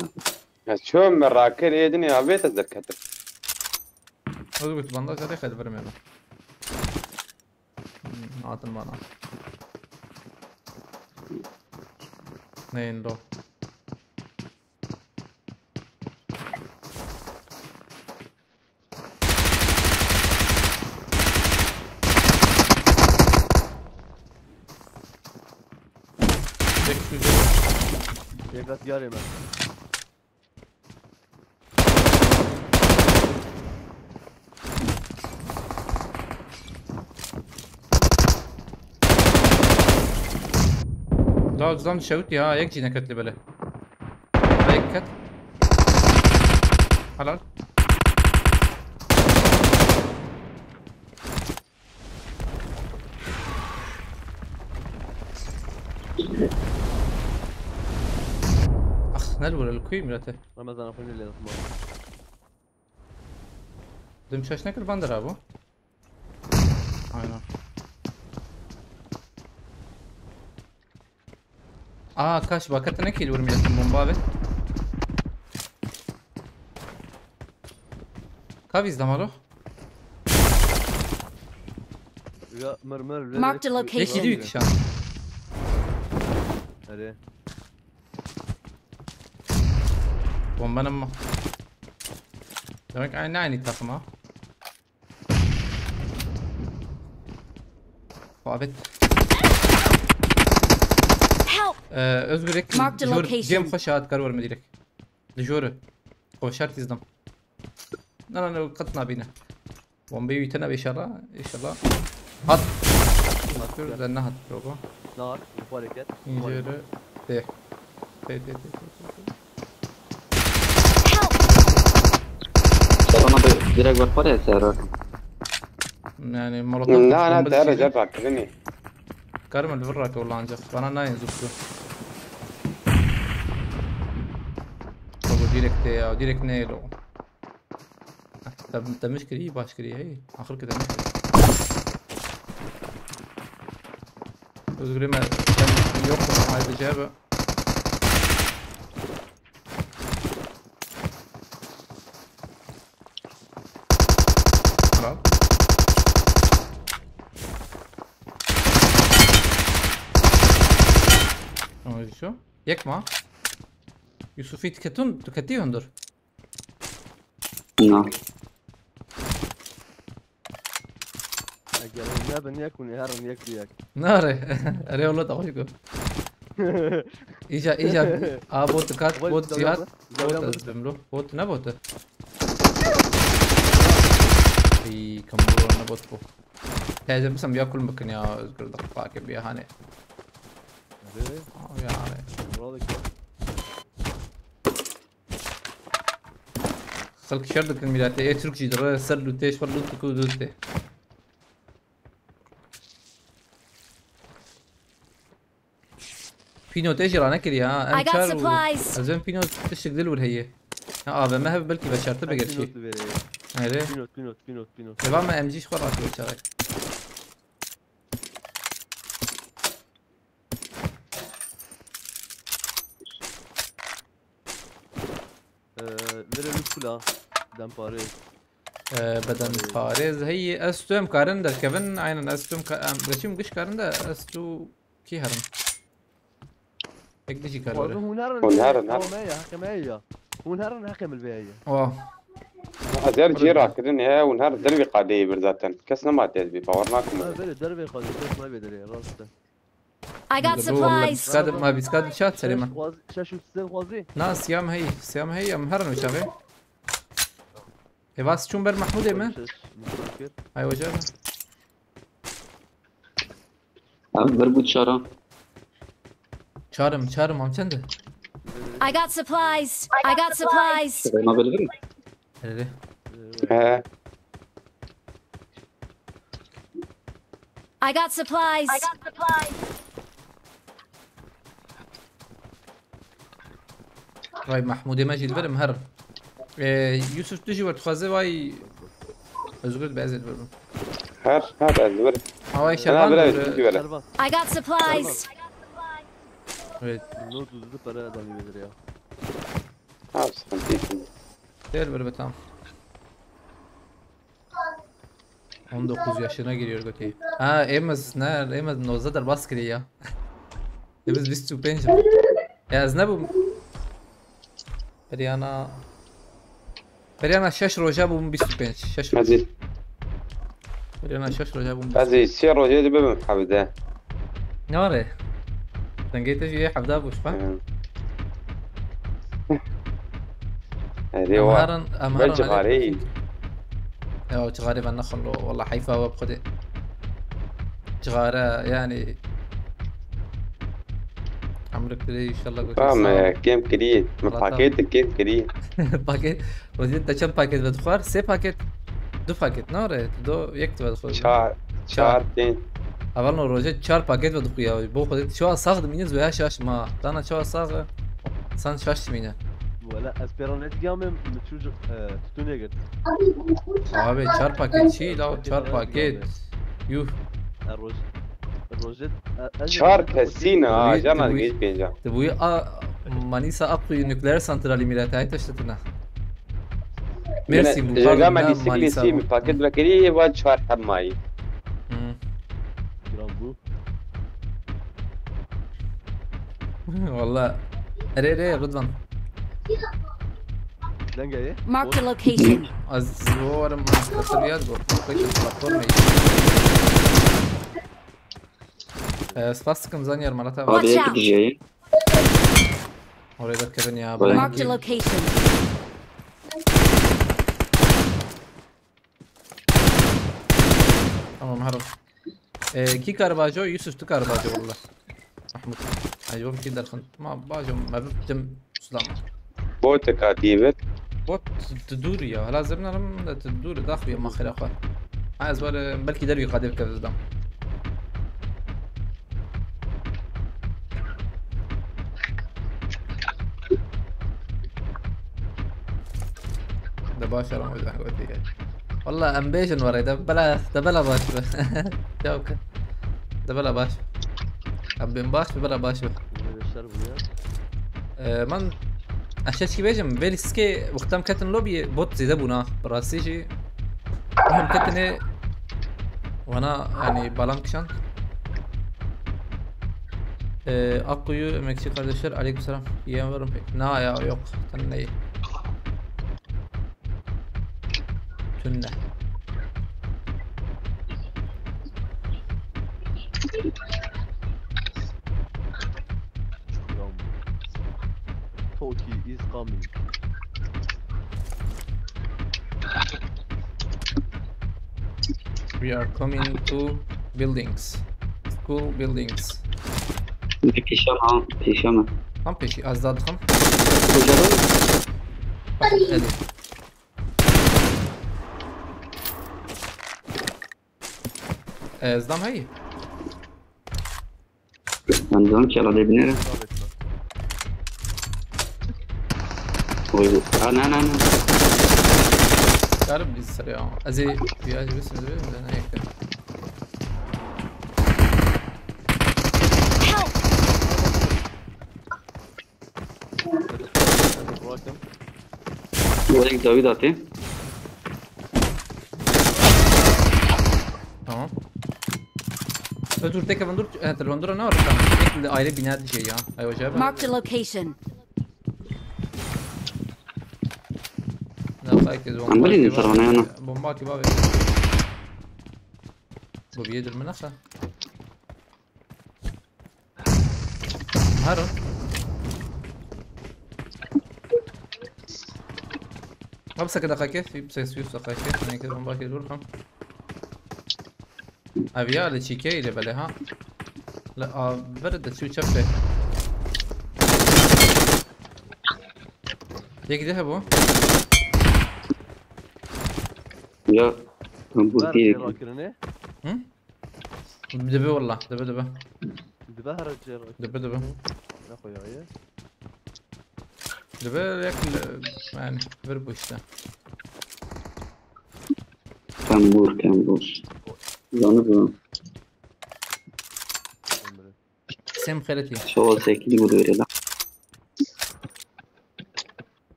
Ez çöm me rakir êdinê avê te derketim. Ez got bandaj erê xel vermêno. Hmm, hatin bana. Neyin lo. Tek şu Yekat yarê me. Daha zam şewt ya, yek cî neket li bele. Yek ket. Helal. Ax, ne li were li kuyê Miratê? Ramazan xwe lê zima. Dim çeş nekir van dera bû. Aynen. Aa, kaç bakatı ne kil vurmayasın bomba abi. Kaviz damalo. Ya, mer, mer, Marked a location. Yek gidiyor ki şu an. Hadi. Bombanın mı? Demek aynı, aynı takım ha. Babet. Help! Ee, Özgür ek Marked a location. Cem xweş hat kar verme direkt. Dijori. Xweşar tizdim. Na, na, na, qet nabîne. Bombeyi wî tene be inşallah. İnşallah. Hat. Atıyor, sen ne hat, bro? Ne hat? Yukarı gel. İnce yere. De. De, de, de, de, de. Sana da direkt bak var ya, Serhat. Yani molotof. Na, na, bomba te dişiydi. Recep hakkı değil mi? Karım öldü, vurrak oğlu ancak. Bana ne yazıktı? Baba direkt de ya, direkt ne lo? Dem-, demiş kiriye, baş kiriye, hey. Ahır ki demiş. Özgür'e ben yok, haydi cevabı. Bravo. Tamam, şu. Yek ma. Yusufî tiketin, tüketiyordur. Na. Eger hûn nebin yek, hûn ê herin yek bi yek. Nare. Erê, wele te xweş got. Îca, îca. A, bot dikat, bot ziyad. Bot ez bim lo. Bot ne bot? Ey, kam bro, ne bot bu? Teyze bisem ya kulm bikin ya, Özgür, dakika ke bir hani. Hadi. Abi yani. Buralı ki. Xelk şer dikin mîletê. Ê Tirk jî dire ser lûtê, ji xwe lût diku lûtê. Pîno te jî ranekirî ha. Em I got çar û supplies. Ez ên pîno tiştik dil wir heye. Ha, A V M hev belkî veşarte Em biger pînot çî. Li vêrê. Erê. Pînot, pînot, pînot, pînot. Eva me M G ji xwe rakir çarek. Ee, vere lût kula. Dem parê. Ee, beden parêz. Hey, ez tu em karin derkevin. Aynen, ez tu em ka-, em, geçim giş karin de, ez tu kî herin. Tek dijî kar Xwazin were. Hûn herin Hûn herin, herin. Heqê me ye, heqê me ye ya. Hûn herin, heqê min vê ye. Oh. Ez her cî rakirin he, hûn her dervî qadeyê bir zaten. Kes nema te ez bî, bawer nakim. Ha, vere dervê qadeyê, kes nabê derê, rast e. I got Dur, vallahi supplies. Biskad, ma biskad çat serê me. Şeş, şeş û sê xwazî. Na, siyam hey, siyam hey, em herin çavê. Evas çûn ber Mahmudê mi? Şeş, muzakir. Ay hoca. Abi bir bu çara. Çarım, çarım, am çende? I got supplies. I got supplies. Ona verir mi? Öyle. He. I got supplies. Vay Mahmudê me jî li vir im her. Ee, Yusuf tu jî we dixwaze vay. Özgür be ez ê li vir bim. Her, her ez li vir. Away Ana, Şervan bira, dur. Yusuf jî were. Servan. I got supplies. Evet. Not uzun para adam verir ya. Ha, sıkıntı yok. Değil bir betam. On dokuz yaşına giriyor götü. Ha, Emez, ne? Emez noza derbas kiriyor ya. Emez bîst û pênc. Ya, ez ne bu? Beriyana. Beriyana şeş roja bûm bîst û pênc. Şeş roja. Hadi. Beriyana şeş roja bûm bîst û pênc. Ez ê sê rojê de bibim hevde. Ne var e? Dengê te jî yê hevda bû, şifa? Hı. Erê wa. Em herin, em herin cixarê. Ya, cixarê ve nexin lo. Wallah heyfa we bi Xwedê. Cixare, yani. Emrik bide inşallah götür. Tamam, sağ ol. Kêm kirî. Min paket de kêm kirî. Paket. Rozî te çend paket ve dixwar? Sê paket. Du paket, ne re? Tu do yek tu ve dixwar. Çar. Çar. Çar tên. Evel no roje çar paket ve dixwar ya. Bo Xwedê çawa sax dimîne, zoya şaş ma. Dana çawa sax. San şaş dimîne. Wala ez pêra nedigam em, min çû, e, tutûnê girt. Abi çar paket çi la, çar paket. Yuh. E, roj-, rojê, e, ez Çar ê kesî ne, ha, Dibûyî, cana dibûyî, digêj pênca. Dibûyî a, Manîsa Akkuyu nukleer santralî mîretayê teştetine. Mersi bu, jega pardon, me ne lîstik Manîsa lîsî bu. Mi paket vekirî, va çar heb mayî. Hı. Giran bû. Valla. Erê, erê, Rıdvan. Dengeyê. Mark the location. Az bu varım, az katır yaz bu. Peki, platformayı. Ee, spas sıkım zan yarım, Alat abi. Abi, Watch out. Oraya da Kevin ya, Mark the location. Tamam, haro. Ee, kî kar bajo, Yusuf tu kar bajo valla. Mahmut. Ay, yok ki derxin. Ma bajo, me bibtim Islam. Bot katî bit. Bot tu dûr ya. Hala zirnarim de tu dûr daxuye maxira xwe. Ha, ez var, e, belkî dervî qadê bike bizdam. De baş e, Ramazan gotî. Valla em bêjin were de bela, de bela baş be. Yok. De bela baş. Em bên baş be, bela baş be. Yine beşler vuruyor. Ee, man eşeçkî bêjim, vê lîstikê wextem ketin lobiyê bot zêde bûna. Bi rastî jî. Hem ketine wana, yani, balan kişan. Ee, Akkuyu emekçi kardeşler, aleykümselam. Yiyen var mı pek? Na ya, yok. Sen ne? Tünne. Toki is coming. We are coming to buildings. School buildings. Pêşiya me, pêşiya me. Tam pêşî, ez da dixim. Kujada? Bak, elî. Ez dam heyî. Ben diyorum ki, ala dibine. Oy, ana, ana, ana. Garip bir sır ya. Azı bir az bir sır verin de ne yakın. Help! Bırakın. Bu renk David atayım. Tamam. Ö, dur, tek hemen dur. E, telefon dur, ne var? Tamam. Tek de ayrı bina diyeceği ya. Ay, hoca ben. Marked a location. Ne yapayım ki? Bomba ki var. Bomba ki var. Bu bir yedir mi nasıl? Haro. Hapse keda kake, hapse yüz kake, ne keda bomba keda vurkan. Abi ya, le çike ile bele ha. Le a ver de şu çöpe. Yek de bu. Ya, ben bu Ver diye. Şey rakirine. Hı? Dibe wallah, dibe, dibe. Dibe her şey. Dibe, dibe. Ne koyayı? Dibe yak, yani, bir bu işte. Kambur, kambur. Yanı bu. Sem xeletî. Şoval sekili bu da öyle lan.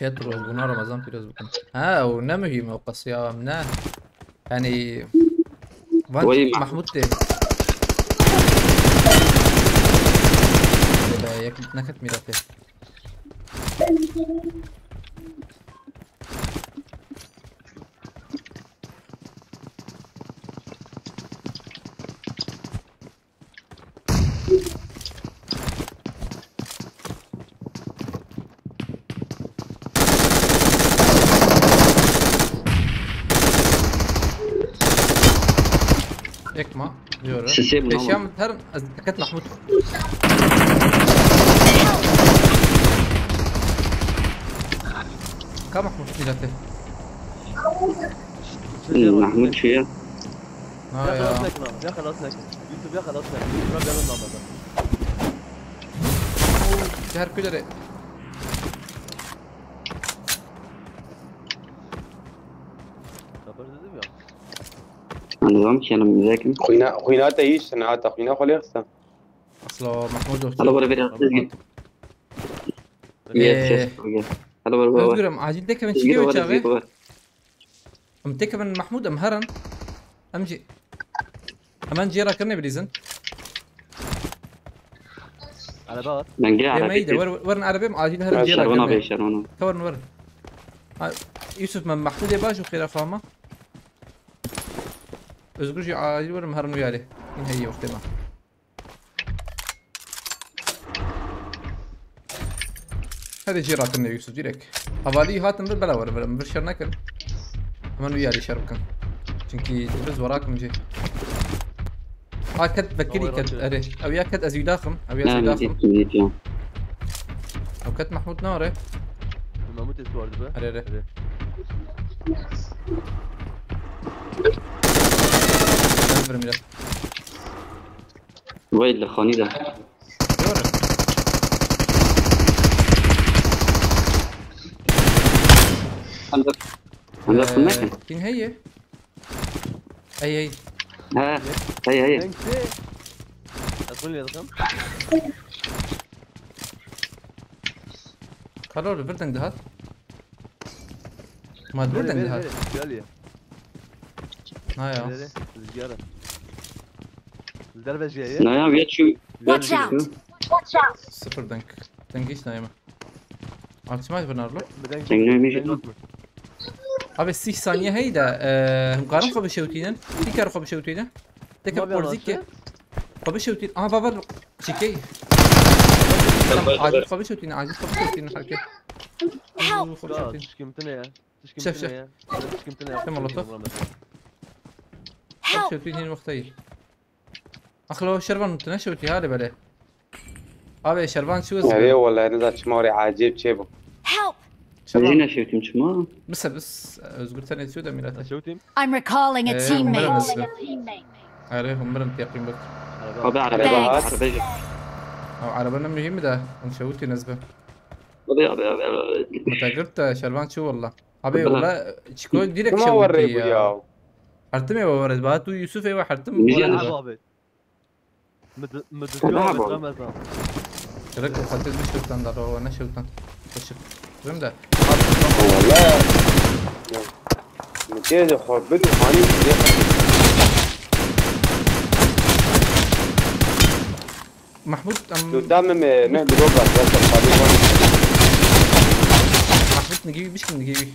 Pêt rojbûna Remezan pîroz bikin. Ha, ew ne muhîm e, ew qesiya em ne. Yanî, van Wayî Mahmûd tê. Be, yek neket mîratê. Ekma, diyor. Sisê buna Peşyan bak. Her, ez diket Mahmut. Ka Mahmut milletê. Hmm, Mahmut şey ya. Ha Ya ya. Xelas nekin abi, ya xelas nekin. Yusuf ya xelas nekin. Yusuf ya xelas nekin. Her kudere. Haber dedim ya. Nizam ki yanım güzel. Xwîna, xwîna te hîç ne hata, xwîna xwe lê xiste. Asla Mahmud yok. Hala böyle bir Tamam. Yes, Ee, yes, okay. Hala böyle böyle. Özgürüm, acil de kevin Özgür çıkıyor var, çağı. Özgür var. Em têkevin Mahmûd, em herin. Em jî hemen cêra kirine bilîzin. Araba var. Dengê Ê, Erebê meyde, kir. Wer, werin erebê em acîl herin cêra kirine. Şervan abi, Şervan abi. Ka werin, werin. Ha, Yusuf, me Mahmûdê baş û xêra xwe ma. Özgür jî acîl werin herin wî alê. Hîn heyî wextê me. Hadi cî rakin ne Yusuf direkt. Havalî hatin vir bela were vir, vir şer nekin. Hemen wî yarî şer bikin. Çünkü biz warakim cî. Ha ket vekirî ket. Erê. Ew ya ket ez wî daxim. Ew ya ez wî daxim. Ew ket Mahmut ne were? Mahmut eski vardı be. Erê, erê. Erê. Gel bir mira. Vay li xanî de. Doğru. Hem de, hem de Ee, nekin. Kin heye? Ey, ey. He, hey, hey. Hangisi? Atın yazdım. Karol, birden daha. Ma Nereye, birden nereye, daha. Nereye? Gel ya. Ha ya. Nereye? Rüzgara. Rüzgar ve C'ye. Ne ya, wir çu-, wir Watch çu-, out! Watch out! Sıfır denk. Denk hiç neyme. Artı maç bunlar lo. Bir denk, Sen ne bir denk yemeyeceksin? Yok mu? Abi sih saniye hey de, e, him karin xwe bişewtînin. Hîkar xwe bişewtînin. Teke Tabii porzî anası. Ki. Xwe bişewtîn. Aha, babar. Çikey. Acil xwe bişewtînin, acil xwe bişewtînin herkes. Help! Xwe bişewtîn. Tişkimtine ya. Şef, şef. Şef, şef. Tamam, Loto. Help! Şef, şef, yine noktayı. Axlo, Şervan, tu ne şewtî, hale bele. Abi, Şervan, şu Erê, wele, ne zaten çima oraya acayip şey bu. Help! Şervan. Yine şewtîm çima. Bise, bis, Özgür, sen ne diyor da millet? Şewtîm. I'm recalling a Ee, teammate. Umarım Özgür. Erê, umarım teqîm bik. Araba. Abi, araba, Thanks. Araba. O araba ne mühim de, onu şewtî nezbe. Abi, abi, abi, abi. Mutagir de Şervan çi valla. Abi, Bela. Valla, çiko direkt Kima şewtî warre bu ya. Ya? Hertim ê we were, ba tu Yusuf ê we hertim Niye were. Abi, abi. Mid-, mid-, Tamam abi. Ramazan. Direkt o xatir bir şewtan da, o ne şewtan. Teşekkür. Benim de. Valla. Mutiyede xwe bir hani Mahmut, em, Tu dame me, me, mi doba, ya, ya, ya. Mahmut, nigî wî, bişkin nigî wî.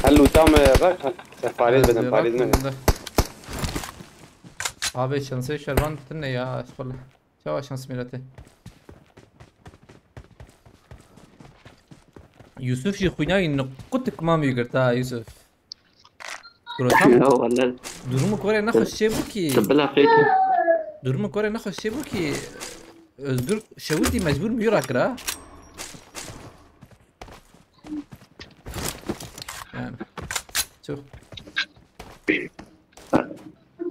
Hello, tam, e, bak, sefaret Evet, bedem, bak, paret bedem. Bunda. Abi, şansê Şervan tune ya, estağfurullah. Çawa şans milletê. Yusuf jî xwînayî niqutik mamî girt ha, Yusuf. Kuro tam Ya, wele. Durumu kore nexweş çê bû ki. Tu bila fêk. Durumu kore nexweş çê bû ki. Özgür şewitî mecbur mîra kira. Yani. Çok.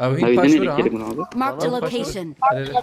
Ew hîn Ew paş hîn vira, ha? Marked a Tamam, paş vira. Location. Erê, erê.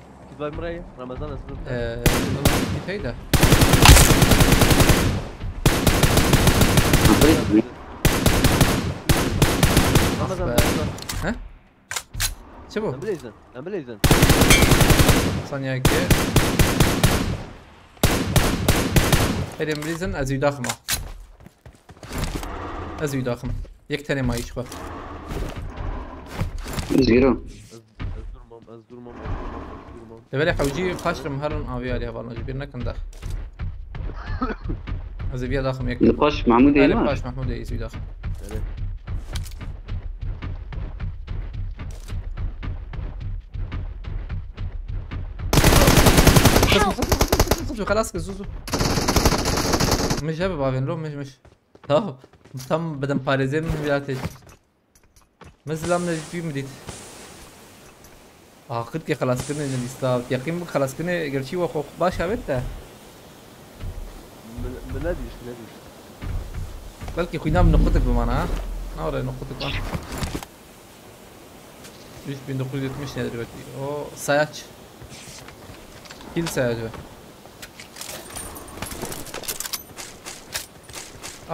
Kit vay mirayê, Ramazan ez vurm. Ee, Kit heyda. Ramazan be. Ramazan. He? Çi bu? Em bileyzin, em bileyzin. Saniye ki. Hadi em bileyzin, ez û daxim. Ez û daxim. Yek tenê mayî xwe. Zero. Ez, ez durmam, ez durmam, ez durmam, ez durmam. Develê hewcî paşrim herin aviya lê hevalno ji bîr nekin de. Ez ê viya daxim yek. Li paş Mahmûdê Elê ne? Paş Mahmûdê ez û daxim. Evet. Xelas kir, zu zu. Mij hebe bavên lo, mij, mij. Tamam. Tam bedim parêzê min viya tê. Min zilam ne jî min dît. Aqid ke xelas kirinê ne dîsta. Yaqîn bi xelas kirinê gerçî we xwe baş avêt de. Min, min nedîşt, nedîşt. Belkî xwîna min nuqtik bimana ha. Nare nuqtik man. Üç bin dokuz yüz yetmiş nedir belki? O sayaç. Kil sayaç o.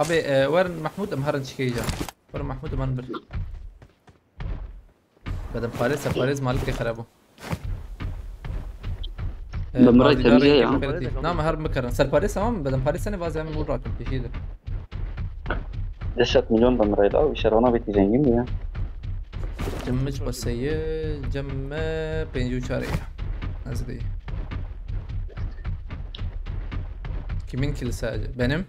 Abi, e, werin Mahmud em herin çikeyeceğim. Werin Mahmud em herin bir. Bedim parêz, parêz malik xerabo. Bi miray temizliğe ya. Na me her bikarin. Serparêz tamam mı? Bedim parêz seni vazgeçme vur rakım peşiydi. Deşet milyon bi miray la, şerona biti zengin mi ya? Cemmiç basayı, cemme pencu çare. Nasıl değil? Kimin kilise? Benim.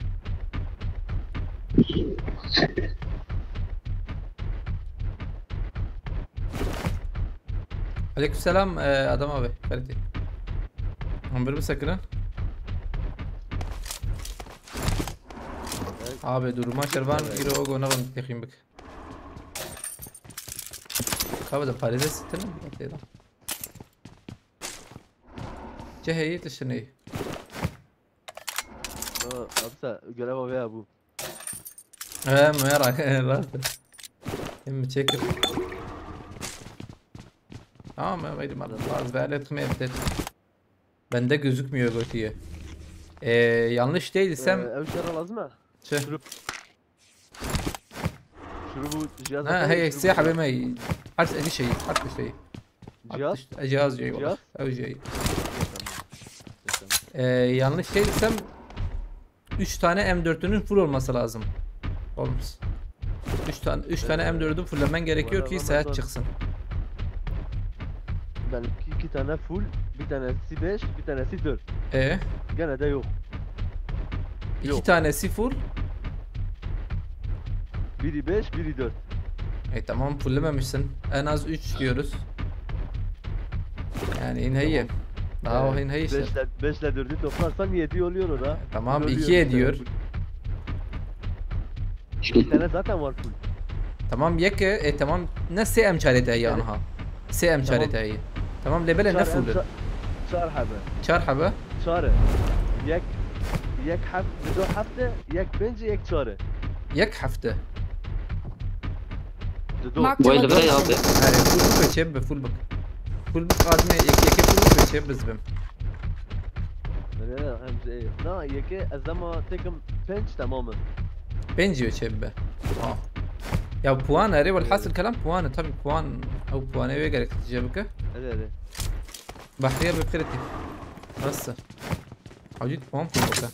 Aleykümselam, e, Adam abi. Ferit. On bir mi sakın? Abi duruma şervan iro go ne ben texim bik. Abi de parede sittim. Okey lan. Ceheyî tişinî. Absa, göreva veya bu. He, merak, rast. Hem çekip. Tamam, ben verdim abi. Bazı verdim, etme, evet. Bende gözükmüyor götüye. Ee, yanlış değilsem. Ee, ev şera lazım ha. Şey. Şurup. Şurubu cihaz. Ha, hey, siyah be mey. Harf bir şey, harf bir şey. Cihaz. Cihaz şey. Cihaz? Ev şey. Ee, yanlış değilsem üç tane M dörtünün full olması lazım. Olmaz. Üç tane üç tane Ee, M dördü fulllemen gerekiyor bana ki bak sayaç bak. Çıksın. Benimki iki tane full, bir tanesi beş, bir tanesi dört. E, Gene de yok. iki Yok. Tanesi full. Biri beş, biri dört. E tamam, fulllememişsin. En az üç diyoruz. Yani yine iyi. Daha o Evet, yine iyi işte. Beşle, beşle dördü toplarsan yedi oluyor o da. Tamam, Oluyor iki işte. ediyor. İki tane zaten var full. Tamam, yek e, e tamam. Ne S M çarete ya Evet. Aha. S M Tamam. Çarete. Tamam, lebele ne Çar, full? ça-, çar habe. Çar habe. Çare. Yek, yek hab, do hafte, yek pence, yek çare. Yek hafte. Do. Marked a Vay, lira ya location. abi. Yani full book çep be, full book. Full book adına yek yek full book çep biz bim. Öyle hem şey. Na, yeke ez ama tekim penç tamamı. Bence çep be. Ah. Ya puan arê, velhasil kelam puanı, tabi puan, ew puanê wê gerek tije bike. Hadi hadi. Bahriye bi qiriti. Nasıl? Hacı puan full bike.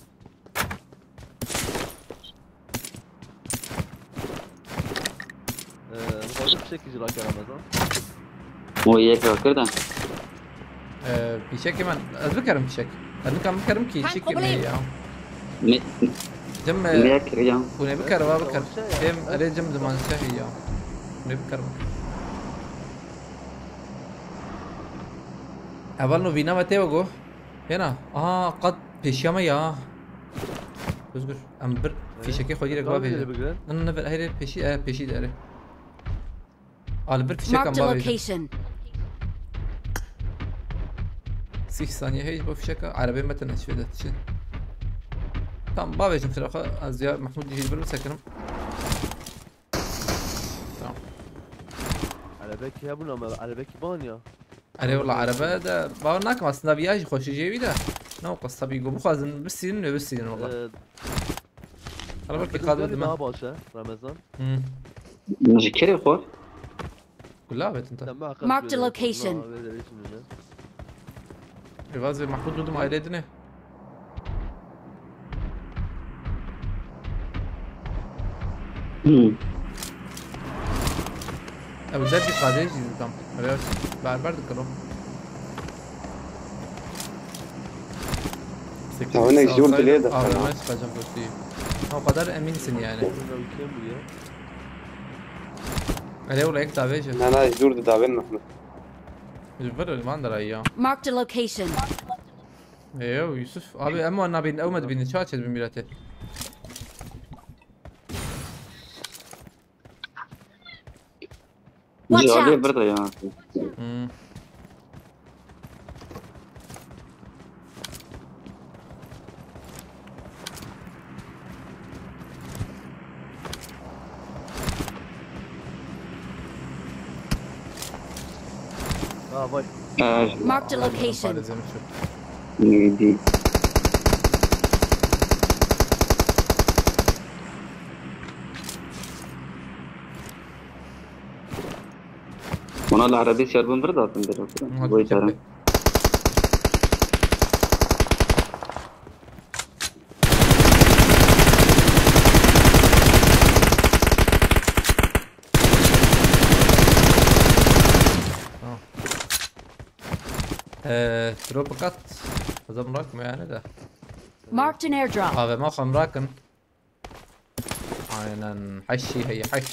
Ee, bu kadar bir şey ki Ramazan. O yek rakir de. Ee, fişek hemen, ez bikerim fişek. Ez bikerim, bikerim ki Tank çekeyim olayım. Ya. Ne, Cem, ne kir ya? Hûn ê bikarin, va bikir. Tamam, şey, Em, erê Cem ziman şehî ya. Hûn ê bikarin. Eval no vîna me tê wego. Hêna. Aha, qat pêşiya me ya. Özgür, em bir fîşekê xwe direkt Tamam, bavêjin. geri bigrin. Ne, ne, ne, her pêşî, e, pêşî de erê. Al bir fîşek em Marked a bavêjin. Location. Sîh saniye heyî bo fîşeka erebê me tene çi de çi. Tamam, bavêjin firaxa, ez ya Mahmud jî bir sekinim. Tamam. Erebekî hebûn ama erebekî ban ya. Erê wala erebe de bawer nakim aslında, viya jî xweşî jê wî de. Ne o qas tabii ku bixwazin bisînin ve bisînin wala. Ee, Hala belki kadro dime. Daha baş e, Ramazan. Hmm. Ji kerê xwe? Kula betin ta. Marked a location. Evazê Mahmud dudum aile dine. Hmm. Ew der bir kadê jî tam. Öyle berber de kalo. Tamam, ne, jor dilê de. Abi, ben çıkacağım kötüyü. O kadar eminsin yani. Hele ola ek davê ji. Na, na, jor de davê Mahmud. Ji vir van der ya. Marked a location. Eyo, Yusuf. Abi, em wan nabînin, ew me dibînin, çawa çêdibin mîratê? Watch out! Alê vir de ya. Hmm. Ha, vay. Ee, Marked a location. Parêzê min çû. Neydi? Ona li erebî şerbin vir datin direkt. Hı, Boy tepe. Ee, drop kat. Adam bırakmıyor yani de. Marked an airdrop. A V M xwe bırakın. Aynen. Heşî heye, heş.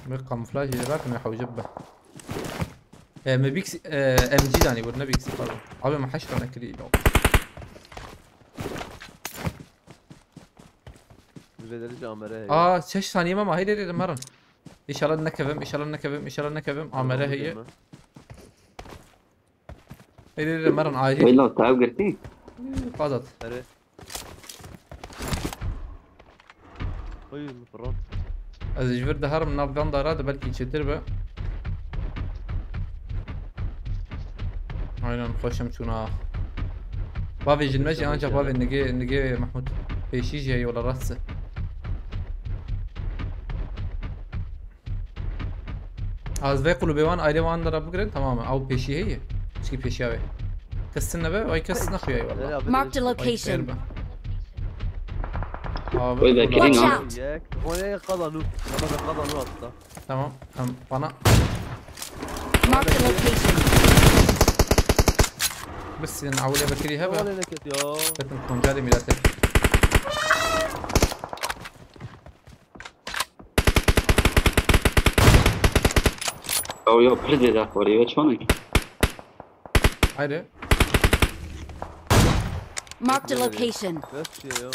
Bir kamuflaj yeri bırakın ya, hewce be. E, me Bix, e, M G danî bû, ne Bix, pardon. Abi, me heşt tane kili. Vêderî ji amere heye. Aa, şeş saniye me ma, heyde, heyde, merin. İnşallah nekevim, inşallah nekevim, inşallah nekevim. Amere heye. Heyde, heyde, merin, acil. Weyla, tav girtî? Qazat. Erê. Oy, min firan. Ez ji vir diherim nav van dara de belkî çêtir be. Aynen, xweşim çûna. Bavê jin me jî ancak bavê nigê, nigê Mahmud. Pêşî jî heye wala rast se. Az vê kulübê wan aile wan dara bigrin, tamam. Ew pêşî heye. Çikî pêşiya wê. Kes nebe, ay kes nexuya wala. Marked a location. Abi, Oy, bekleyin lan. Watch out. Yek. O ne kadar nu? Kadar kadar nu hatta. Tamam. Tamam. Bana Marked a location. Bes sen awle bekri heba. Wala ne ket ya. Betim konca de millet. Ew ya pir zêde xwarî ve çanek. Haydi. Marked a location. Beş şey ya.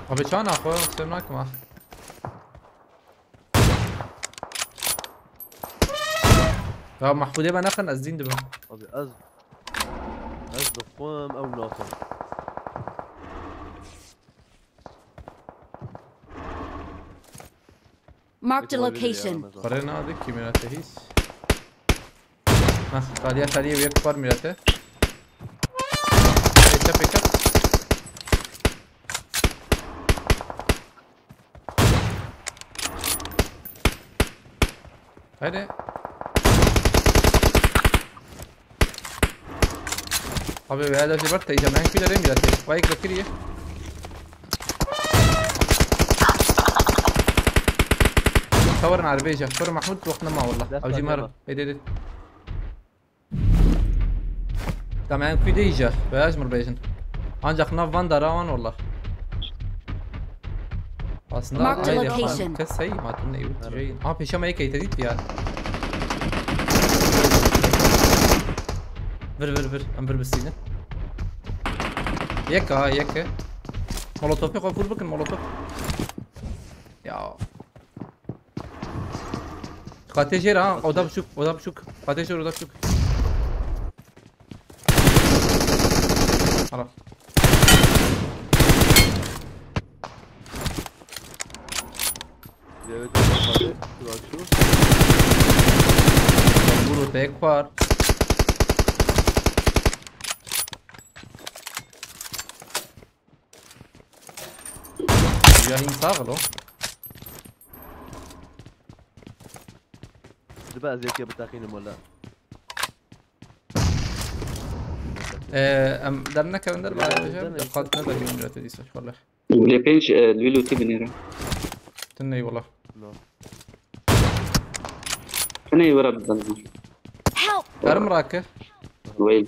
Abi çana xo, sen nakma. Ya Mahmudê ben nakın ez din dibim. Abi ez. Ez dixwim ew nakin. Marked a location. Xwere nade kî mirate hîs. Hah, xaliya xaliye wek par mirate. Pêçe pêkat. Hadi. Abi, we hedefê ber teyze, me hekî derê mirate. Vay, kiriye. Tawar nar beja. Kur Mahmud, waqt nema wallah. Dest Avcı ver, mar. Nema. Ede, ede. Tamam, kuyde iyice. Beyaz mı bejin? Ancak nav van dara wan wallah. Aslında Marked a aynı location. Kes sayı matın ne yut jayın. Ha, peşe me kayıt edit ya. Vir, vir, vir. Em vir bisînin. Yek ha, yek. Molotof yok, full bakın molotof. Ya. Katê jêr ha, oda biçûk, oda biçûk. Katê jêr, oda biçûk. Hala. Buro tek var. Ya insan lo. Dibe ez yekê biteqînim wele. Ee, em dernekevin der, ee, bari hocam. Dene. Dikkat ne de bir millet ediyse, vallahi. Gulê pênc, e, li wî lûtî binêre. Tune wala. No. Tune were bizden. Help! Karim rake. Weyl.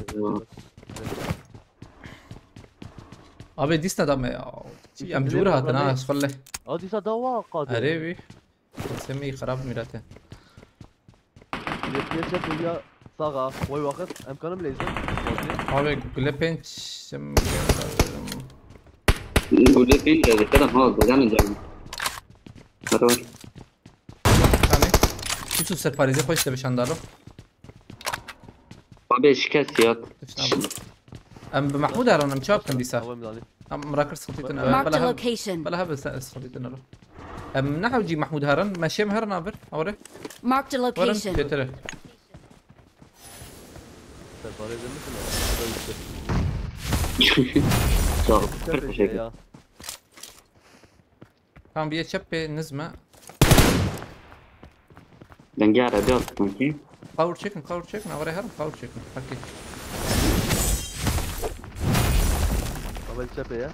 Abi, dîsa da me ya. Çi, em cûr hatin ha, xwelle. A, dîsa dawa qadê. Erê wî. Semî xerab mirate. Yê çep û ya sağa, way waxit, em kanim leyzin. Abi, gule pênc, sem-, Gule pênc de, dikkat et, ha, dikkat et. Merhaba. Tamam. Yusuf, serparêzê xwe ji te bişandalo. Abi, şikest ya. Em bi Mahmûd herin, em çawa bikin dîsa? Tamam, Dani. Em rakir sıkıntı tine. Marked a location. Bela hebe sıkıntı tine. Em ne hewcî Mahmûd herin, meşê me herin abir, awre. Marked a location. Têtire. Serparêzê misin? Sağ ol. Çok teşekkür ederim. Tamam, bir çep pê nizme. Dengê erebî hat sanki. Qawur çekin, qawur çekin, avre herin, qawur çekin. Haki. Baba çepê ya.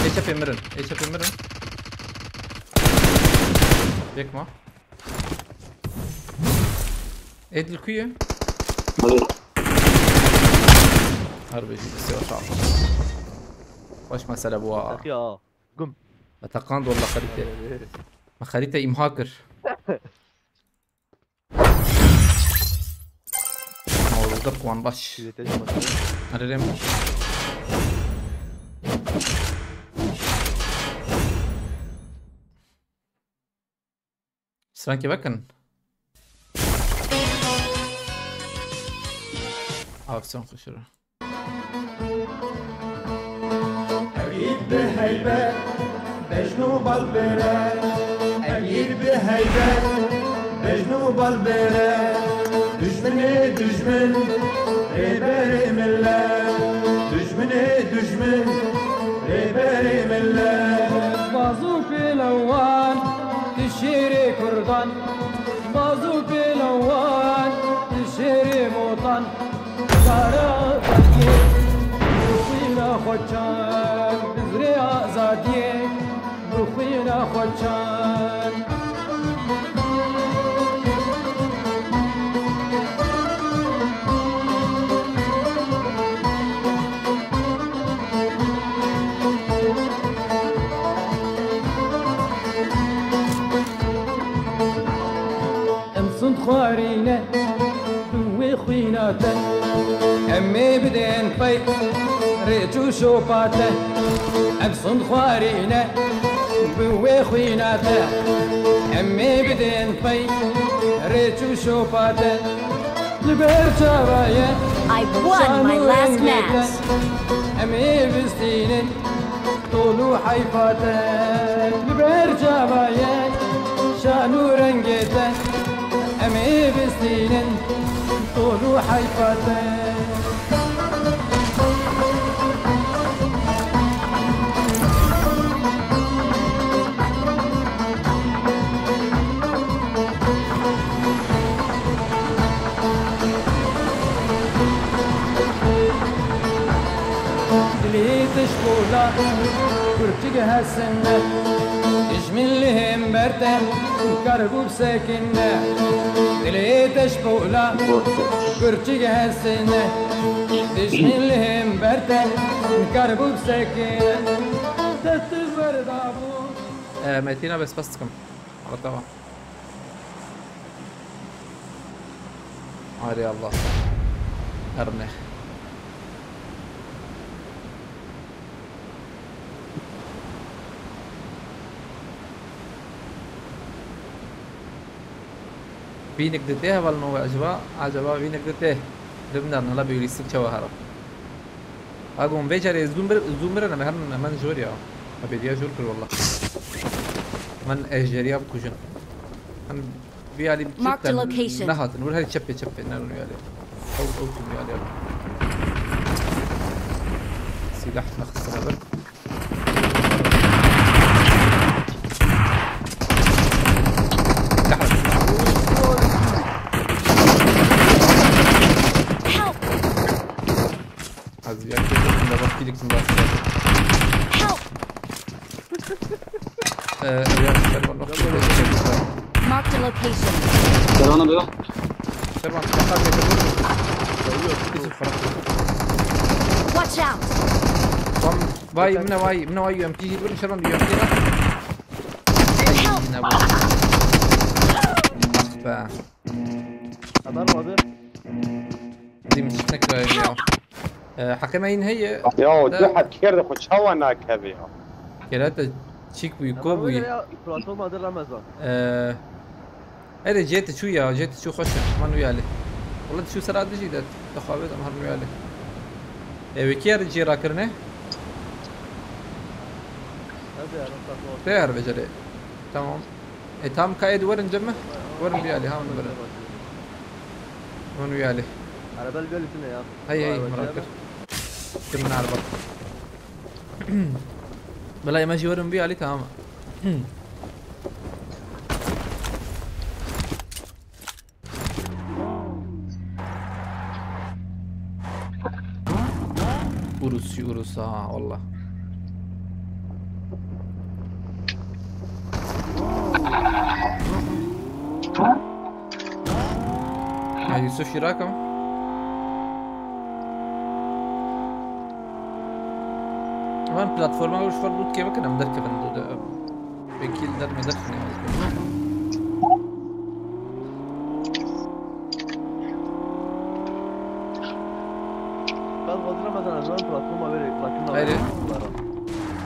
Ê çepê mirin, ê çepê mirin. Yekma. Ê dil ku ye? Harbi, siwa çal. Baş mesele bu ha. Ya. Gum. Me teqand walla xerîte. Me xerîte îmha kir. Ma wala zir wan baş. Erê rêm. Strankê vekin. Aksiyon xişir. Ew yî bi heybet, bejn û balbêre. Ew yî bi heybet, bejn û balbêre. Dijminê dijmin, rêberê millet. Dijminê dijmin, rêberê millet. Baz û pêlewan, tu şêrê kurdan. Baz û pêlewan, tu şêrê motan. Zara Azadiyê, bi xwîna xwe çand. Bizrê Azadiyê, bi xwîna xwe çand. Em sund xwarîne bi wê xwîna te. Em ê bidên pey rêç û şopa te. Em sund xwarîne bi wê xwîna te. Em ê bidên pey rêç û şopa te. Li ber çava ye. I won my last match. Em ê bistînin tol û heyfa te. Li ber çava ye şan û rengê te. Em ê bistînin tol û heyfa te. Dilê te ji pola kurçik hesine. Dijmin li hember te kar bû bisekine. Dilê te ji pola kurçik hesine. Dijmin li hember te kar bû bisekine. Dest berdabû. E, Metîna bes bas dikim. Arada var. Arê Allah. Her ne. Vînik di tê hevalno we acaba? Acaba vînik di tê? Dim dan hala bir lîstik çawa hara. Agom vê carê zûm bir, zûm bir ne, hemen, hemen jor ya. Ebediya jor kir wallah. Min ejderîya bikujin. Em vî alî bi Mark the çepten location. Nehatin. Wir her çepê çepê, ne wî alî. Ew, ew tüm wî alî. Silah nexistine bir. Help! Ez ya kêfim de bak, kîlik mi bastı? Help! Ee, ya, Servan, bak. Marked a location. Servan abi. Servan, bak abi, bak. Hiç fark yok. Watch out! Tam, vay, mine vay, mine vay, U M P, bir Servan, U M P lan. Help! Yine bu. Ah be. Haber mi abi? Dim, ne kadar ya. Ee, heqê me yîn heye. Ya, de- tu hekerde xwe çawa nakevî ya? Kerete çîk bûyî, ko bûyî? Ya, platforma de Ramazan. Ee, erê, cê tu çû ya, cê tu çû xweş e. Man wî alî. Wala tu çû sera dijî de, tu xabê de, man wî alî. Ee, wekî yer cê rakirine? Hadi ya, Ramazan. Te yer vecerê. Tamam. E, tam ka êdî werin cem me? Werin wî alî, ha, werin. Werin wî alî. Araba li gel tune ya. Hey, hey, merak kir. Kim ne araba? Belê me jî werin wî alî, tamam. Urus, Urus ha, wallah. Ha, Yusuf Şirak ama. Van platforma û ji xwe lût kê bikin, em derkevin dû de. Belkî li dermê derxine. Ben Kadir Ramazan, ez platforma verê, platforma Haydi. Verê.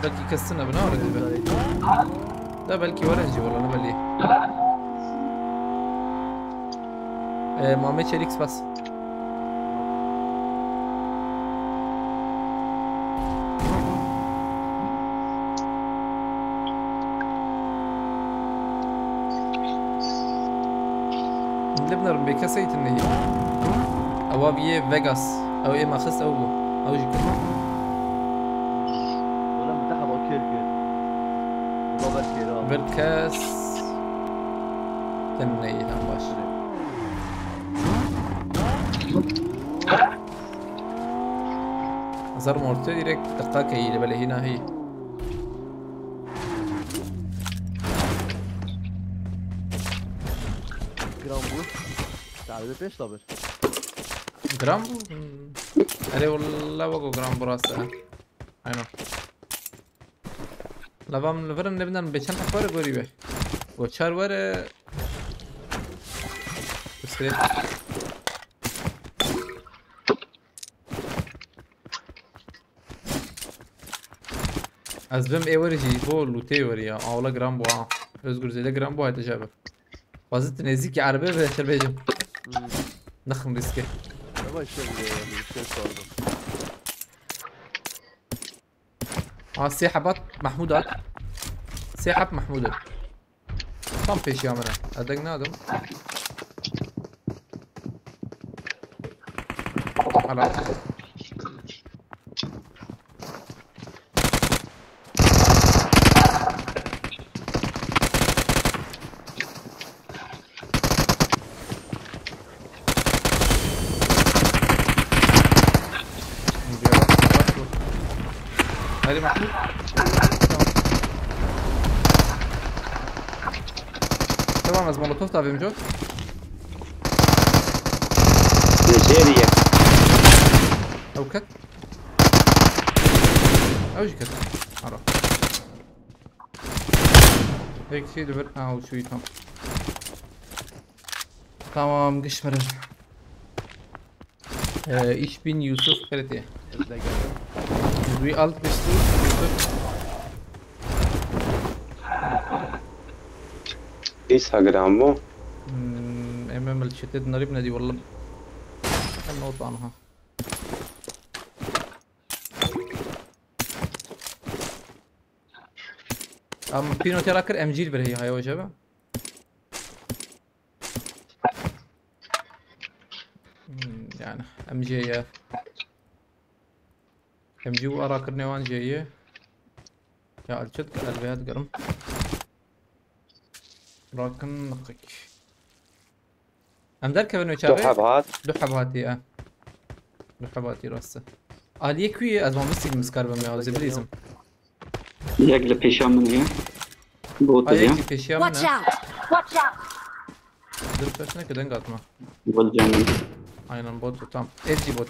Belkî kestin e, bina öyle dibe. Da belkî were jî, wala ne belî. Ee, Muhammed Çelik spas. Lê binêrim bê keseyî tune ye. Ewa bîye Vegas. Ew ê me xist ew bû. Ew jî kir. Wala min te heba kêr kir. Baber kêra. Bir kes. Tune ye, tam baş. Hazar mortê direkt tıkka keyî, belê hîna hî. Gram bu. Sahibi pêş tabir. Gram bu? Hmm. Erê, wala wego gram bu rast e. Aynen. La vam li vir in, ne binden bê çend were gorî be. Go çar were. Bistirê. Ez bim ê werî jî bo lûtê werî ya. Awla giran bû ha. Özgür zêde giran bû, hete jebe. Xwazit nêzîkî erbe be, te bêjim. Hmm. Nexin rîskê. Yavaş yavaş yani, şey sordu. Ha, sê hebat Mahmud at. Sê heb Mahmud at. Tam pêşiya min e. Ez deng nadim. Hala. Hadi Mahmut. Tamam. Tamam, ez molotof davêm cot. Nijerya. Ew ket. Ew jî ket. Ara. Tek şey de bir. Ha, o şu tam. Tamam, gişmere. Ee, ich bin Yusuf Kreti. Wie alt bist du, Yusuf? Instagram bu. Hmm, em em li çete dinarî bine dî, wallah. Em not anha. Em pîno tê rakir, M G li vir heye, haya we jê be. Hmm, yani, M G ye. M G û rakirinê wan jê ye. Ya, el çi dike, el vêya digerim. Rakin niqik. Em derkevin wê çaxê? Du heb hat. Du heb hatî, e. Du heb hatî, rast e. Aliyê ku ye? Ez wan bistînim, ez karibim ya, ez ê bilîzim. Yek li pêşiya min heye. Bot e. Ay, yek jî pêşiya min e. Watch out! Watch out! Dur, pes neke, deng atma. Bot canım. Aynen, bot, tamam. Ev jî bot.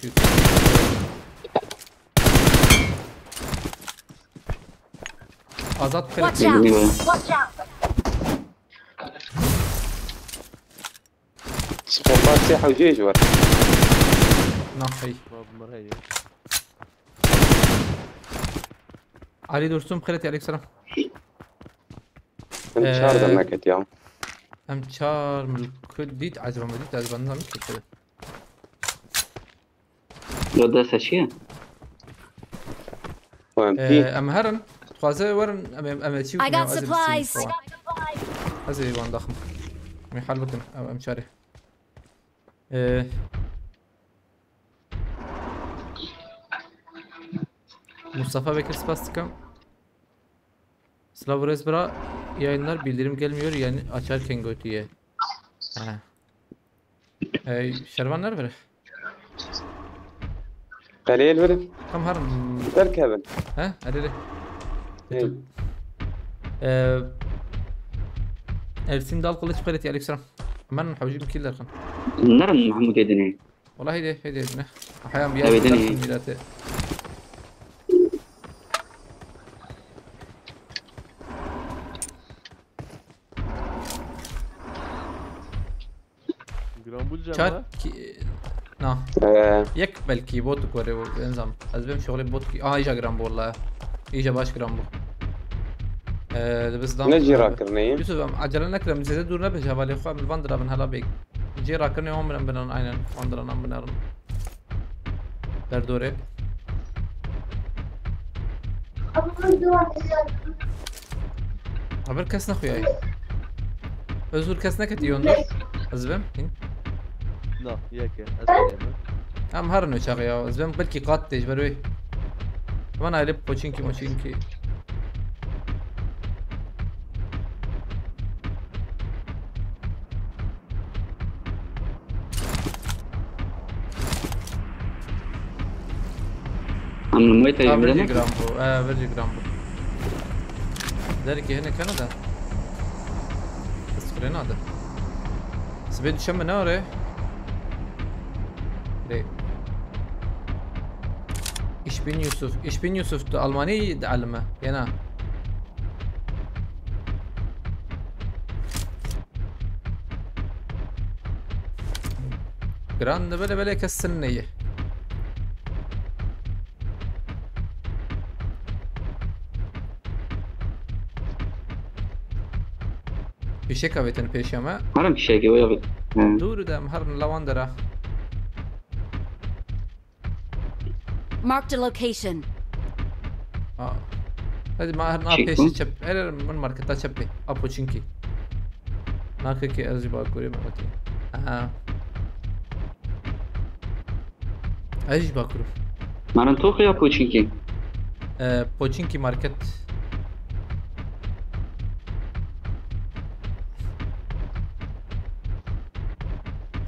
Azat kırık. Watch out! Watch out! Spotlar siyah hocayı var. Nahey. Bunlar hediye. Ali dostum, kırık, aleyküm selam. Em çar Ee, demek et ya. Em çar mil-, ku dît, acaba mi dît, acaba nizam kete. Lo dest eşiye. Em Ee, pî. Em herin. Dixwaze werin, em, em, em çî I got supplies. Ez ê wan daxim. Em hal bikin, em, em çarê. Ee, Mustafa Bekir, spas dikim. Sıla Vures bira, yayınlar bildirim gelmiyor, yani açarken götüye. Ha. Ey, Şervan nerede? Qeliyê li vir. Tam her Derkevin. He? Hadi de. Hey. Ee, Ersin Dal Kılıç Kırıt, aleykümselam. Aman hawjim killer kan. Nerin Mahmud Edinê? Wallahi de, hede ne. Ahyan bir Tabii yer değil. Mirate. Grambul Çar canlı. Ki, na. Ee. Yek belkî bot gore benzam. Ez bim şoxlê bot ki. Aa, îja grambul la. Îja baş grambul. Ee, de biz dam Ne cî abi. Rakirine ye? Yusuf, em acele nekirin, zêde dûr nebin ji hevalê xwe, em li van dirabin hela bêk. Cê rakirine wan birin binan, aynen. Wan diranan binerin. Derdorê. Haber kes nexuyaye. Özgür kes neketiye ondur. Ez bim. Hîn. Na, yek e. Ez bim. Em herin çaxê ya. Ez bim belkî qat tê ji ber wê. Hemen ayrı poçinki moçinki. Em li Muay Thai Ha, jî vircî bide ne? Gram bû. E, vircî gram bû. Derekî hinek hene de. Kız kurê nade. Sibê düşen mi ne oraya? Lê. Ich bin Yusuf. Ich bin Yusuf, tu Almanî dielime? Yena. Giran de bele bele kes sin neye. Fişek avêtin pêşiya me. Herin fişekê wê avêt. He. Dûr de em herin lawan dera. Marked a location. Aa. Hadi ma herin a Çek pêşî mi? Çep. Her min marketa çepê. Apo çinki. Nakeke ez jî bakurê me wetî. Aha. Ez jî bakurim. Marin toxê ya Poçinkî? E, Poçinkî market.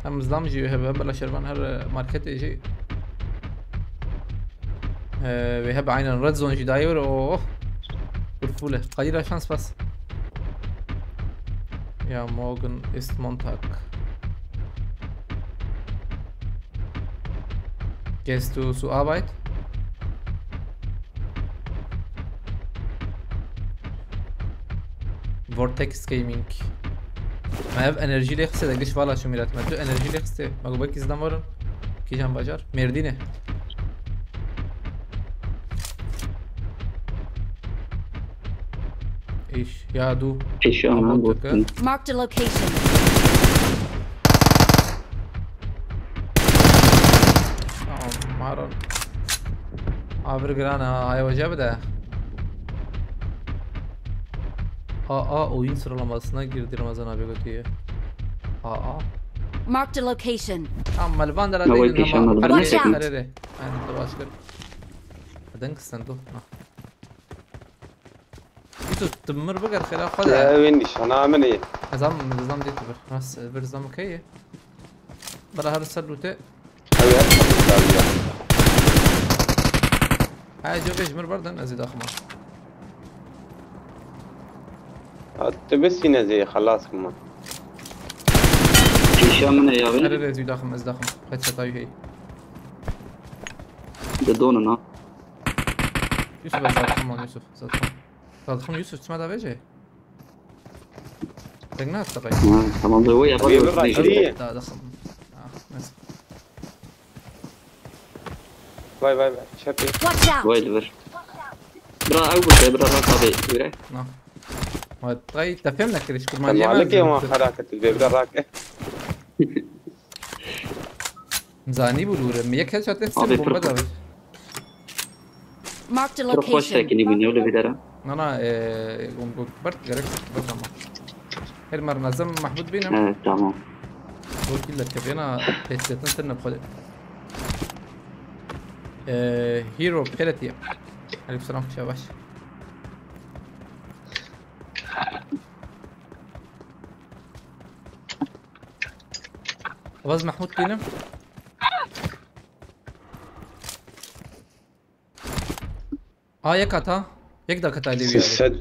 Hem zlam jî hebe, hem bela şervan her marketê jî. E, wê hebe aynen Red Zone jî dayê were, oh. Kurfule. Qayîra şans pas. Ja, morgen ist Montag. Gehst du zur Arbeit? Vortex Gaming. Me ev enerjî lê xiste de giş vala şu milet. Me tu enerjî lê xiste. Me got belkî zidan varin. Kîjan bajar? Mêrdîne. Îş, ya du. Îş, ama Ama bu. Marked a location. Tamam, maron. Abi giran ha, ay hoca bir de. A A oyun sıralamasına girdi Ramazan abi, götüye. A A. Marked a location. Tamam, Malivan da Ne, değilim vay, ama peşin aldı. Watch out. Karere. Aynen, savaş kır. Adın kısan dur. Ha. Yusuf, tu mir biger xêra xwe de. Ew ê nîşana min ê. Ez am, ez am dê tu bir. Nas, bir zam keye. Bala her ser lute. Ew ê her çaxê dawiya. Hay, cevê ji mir berdin, ez ê daxima. Ha, tu bisîne zê, xelas bûma. Kêşa min e ya, Her bî. Rê ez ê daxim, ez daxim. Headshot ayû hey. Di donin ha. Yusuf, ez daxim, Yusuf, ez daxim. Daxim, Yusuf, çima da vêce? Tek ne hafta kay? Ha, tamam, da o yapar. Abi, bir rakibi. Da daxim. Ah, neyse. Vay, vay, vay. Çepê. Watch out! Vay, li vir. Bira, ew gote, bira, rak abi, yürek. Na. Vay, tay, te fêm nekiriş, kurmancî Malik ê wan xera kir, tu bê bira rak. Zanî bû lûre. Mi yek headshot et, Abi, bomba pir da. Marked a Pir xweş location. Sekinî bûn, ew li vî dera. Na, na, e, hûn got bert, gerek bert ama. Her mer nezim Mahmud bînim. Evet, tamam. Got kî le tebêna pêsketin tirne bi xwe. E, Hero Peretiye. Aleykümselam, xweş baş. Baz Mahmud bînim. A yek hata. Yek dakika lê wî. Sed.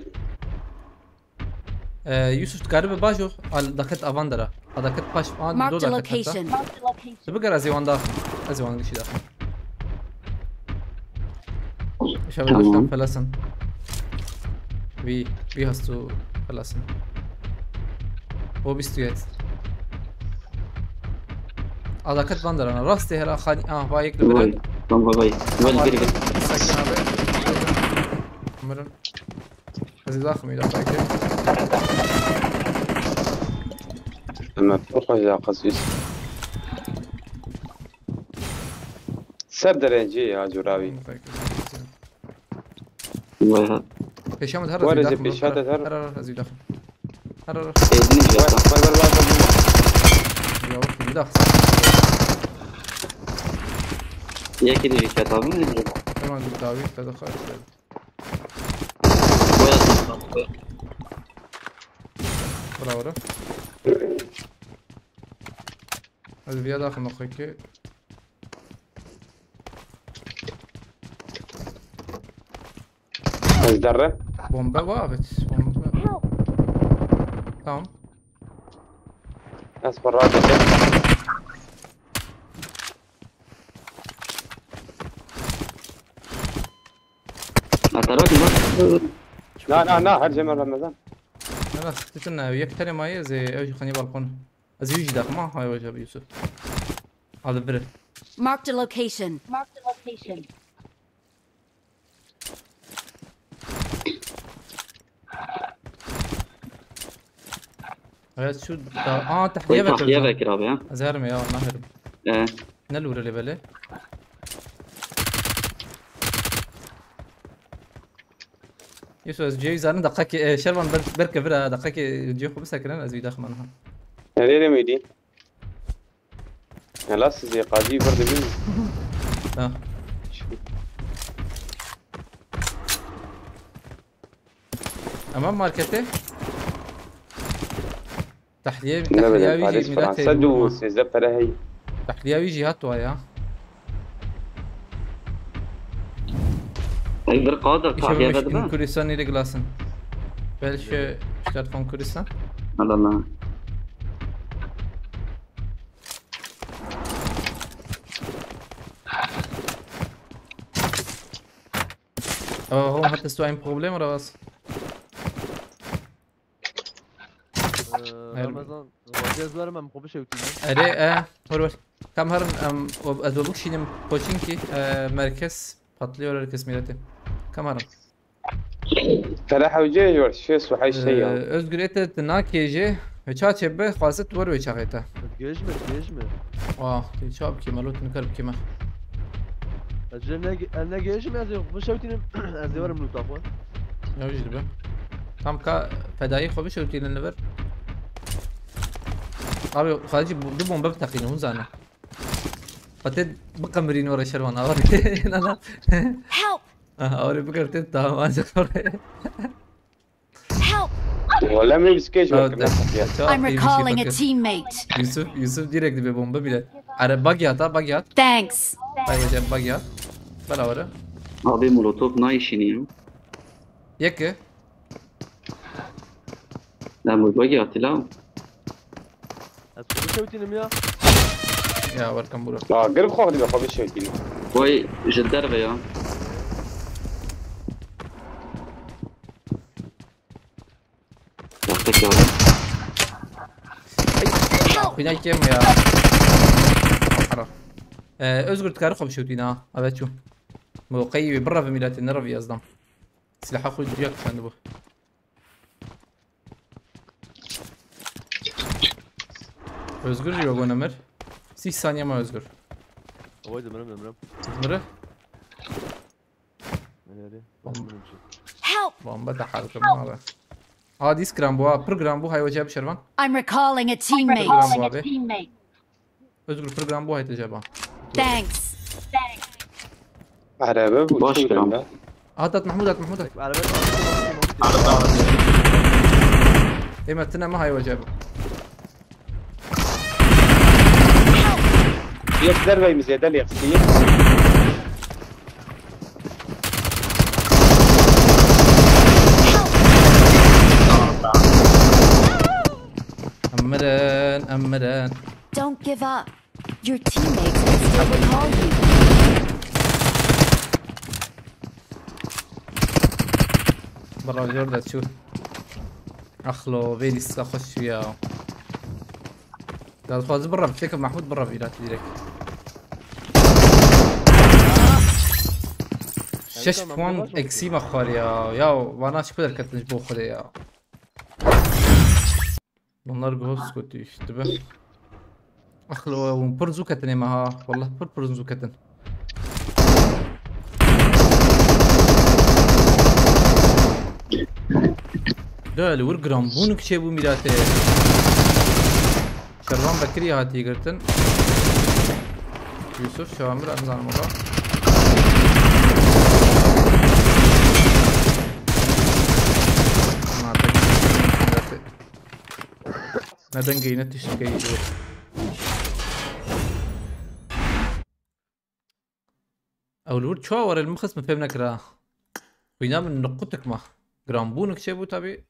Ee, Yusuf, tu karî bi bajo, al daket avan dera. A daket paş, a Marked do a daket hata. Location. Tu biger ez ê wan daxim. Ez ê wan gişî daxim. Tamam. Şev daxim felasin. Wî, wî hastu felasin. O bîst û yek. A daket van derana. Rastê hela xanî. Ah, va yek li vir. Vay, tamam, vay, vay. Wel, gir, gir. Sakin abi. Umarım. Ez ê daxim, ê daxim. Ema pir xweş ya qas wî. Ser derecê ya curawî. Vay ha. Pêşa min her Were ez ê zî daxim, pêşa her, te her. Her, her, her, ez ê daxim. Her, her, her. Êdin Were, jeta. Were, were, were, were. Ya, bak, bir dakika. Yekî de jeta abi ne? Tamam, bir daha bir dakika. Boya. Bura, bura. Ez vîya daxim xwe ki. Ez derre. Bombe var, evet. Bombe. Tamam. Ez xwe radeke. Atarak mı? Na, na, na, her cem Ramazan. Ne bak, tutun ne, yek tane maye, ze, ev xanî balkon. Ez wî jî daxim, ha, hay hoca bi Yusuf. Hadi biri. Marked a location. Marked a location. Evet, şu da, aa, tahliye Koy tahliye vekir abi ya. Ez herim ya, Allah herim. Ee. Ne lure lebele? Yusuf, ez cihê zanin, deqekê, e, Şervan ber-, berke vira, deqekê cihê xwe bisekirin, ez wî daxim ha. Nereye demeydi? Hela siz yê qadî vir dibîn. Ha. Ama markete. Tahliye, ne tahliye bileyim, wî jî Paris, miletê Fransa, du sêzdeh pere heyî. Tahliye wî jî hat wa ya. Ey, bir qadir tahliye de dibe. Kurdistan nere glasin? Belki şu telefon Kurdistan. Allah Allah. Oh, hattest du ein Problem oder was? Ee, Ramazan, vaziyet var mı? Kopu şevkine. Erê, e, hor wer. Kam herin, em, o, ez û bikişînim Koçinkî, e, merkez patlıyor, herkes milleti. Kam herin. Tera hewce jor, şêst û heşt şey ya. Ee, Özgür Ete, te nakê jê, ve çaçê be, xwazit wer ve çaxê te. Gêj me, gêj me. Ah, te çap ki, melo, te nikar bikî me. Ez ne, ez ne gêj me, ez ê xwe şewtînim, ez ê werim lûta xwe. Ya, jî dibe. Tam ka fedayî xwe bişewtînin li vir. Abi, xwedî jî bu-, du bombe biteqînin, hûn zanin. Xwe tê biqemirîn were şervan, awa. Na, na. Help! Aha, awa, bikir tê, tamam, ancak oraya. Help! Wala me biskej. Tamam, wekir tamam. Nasıl ya? Tamam, I'm iyi bir şey recalling a bakın. Teammate. Yusuf, Yusuf direkt bir bomba bile. Are bug ya da, bug ya. Thanks. Hay hocam, bug ya. Bana var. Abi molotof ne işini ya? Yeke. Lan bu bagi atila. Ez xwe bişewtînim ya. Ya, welcome, bro. Ha, girb xwe xwedî be xwe bişewtînim. Vay, ji derve ya. Wextek ya. Xwîna kêm ya. Ara. Ee, Özgür, dikarî xwe bişewtîne ha. Evet, çû. Mewqeyî wê bireve mîletê, nerevî ez dam. Silaha xwe cuya kişandibû. Özgür jî wegona mir. Sî saniye ma Özgür. Oy, dimirim, dimirim. Dimire? Nereye? Bom- Dimirim şey. Help! Bomba da harika abi. Aa, dîs giran bû ha. Pir giran bû, hay wece bi şervan. I'm recalling a teammate. Pir giran bû abi. Özgür, pir giran bû, hay te ceba. Thanks. Araba bu. Baş çiğ kiram. Hat, hat, Mahmut, hat, Mahmut, hat. Araba. Ême tine me hay wece bi. Yek dervey mi zêde lê qisî. Em mirin, em mirin. Don't give up. Your teammates can still recall you. Bira jor de çû. Axlo, vê lîsta xweş çû ya. Dixwazim bira, fêkim Mahmud bira vîra direkt. Şeş puan eksî me xwar ya. Ya, vana çi ku derketin ji bo Xwedê ya. Bunlar ghost kötü işte be. Axlo, hûn pir zû ketin ême ha. Wallah pir pir zû ketin. De li wir giranbûn kiçê bû mîratê. Şervan Bekirî hatiye girtin. Yusuf, Şamir, em zanim ola. Ne dengê ne tiştekê îro. Ew li wir çawa were li min xist min fêm nekira. Xwîna min niqutik ma. Giranbûnik çêbû tabî.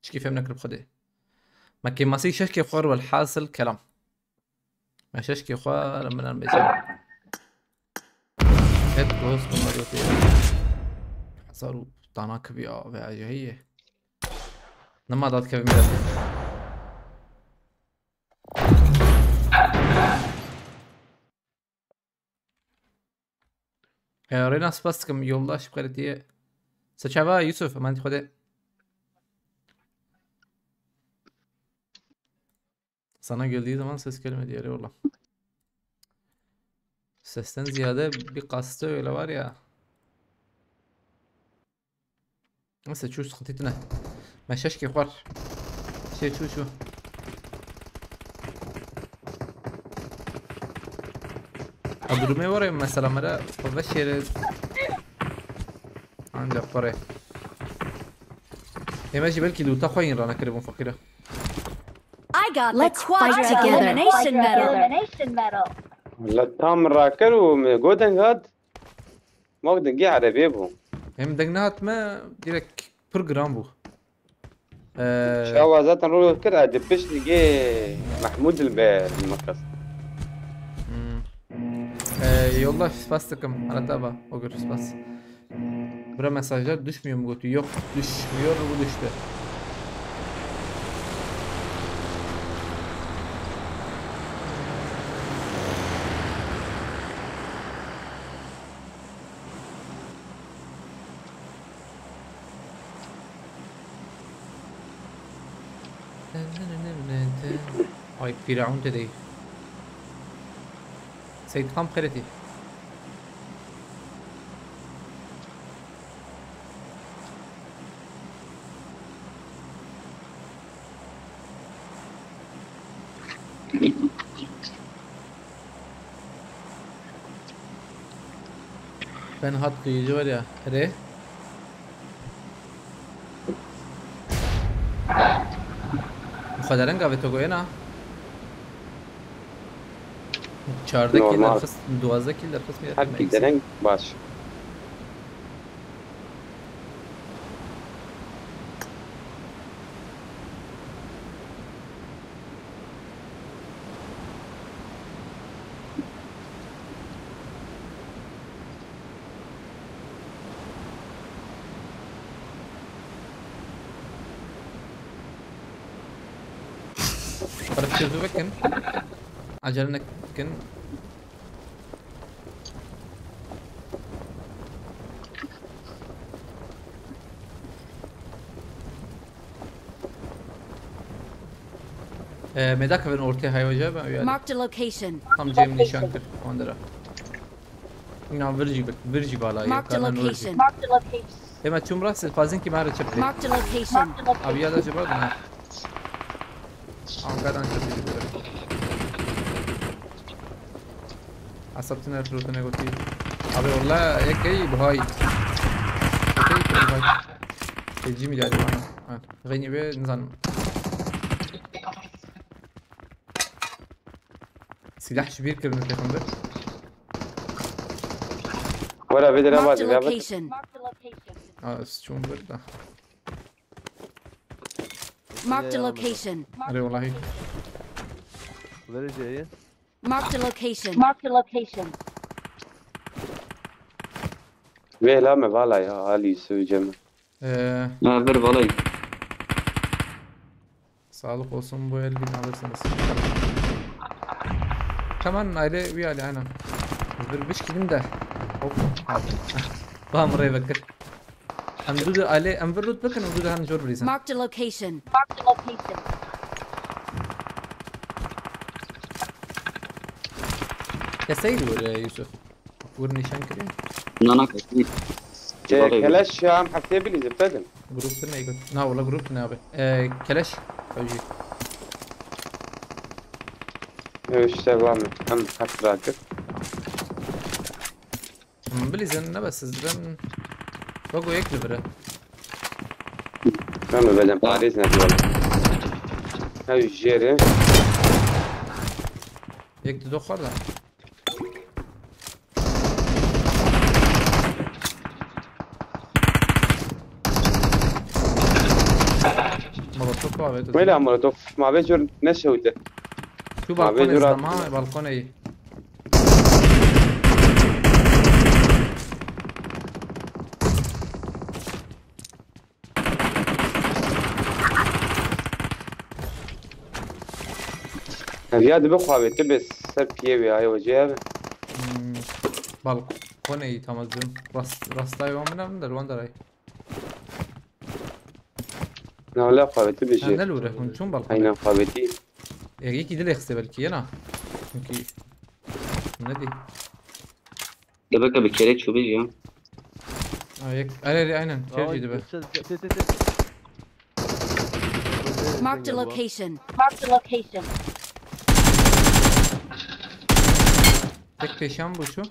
Çikî fêm nekir bi Xwedê. Me kêmasî şeşkê xwar welhasil kelam. Me şeşkê xwar min em bêjin. Hep goz min me gotê. Hezar û dana kiviya ve acayî. Nema dadkevin biraz. Ya, Reyna spas dikim, yoldaş, bi xêrê tê. Seçava Yusuf, emanetî Xwedê. Sana geldiği zaman ses gelmedi, eyvallah. Sesten ziyade bir kastı öyle var ya. Neyse, çû, sıkıntı tine. Me şeşkê xwar. Şey, çû, çû. Ha, durumê were mesela, me re xwe veşêre. Ancak were. Ême jî belkî lûta xwe yîn ranekiribûn feqîre. I got the Let's fight quadra together. Elimination medal. Elimination medal. Li tam rakir û min got deng hat. Mok dengê erebê bû. Hem deng nehat me, direkt pir giran bû. Ee, Çawa zaten rol kir, e, di pişt dengê Mahmud li be miqis. Hmm. Ee, yoldaş, spas dikim. Anlataba, o gör spas. Bura mesajlar düşmüyor mu, götü? Yok, düşmüyor, bu düştü. Ay, Firavun dedi. Seyit Kam Xereti. Ben hat qiyî ji wer ya. Erê. Xwe dereng avê to goyena. Çardeh kill Normal. derxist, duwazdeh kill derxist mi? Her kill dereng baş. Para çözü bakın. Acele nekin. Ee, medak ben ortaya hayvaca ben uyarım. Marked a location. Tam Cem nişan kir. Ondara. Inan vir jî bik, vir jî bala ye. Marked a location. Ema çûm rast, fazin ki mare çep. Marked a location. Abi ya da acaba da. Ankara'dan çep. Asap tine rotine goti. Abi valla yek ey buhay. Yek ey buhay. Ecim ileri bana. Ha, gayni be nizan. Silah şibîr kirin pêxember. Were vê dere Marked a bacım ya bak. location. Aa, çûn bir da. Marked a location. Erê welahi. Vereceği. Marked a location. Marked a location. Vê la me vala ya Ali Yusuf Cemil. Ee, Ha, ver valayım. Sağlık olsun, bu el bin alırsınız. Tamam, aile üye ali, aynen. Bir biş gidin de. Hop. Bam rey bakır. Em du de aile, em bir loot bakın, em du de hani zor bir insan. Marked a location. Marked a location. Keseydi böyle Yusuf. Vur nişan kiriyor. Na, na, kesin. Te Vallahi keleş ya, em heftê bilî zifte din. Grup ne? Na, wala grup ne abi? Ee, keleş. Öyle. Ew işte var mı? Em hep bırakır. Bilî zen ne bes ben. Bak o ekli bire. Ben mi beden Paris ne diyor? Ew jeri. Yek de dokar da. Molotof abi. Wela molotof. Ma be jor ne şewte. Şu Ma be balkon jor izlama, balkon iyi. Ev ya dibe xwe avê, tu bê ser piyê wê, aye wecê ev. Hmm, balkonê tamam. Rast, rastay wan bina min der, wan deray. Na, wala xwe avê, tu bê Ha, jê. Ne lûre, hûn çûn balkonê? Aynen xwe avê tî. E, yekî dilê xiste belkî, yena. Çünkü ne dî? Dibike bi kerê çûbî jî ya. Ha, yek, erê, erê, aynen. Kerê jî dibe. Te, te, te, te. Marked a location. Marked a location. Tek peşan bu şu.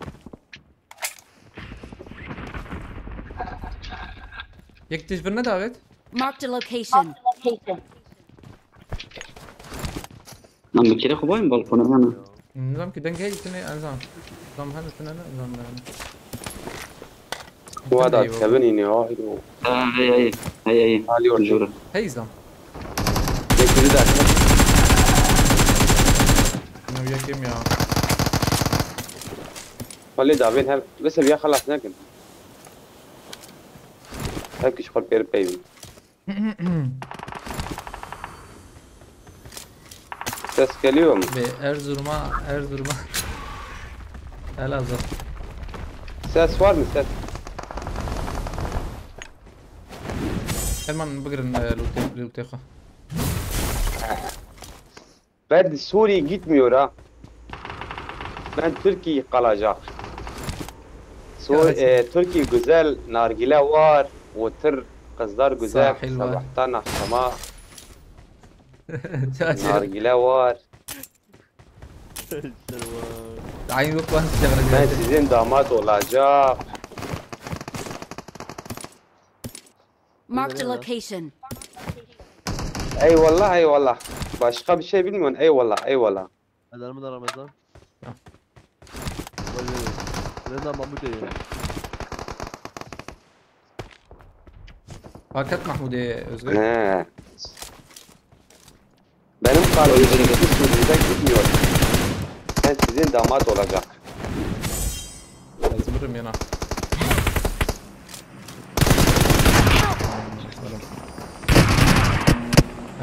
Yek tij birine davet. Marked a location. Lan bir kere xwe bayım balkona yani. Nizam ki dengê tine enzam. Zam hene tine ne enzam yani. Wa da kevin yine ya. Ha, hey, hey, hey, hey. Hali orada. Jura. Hey zam. Bekle de. Ne yekim ya. Hali da ben her mesela ya halas nekin. Her kişi xor peri peyvin. Ses geliyor mu? Ve Erzurum'a, Erzurum'a. Elazığ. Ses var mı ses? Hemen bıgırın e, lute, lute. Ben Suriye gitmiyor ha. Ben Türkiye kalacak. Sur, e, Türkiye güzel, nargile var, otur, kızlar güzel, Sahil var. Sabahtan akşama nargile var. Aynı yok lan. Ben sizin damat olacak. Marked a location. Eyvallah eyvallah. Başka bir şey bilmiyorsun. Eyvallah eyvallah. Adamı da Ramazan. Vay vay vay. Renda Mahmut ya. Fakat Mahmud'e Özgür. He. Benim kardeşim Suriye'de gitmiyor. Ben sizin damat olacak. Ezmirim yana.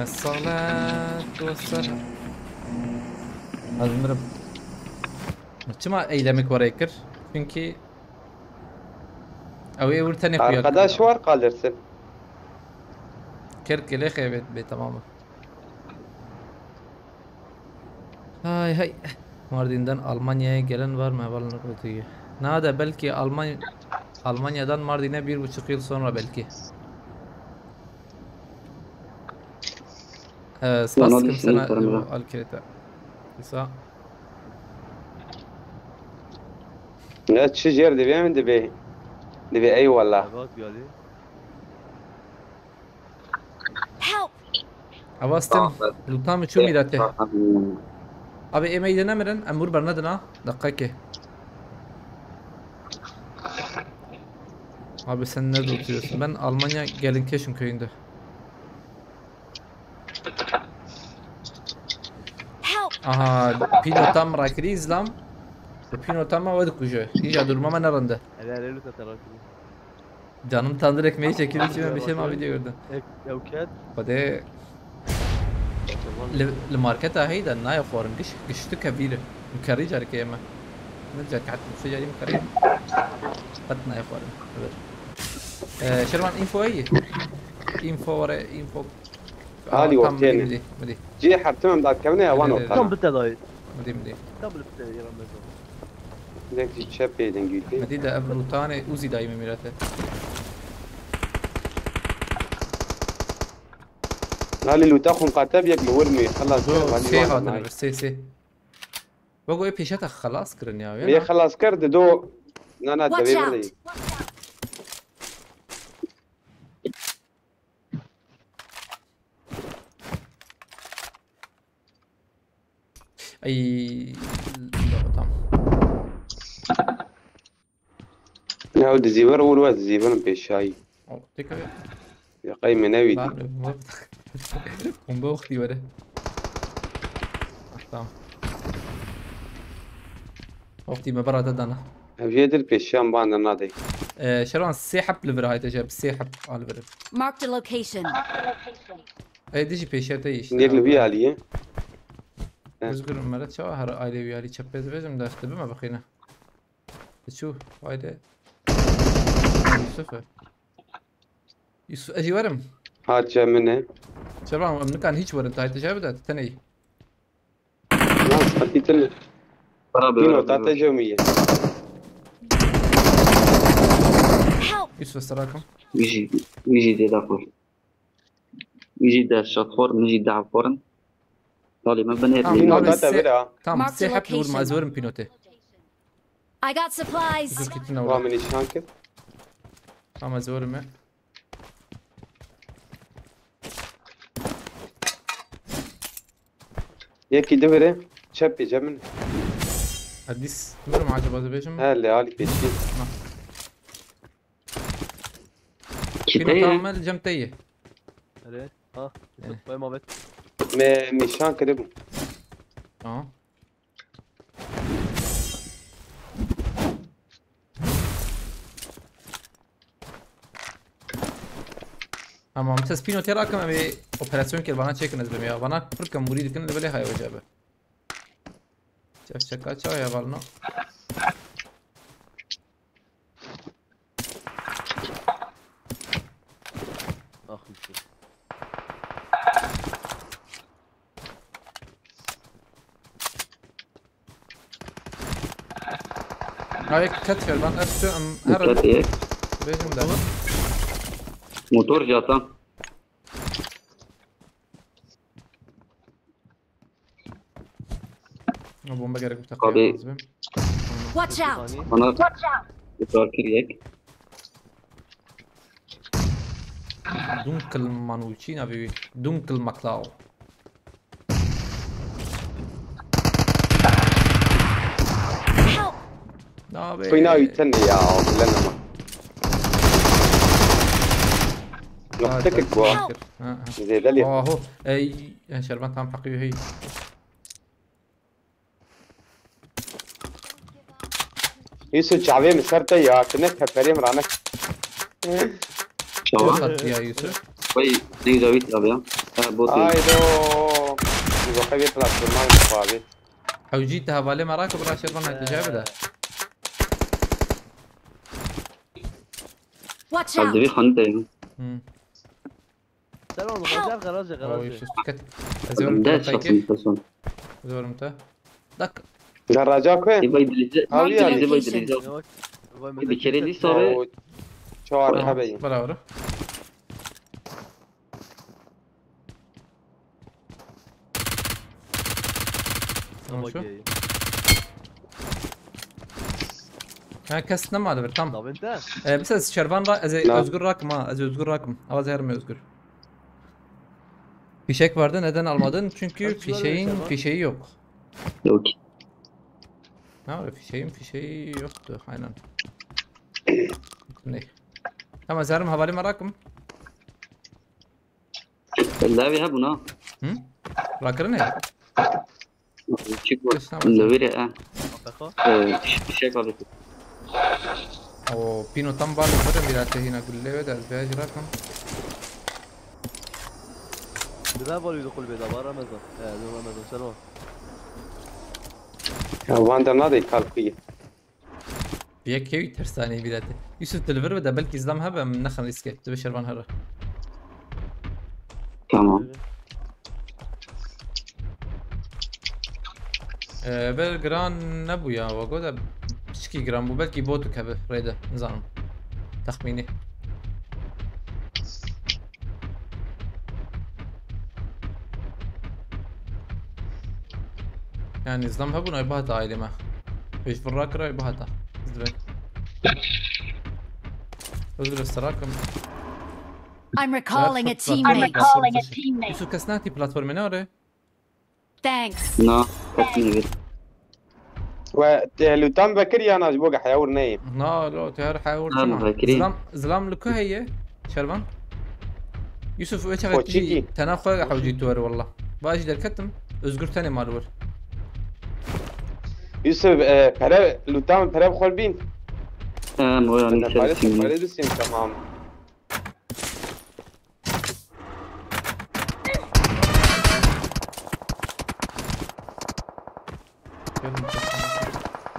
Es-salatu vesselam. Ezmirim. Çima eylemik var ekir? Çünkü ew ê wir tenê xuya. Arkadaş var kalırsın. Kir kilê xêbet bê tamam. Hay hay. Mardin'den Almanya'ya gelen var mı? Heval Nurgül'ü. Nada belki Almanya Almanya'dan Mardin'e bir buçuk yıl sonra belki. Ee, Stas kim sana al kirete. İsa. Ya çi jêr divê min divê. Divê eyvallah. Bak geldi. Help! Avastim, lutam çu mirate. Abi emeği de nemirin, emur bernedin ha. Dakika ki. Abi sen nerede oturuyorsun? Ben Almanya Gelnkeşin köyünde. Help! Aha, pîno tam rakirî îzlam. Pîno tam ma we dikuje. Îja durma me nerinde. Hele hele lütfen terakili. Canım tandır ekmeği çekildi ki ben bir şey ma video gördüm. Ek, ewket. Hadi. Li, li marketa heyda nayê xwarin giş, gişti kevîr. Mikerî carikê me. Ne car kat, se carî mikerî. Qet nayê xwarin. Evet. Ee, Şervan info eyi. Info were, info. Alî Tamam, wextê midî, ne. Midî, midî. Cihê her tim em dakevine ya wan Evet, ortana. evet. Tam bite dayı. Midî, midî. Tam bile bite yaran bezo. Direkt jî çepê dengî tê. Midî de ev lûtanê Uzî dayî me mîrete. Alî lûta xwe qate bi yek li wir mî. Xelas Do kir, alî sê wan hatine nayê. Vir, sê, sê. Wego ê pêşe te xelas kirin ya. Yê xelas kir di do. Na na Watch devê out! vir de. Ay. Tamam. Ya dizî vir û wez dizî vir pêşayî. Oh, tek abi. Ya qey me newî. Lan, bomba wextî were. Ah, tamam. Wextî me bera te dana. Ev jê dir pêşiyan ban de nadê. Ee, Şervan sê heb li vir hayte jeb, sê heb al vir. Marked a location. Ey dijî pêşiya te işte. Nêk li vî alî ye. Özgür Meret çawa her aile vî alî çep pê dibêjim de işte bime bixîne. Çû hayde. Yusuf e. Yusuf ez jî werim. Hat cem min e. Şervan em nikan hiç werin tahit jeb de tenê. Lan sakî tin. Para Pîno böyle. ta te cem ye. Help! Yusuf serakim. Wî jî, wî jî dê daxwar. Wî jî de şatxwar, min jî dehxwarin. Talî me binêr. Tamam, Pîno abi, ta te se- vira. Tamam, Mark the sê heb li wir location. ma ez werim pînotê. I got supplies. Yusuf kitin Wa ewra. min nîşan kir. Tamam ez werim e. Yekî di vire. Çep pê cem min. Hadis. Durum acaba dibêjim. He li alî pêşî. Pîno tamam el cem te ye. Hele. Ha. Evet. Bay Mavet. Me nîşan kiribû. Tamam. Tamam, siz pîno tê rakim em ê operasyon kir bana çekin ez bim ya. Bana pir kemûrî dikin li belê hay wece be. Çev çeka çawa ya valno. Ah Yusuf. Hayır, ket ver ben ev tu em her Dikkat et. Bêjim de. Motor jatan. O bomba gerek bu takıya lazım. Watch out! Bana bir kar kir yek. Dunkel Manucci, na bir Dunkel Maklau. Help! Abi. Fina üten ya, bilen ama. Yok, tek bu. Ha, ha. Zêde lê. Aho. Ey, şerban tam hakkı hey. Yusuf, çavê min ser te ya, tu ne keferê min rane. Çawa? Hat ya Yusuf. Vay, ne güzel bir abi ya. Ha, bot ya. Haydo. Biz o kadar platforma mı abi? Hewcî te hevalê me rake bira şervan hek tu cevê bide. Watch out! Ev divê xanî te ya. Hmm. Selam, Help! Garaja, garaja, garaja. Oy, sus, dikkat. Ez yorum te. Ders atın, person. Ez yorum te. Dak. Garaja ku? Ê vay dilîze. Marked a location. Ê vay dilîze. Yavaş. Vay, bir kere lî sarı. O çar. Tamam, hebeyin. Bravo. Tamam, şu. Okey. Ha, kes nema li vir, tam. Navên te? Ee, biz ez şervan ra, ez Özgür rakim ha, ez Özgür rakim. Ama zehir mi Özgür? Fişek vardı, neden almadın? Çünkü fişeğin fişeği yok. Yok. Ne var? Fişeğin fişeği yoktu, aynen. Ne? Tamam, zehir mi havali merakim. Lewî hebûna. Hı? Rakirine? Çik bu? Lewî re, e. Ee, fişek abi. O pino tam var, var bir daha tehina gülle ve de ez beyaz rakim. Dida var bir kul beda var Ramazan. He, Ramazan, selam. Ya, van da nade kalkıyı. Yek hêwî tersanî bîra te. Yusuf, tu li vir bide, belkî zilam hebe, em nexin rîskê. Tu bi şervan here. Tamam. Ee, ber giran nebû ya, we got e, piçkî giran bû, belkî botuk hebe rê de, nizanim. Texmînî. Yani, zilam hebûn, ay bihata ailê me. Pêş vir rakira, ay bihata. Ez divê. Ez divê serakim. I'm recalling a teammate. I'm recalling a teammate. Yusuf, kes nehatiye platformê, ne are? Thanks. Na, kes nehatiye. We, te lûtan vekir ya na ji bo heyawir neyê? Na, lo, te her heyawir çima? Zilam, zilam li ku heye? Şervan? Yusuf, wê çaxê tu jî tena xwe hewcî tu were wella. Ba jî derketim, Özgür tenê mal wir. Yusuf, e, pere, lûtan pere bi xwe bîn. Em, o yani. Pere, pere disîm, tamam.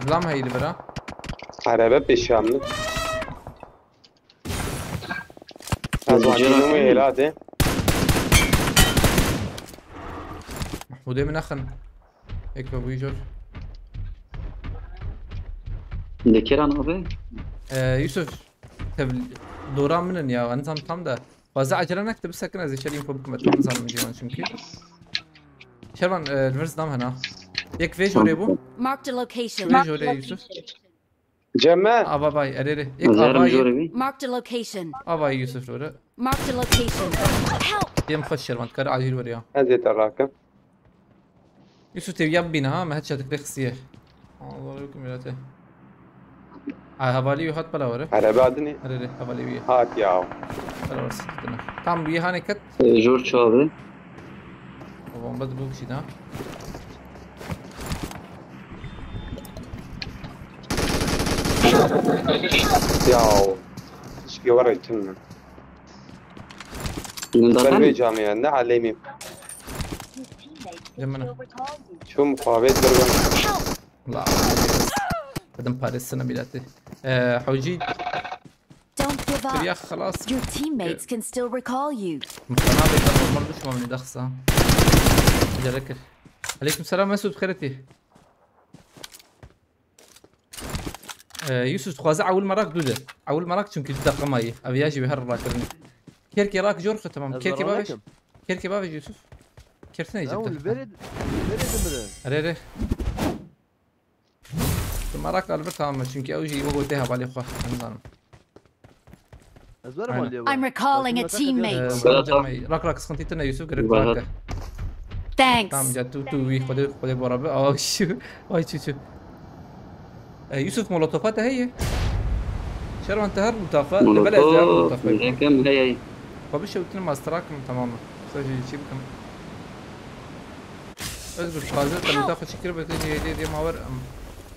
Zilam heyî li vir a. Erebe pêşiya min. Ez vakî nû hêla de. Mahmudê min nexin. Ek ve bu jor. Li kêran abi? Ee, Yusuf, tev-, dora min in ya, nizam tam da. Fazla acele nekte, bisekin ez içeri info bikim, tam nizanim cîwan çünkü. Şervan, e, li vir zilam hena. Yek vê jorê bû. Marked a location. Vê jorê Yusuf. Cem me? Ava bay, erê rê. Yek ava bay. Marked a location. Ava bay Yusuf rore. Marked a location. Help! Yem xweş şervan, dikare acil were ya. Ez ê te rakim. Yusuf, tê ya bibîne ha, me headshot dikixe xistiye. Allah aleyküm milete. Ay, hevalî wî hat bela were. Erebe adinê. Erê rê, hevalî wî. Hat ya. Bela were, siktir dine. Tam wî hanê ket. Ee, jor çavi. O bomba di bûk jî da. Ya. Keşke were çin. Ber vê camê ne alemî. Cemine. Çûm xwe vê dirgan. La. Dedim paresine mileti. Ee, hocî. Don't give up. Ya xelas. Your teammates can still recall you. Mutana be normal düşman ne daksa. Gerek. Aleyküm selam Mesut, xêretî. Ee, Yusuf, dixwaze ewil merak dû de. Ewil merak çünkü du dakika mayî. Ev ya jî her rakirin. Kerkê rak jor xwe tamam. Kerkê bavêj. Kerkê bavêj Yusuf. Kertine yiyecek. Tamam, veri, veri de mi de? Re re. Merak Albert tamam mı? Çünkü ew jî wego tê hevalê xwe. Em zanim. Ez werim Aynen. Aliye. I'm recalling a teammate. Ee, Rak rak sıkıntı tane Yusuf gerek Bahat. bırak. Tamam Thanks. ya tu tu wi xwedê xwedê bora bi. Aa şu. Ay şu şu. Ee, Yusuf molotofa te heye. Şervan te her mutafa. Bela ez de her Molotof. mutafa. Nekem heye. Xwe bişewtin masterak min tamam. Sadece şey bikim. Özgür hazır te muta xwe çekir bete diye diye diye maver.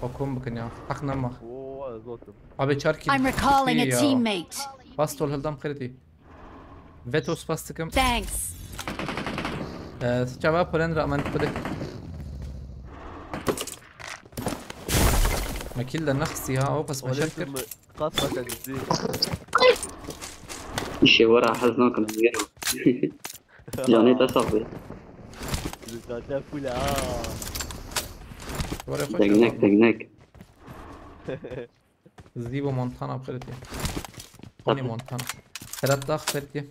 Okum bikin ya. Hak nama. Oo, ez otum. Abi çar kill. I'm recalling a Ya. Teammate. Bas tol hildam xiriti. Veto spas dikim. Thanks. Ee, çava polen ra aman xwedê. Me kill de nexsi ha, o qisme şer kir. Qas qas ciddi. İşe var ha, hez nakim zero. Canê te sax be. Zaten full ha. Were xweş. Degnek degnek. Zî bo Montana xiriti. Tony Montana. Serat Dağ xiriti.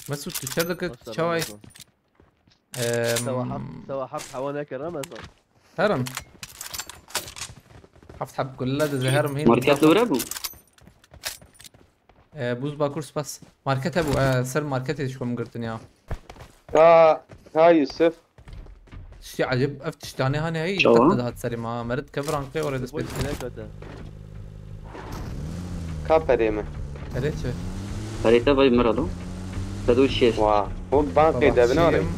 Mesut tu çer dike Maşallah, çaway. maşallah. Eee, Sewa hap, sewa hap hawa nekir ama sen. Herim. Heft heb gulle de zeherim hin. Market lore bû. Ee, buz bakur spas. Market hebû, ee, ser marketê ji xwe min girtin ya. Ha, ha Yusuf. Tiştê ecêb, ev tiştane hane hey, Çawa? qet dihat serê ma. Merit keviran qê orê dest Boy pê. ne kötü. Ka perê min. Hele çi? Perê te vay mirado. Te dû şêst. Wa. Bu bankê Tamam, devine re. çiyim,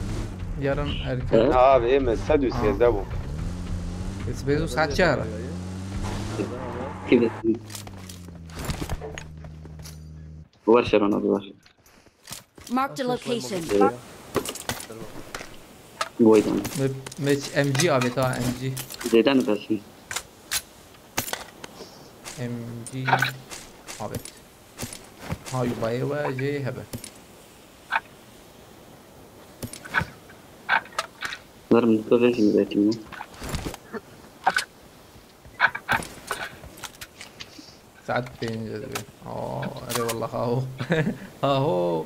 yarın erken. Evet. Abi ême sed û sêzdeh bû. Êsibê zû saet çar. Kî de. Ver Şeron abi ver. Marked a location. Boydan. Me, me M G abi ta M G. Zêden versin. M G abi. Ha yubayê we jê hebe. Ver min tu vêjin vêtin. Saet pênc dibe. Oo, erê wallah aho. Aho.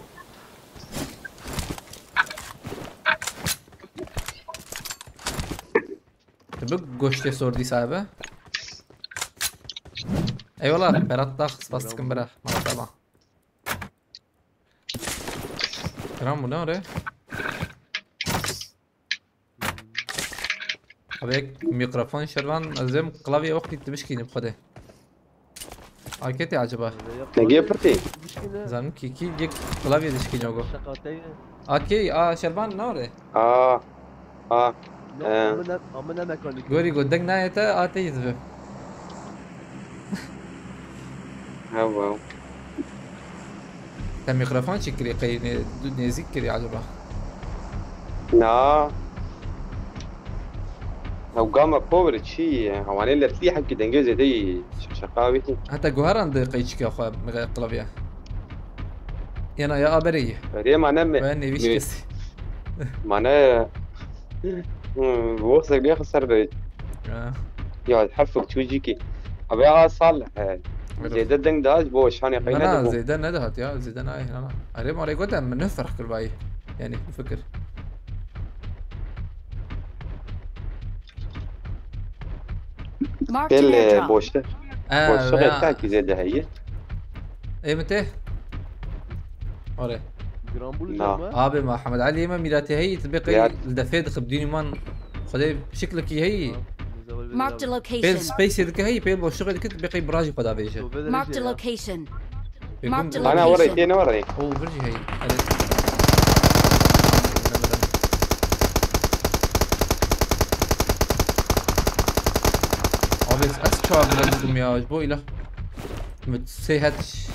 Tu bi goştê sor dîsa be. Eyvallah, Berat Dağ, spas dikim bira. Merhaba. Kram bu ne oraya? Abi ek mikrofon şervan, ez êm klavye wextî tu bişkînî bi xwedê. Aketê acaba? Ne gê pirtî? Zanim ki ki yek klavye dişkî jogo. Şakateydi. Akey, a şervan ne oraya? Aa. Aa. Ne, Ee. Ama ne, ama ne mekanik. Gorî go deng nayete ateyî dibe. Ha wow. Te mikrofon çi kirî qey ne, du nêzîk kirî acaba? Na. Ew gama power çi ye? Hewanê letlî hekî dengê zêde yî şaşeqa wî. Heta guheran de qey çikiya xwe mi klavye. Yana ya aberê yî. Rê mane me. Ve nêvîş me- kesî. Mane. Hmm, bu se bir ser be. Ha. Ya herfek çûcîkî. Abi a sal he. Evet. Zêde deng da ji bo şanê qey Mana ne bu. zêde nedihat ya, zêde nayê hana. Erê ma rê gote min ne ferq kir bayî. Yani fikir. Marked an Pêl e, airdrop. boşluk. Ee, Boşluk veya- tekî zêde heye. Ê min tê? Orê. Grambul Na. mı? Abi Muhammed Ali ême mîratê heyî, tu bê qey Ya. li defê dixib dînî man xwedê şiklekî heyî. Marked a Pêl location. Space dike heyî, pêl boşluqê dike, tu bê qey birajî xwe davêje. Marked a location. Bêgum Marked a Ana oraya location. tê ne oraya. O vir jî heyî. Erê. Abi ez çawa bile dixim ya, ji bo îlah. Min sê het.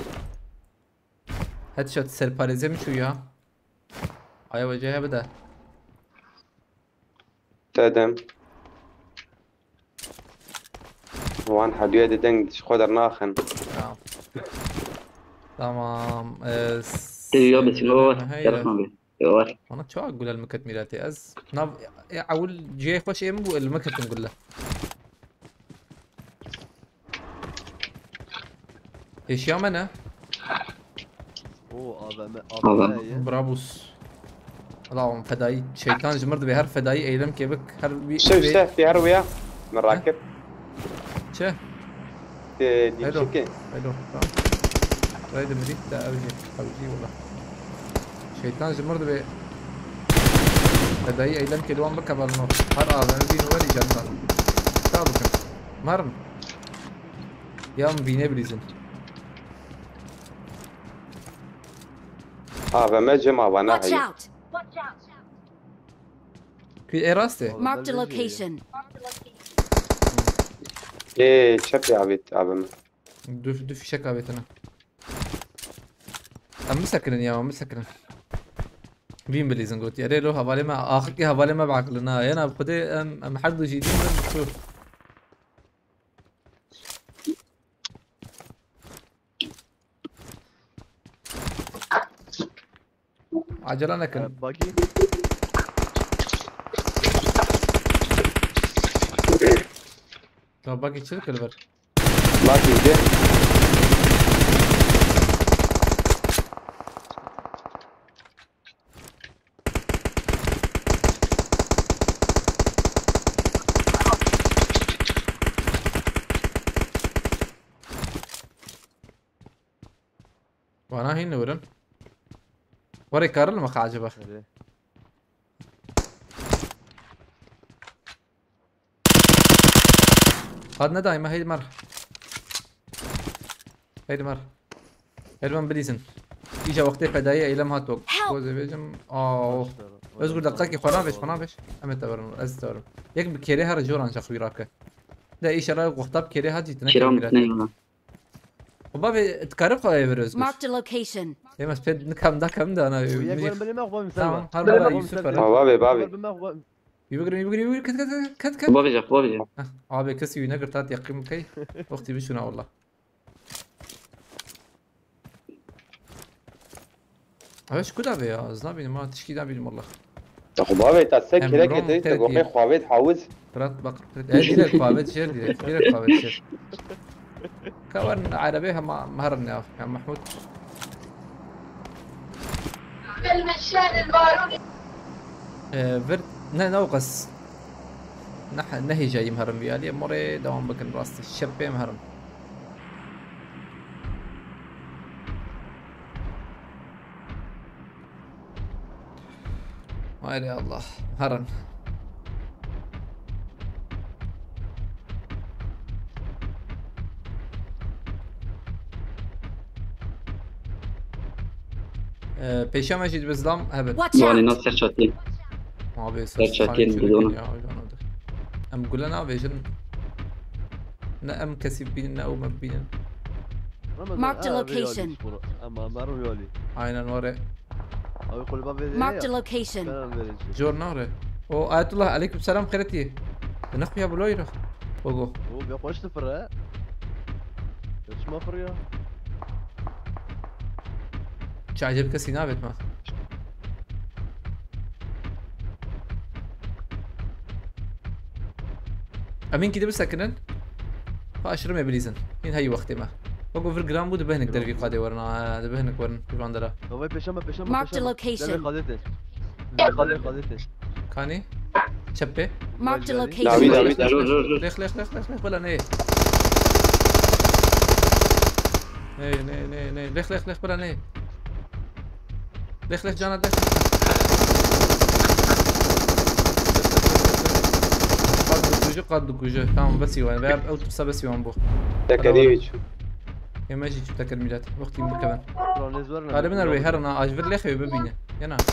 Headshot serparêzê min çû ya. Aya wecê hebe de. Dedim. Wan hediye de deng ji xwe dernaxin. Tamam. Tamam. Ee, Tê ya biçim o var. Hey, Yaratma be. Var. Bana çawa gule li min ket mîratê ez. Nav e, ewil cihê xweş ê min bû li min ketin gule. Eşya me ne? Oo A V M. A V M. A V M ya. Brabus. Allah'ım fedayî. Şeytan ji mir dibe her fedayî eylem kevik. Her bir Şef şef bir her uya. Min rakir. Çi? Tê dîçikê. Hello. Tamam. Reyde mirî de ev jî. Ev jî wala. Şeytan ji mir dibe. Fedayî eylem kê wan bike ber no. Her A V M bîn wer îcan kan. Ta bikin. Marin. Ya min bîne bilîzin. A V M cem avana Watch heye. Out! Ku ê rastê. Oğlum, Marked a ben de location. Ê çepê avêt A V M. Du, du fişek avêtine. Em bisekinin ya, em bisekinin. Bîn bilîzin got. Erê lo hevalê me, axirkî hevalê me biaqilina. Yena bi Xwedê em, em her du jî dîn bin tu. Acele nekin. Ee, Buggy. Ya bak içeri kırılır. Bak indi. Bana hin ne vurun? Oraya karıl mı acaba? Hadi. Hadi ne daima heydi mar. Heydi mar. Elvan bilizin. İşe vakti fedaiye eylem hat yok. Help! Goze vecim. Aa. Özgür dakika ki xwana beş, xwana beş. Emet de varım, ez de varım. Yek bir kere her jor ancak xuyra ke. De inşallah wexta bi kêrê hat jî tine Kiram kêrê ne yana. O bavê dikare xwe ê vir Özgür. Marked a location. Ê me pê nikam da kam da ana. Yek wer bilime xwe misal. Tamam, har bala Yusuf var. Bavê bavê. Bilime xwe. Yubigrin, yubigrin, yubigrin, kat kat kat kat. Bavêje, bavêje. Heh, abi kes yine girtat yakın kay. Wextî bişuna valla. Abi şu kuda be ya, ez nabînim ha, tişkî nabînim valla. Te xwe bavê te se Em kirek rom ê te terk goxê ye. xwavêt hawiz. Bırak bak. E, direkt pavet şer direkt. Direkt pavet şer. Kavan arabe hema maharın ya. Ya Mahmut. E, vir ne ne o qas. Ne ne hecayim harim bir aliye. More devam bakın rastı. Şeppem harim. Haydi Allah. Haran. Ee, pêşiya me jî dibe zilam hebin. Watch Wanê out! nas ser çatiyê. Abi Ser çatiyên bidona. Ya, oydan odur. Em gule navêjin. Ne em kesî bînin ne ew me bînin. Marked a location. Ama meru yolî. Aynen var ya. Abi kulüba ve Marked a location. Selam verici. Jor nare. O Ayetullah aleyküm selam xeretî. Ne xuya buloyra. Bogo. O bir koştu fırı. Kaçma fırı ya. Çi aceb kesî navet me. Em hinkî dibisekinin. Paşirime bilîzin. Hîn heyî wextê me. Wek vir giran bû, dibihnik dervî qadê werin, a, dibihnik werin, pîvandera. Baba peşeme peşeme. Marked a location. Qadete. Qadete qadete. Kanî? Çepê? Marked a Dawî location. dawî. Dur dur dur. Lex lex lex lex lex bila neyê. Ney ney ney ney. Lex lex lex bila neyê. Lex lex cana lex. Qad dikuje, qad dikuje. Tamam, besî wan. Veya ew tipsa besî wan bû. Tekerî hiç. Ê me jî çi tekir mîlet. Wextî bikevin. Lan ne zor ne. Galiba wer wê herin ha, aj vir lexê wê bibîne. Yena. Their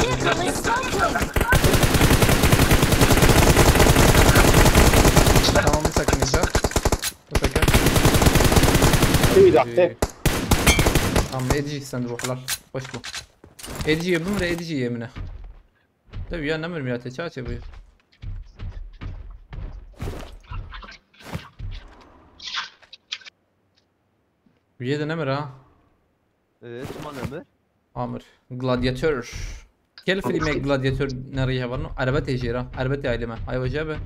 vehicle is smoking. Tamam, bir sakin yaşa. Köpek. Tüy daktı. Tamam, edici sen de bu kadar. Hoş bu. Edici yemin mi? Edici yemine. Tabii ya, ne mümkün ya, teçaçe bu. Üye de ne mi ha? Evet, çima nemir? Amir. Gladiator. Kel filmê Gladiator nerî hevalno. Erebetê jê ra. Erebetê ailê me. Ay wece be.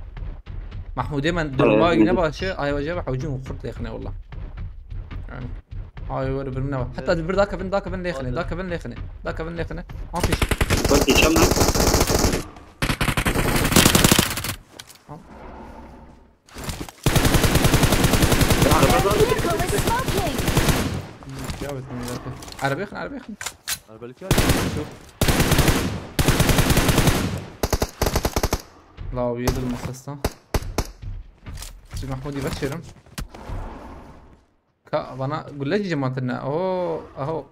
Mahmudê men duruma yine başı. Ay wece be. Hewcin xurt lêxine valla. Yani. Ay were birim ne var. Hatta bir dakika bin, dakika bin lêxine. Dakika bin lêxine. Dakika bin lêxine. Afiş. Bak geçen ben. Erebê xin, erebê xin. Erbelkar. Lawiye dil masesta. Çi Mahmudî veçêrim. Ka bana gulle cemaatine. Oo, aho.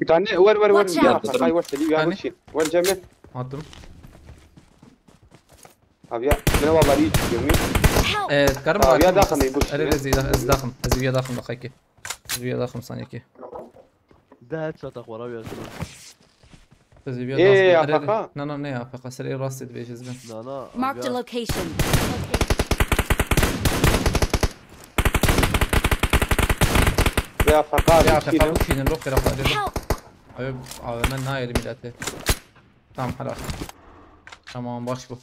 Bir tane ver ver ver. Watch Ya out. Fakay ver seni ya Hani? Burçin. Ver Cemil. Attım. Abi ya. Ne vallahi iyi çıkıyor mu? Help! Ee, karim Tamam, bakayım. ya daxim, bu Ere şey. ez daxim, ez daxim. Ez ya daxim da kayki. Ez ya daxim sanki. De headshot xwara bir şunu. Ez ya Ee, daxim. A F K? Na na ne A F K? Serê rast dibêjez ben. Na na. Marked a abi ya. Location. Ve A F K Ya abi. A F K bu çînin, rok kere fare. Help! Abi A V M nayeli millete. Tamam, helal. Tamam, baş bu.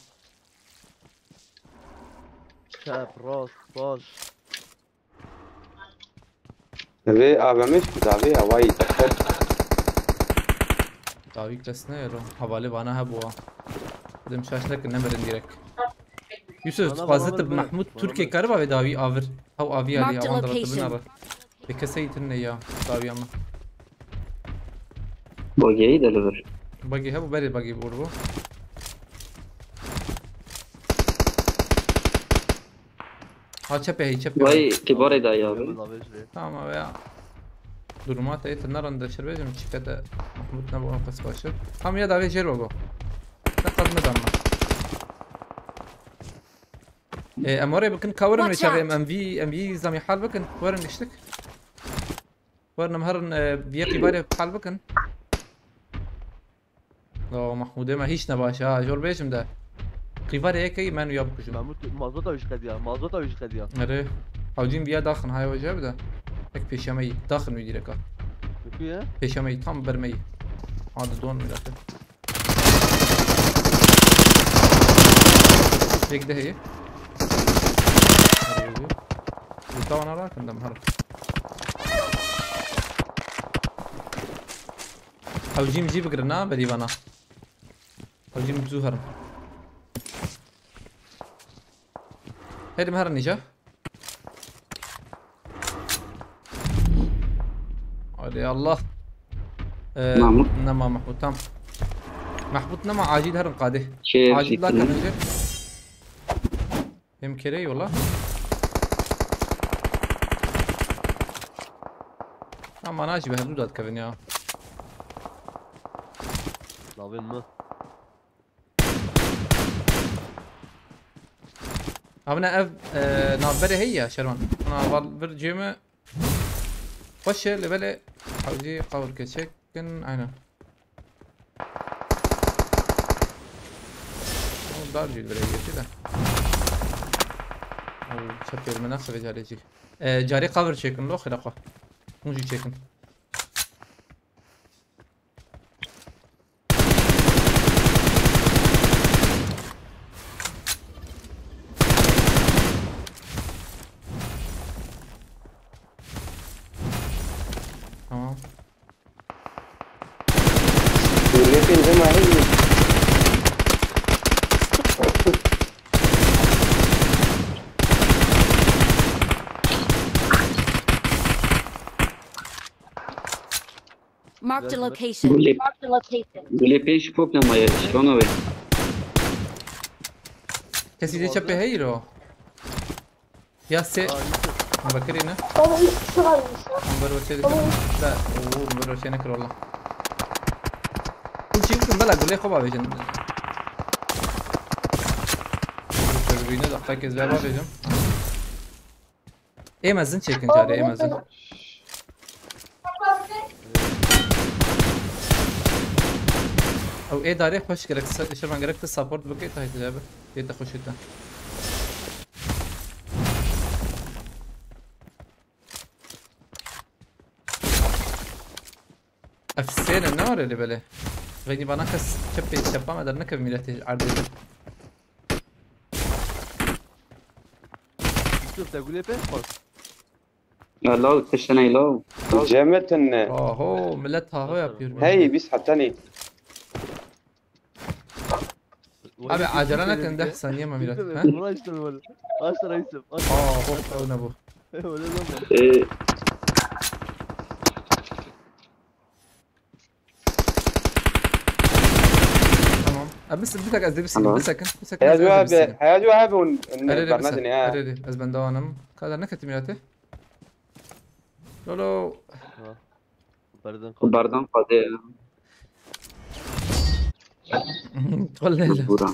Çep, rast, baş. Ve A V M şu da ve havayı. Dawî kes ne yero. Havale bana ha bu. Dedim şaş nekin, nemirin direkt. Yusuf, Bana, fazla bana, tıp bana, Mahmut bana, Türkiye bana. Kariba ve dawî avir. Haw avi ali Marked a awan da location. tıbına. Ve kesey itin ne ya. Dawî ama. Bagê deliver. Bagi ha bu berê bagi vur bu. Ha çepe hey çepe. Vay kibarê da ya. Yalnız abi şey. Tamam abi ya. Duruma te yeter naran de şerbecim çikete. Mahmut ne bu kas başı. Tam ya da ve jero go. Ne kadın da ama. E, em oraya bakın cover'ın Watch içeri out. M V, M V zamî hal bakın. Varın geçtik. Varın em herin, e, bir yakı var hal bakın. O Mahmudê me hiç ne baş ha. Jor bêjim de. Qîvarê yekê men ya bikujim. Mahmut mazota wî ji qediya. Mazota wî ji qediya. Erê. Hewcîn viya daxin hay hoca bide. Tek pêşemeyî. Daxin wî direka. Peki ya. Pêşemeyî tam bermeyî. Hadi don millete. Tek de heye. Erê. Bu tawana rakindim her. Hewcîm jî bigirin ha berî vana. Hewcîm zû herin. Herim herin nîja. Hadi Allah. Ee, Mahmut. Nema Mahmut tam. Mahmut nema acil herin qadê. Şey Acil la fikrim. kanıcı. Hem kere yola. Ama naci be hadu dat kevin ya. Lavin mi? Abi ne ev e, navbere hey ya Şervan. Ona val bir cemi. Xweş e li belê hewcî qawir keçekin aynen. O dar jî li belê yekî de. O çepêr min naxe vê carê jî. E, carê qawir çêkin lo xira xwe. Hûn jî çêkin. Tamam. Milletin de mahir mi? Marked a Yes, location. Gulê, Marked a location. gulê pêş pok nemaye. Şona ve. Kesî dê çepê heyî ro. Ya se. Aa, Yusuf. Bakirî ne? Baba üç kişi kalmış. Amber ve çelik. Da. Oo, amber ve çelik rolla. Bu çift bela gulê xwe bavêjin. Bine dakika kez bela bavêjim. Ê mezin çêkin carê, ê mezin. Ew ê darê xweş gerek, şirvan gerek tu support bike, tahî tu bi. Ê te xweş ê te. Ev sêne ne were li belê. Xeynî bana kes çepê çepa me der nekeve mîletê erdê. Yusuf, te gulê pênc xwest. Ya law tişteney law. Cemetin ne? Oho, millet haho yapıyor. Hey biz hatanî. Abi acele nekin, deh saniye mi millet? Ha? Yusuf, buna işte böyle. Aç sana Yusuf. Aç. Aa, hop, o ne bu? Öyle zaman. Ee, Abi, bir dakika, ez de bir sileyim. Tamam. Bir sakın, bir sakın, Heya ez, ez de bir abi, sileyim. Heya abi, un, un, Erê, erê, bir barna saniye, dinle, ha. Erê, erê, ez bende anım. Kadar ne kötü Mirat'ı? Lolo. Ha. Berdan Berdan Kadir. Kadir. Wala. Bura.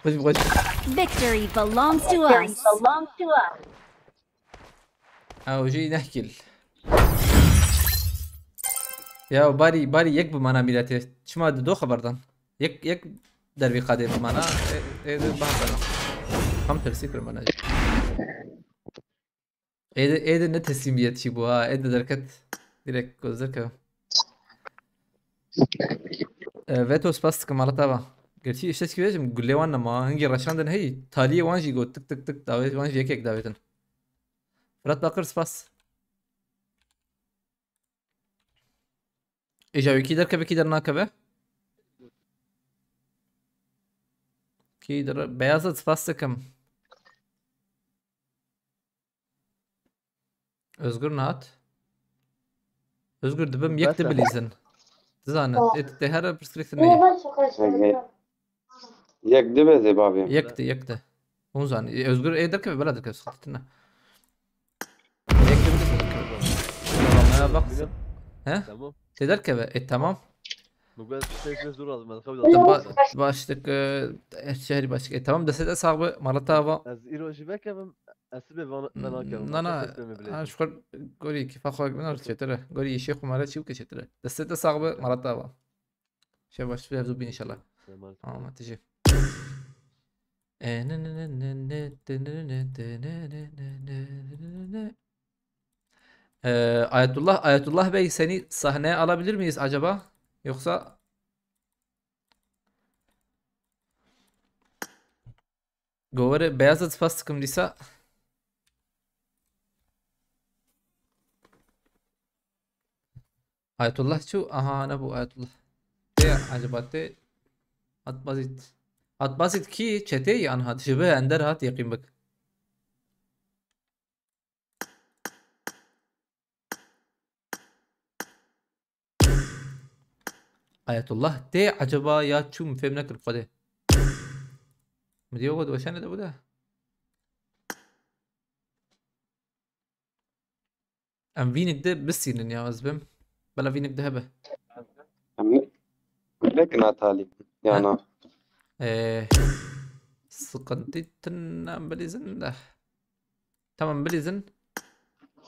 Koş, koş. Victory belongs to us. Ew jî neh kil. Ya barî, barî yek bi mana mîletê. Çima dido xeberdan? Yek, yek dervî qadê bi mana. E, e, de bahsana. Tam tersî kir mana. Ê de, ê de ne teslimiyet çî bû ha. Ê de derket. Direkt göz derkeve. E, Veto, spas dikim, mala te ava. Gerçî îşte çi bêjim, gulê wan nema. Hingî reşandin hey. Taliyê wan jî got tik tik tik. Dawê wan jî yekek davêtin. Fırat Bakır, spas. Îja wî kî derkeve, kî dernakeve? Kî der-, Beyazıt, spas dikim. Özgür nehat. Özgür, dibim yek Bes e. dibilîzin. Dizane, Oh. ê, tê here pirsgirêk tune ye. Yek dibe zê bavê. Yek de, yek de. Hûn zanî. Ê, Özgür ê derkeve, bela derkeve, sıkıntı tune. Yek dibe zê derkeve. Tamam, ya bak. He? Tamam. Tê derkeve. E, tamam. Bu ben ses ve zor aldım. Ben kabul Ba-, aldım. Başlık, e, şehri başlık. E, tamam, destê te sax be, mala te ava. Ez îro jî vekevim, ez sibê van-, Hmm, vena kevim. na, na, Ses verme bile. ha, şu kadar gorî kîfa xwe bina çêtir e. Gorî îşê xwe mare çî bike çêtir e. Destê te sax be, mala te ava. Şey baş, bir hevdu bin inşallah. Tamam. Tamam, tijî. E, ne, ne, ne, ne, ne, de, ne, ne, de, ne, ne, ne, ne, ne, ne, ne. Ee, Ayetullah, Ayetullah Bey, seni sahneye alabilir miyiz acaba? Yoksa Govere Beyazıt, spas dikim dîsa. Ayetullah çû? Aha, ne bu Ayetullah. Tê acaba tê? Atbazit. Atbazit kî? Çetê yan hat? Ji bi ender hat, yeqîn bik. Ayetullah tê acaba ya çû, min fêm nekir Xwedê. Min diyo got weşane de bu de. Em vînik de bisînin ya, ez bim. Bela vînik de hebe. Em ne, ne kina talî, yana. Ee, sıkıntı tın em bilîzin de. Tamam, bilîzin.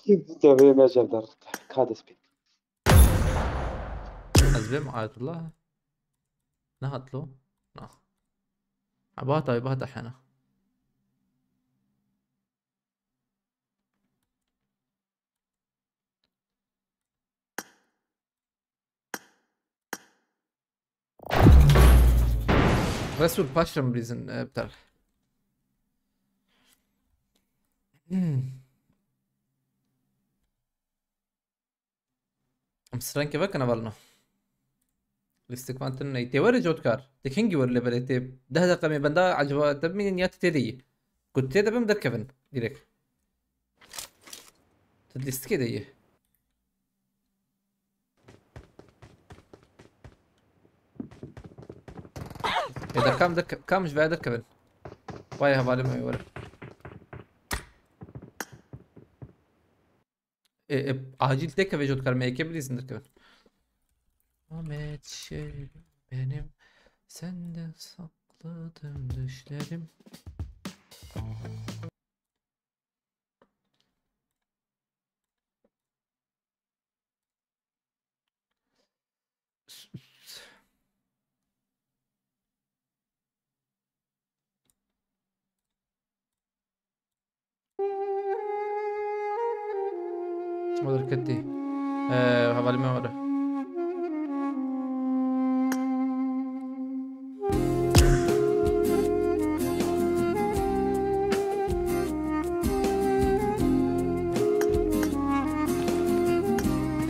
Devre mejev der. Kades bî. Ez bim Ayetullah. Ne hatlo? Na. Ha, bahta, bahta hena. Resul, paşrım bilîzin, e, biter. Hmm. Em strengke vekine valino. Lîstik van tune ney. Tê were cotkar. Tê kengî were lê berê tê. Deh deqe me benda acaba te bimînin ya tê de yî. Ku tê de bim derkevin. Direkt. Tu lîstikê de yî. Ê de kam derke-, kam ji vê derkevin. Vay hevalê me were. E, e, acil tek ve jot karma eke bilirsin tek. Ahmet şey benim, senden sakladım düşlerim. Çima derketî? Ee, hevalê me were.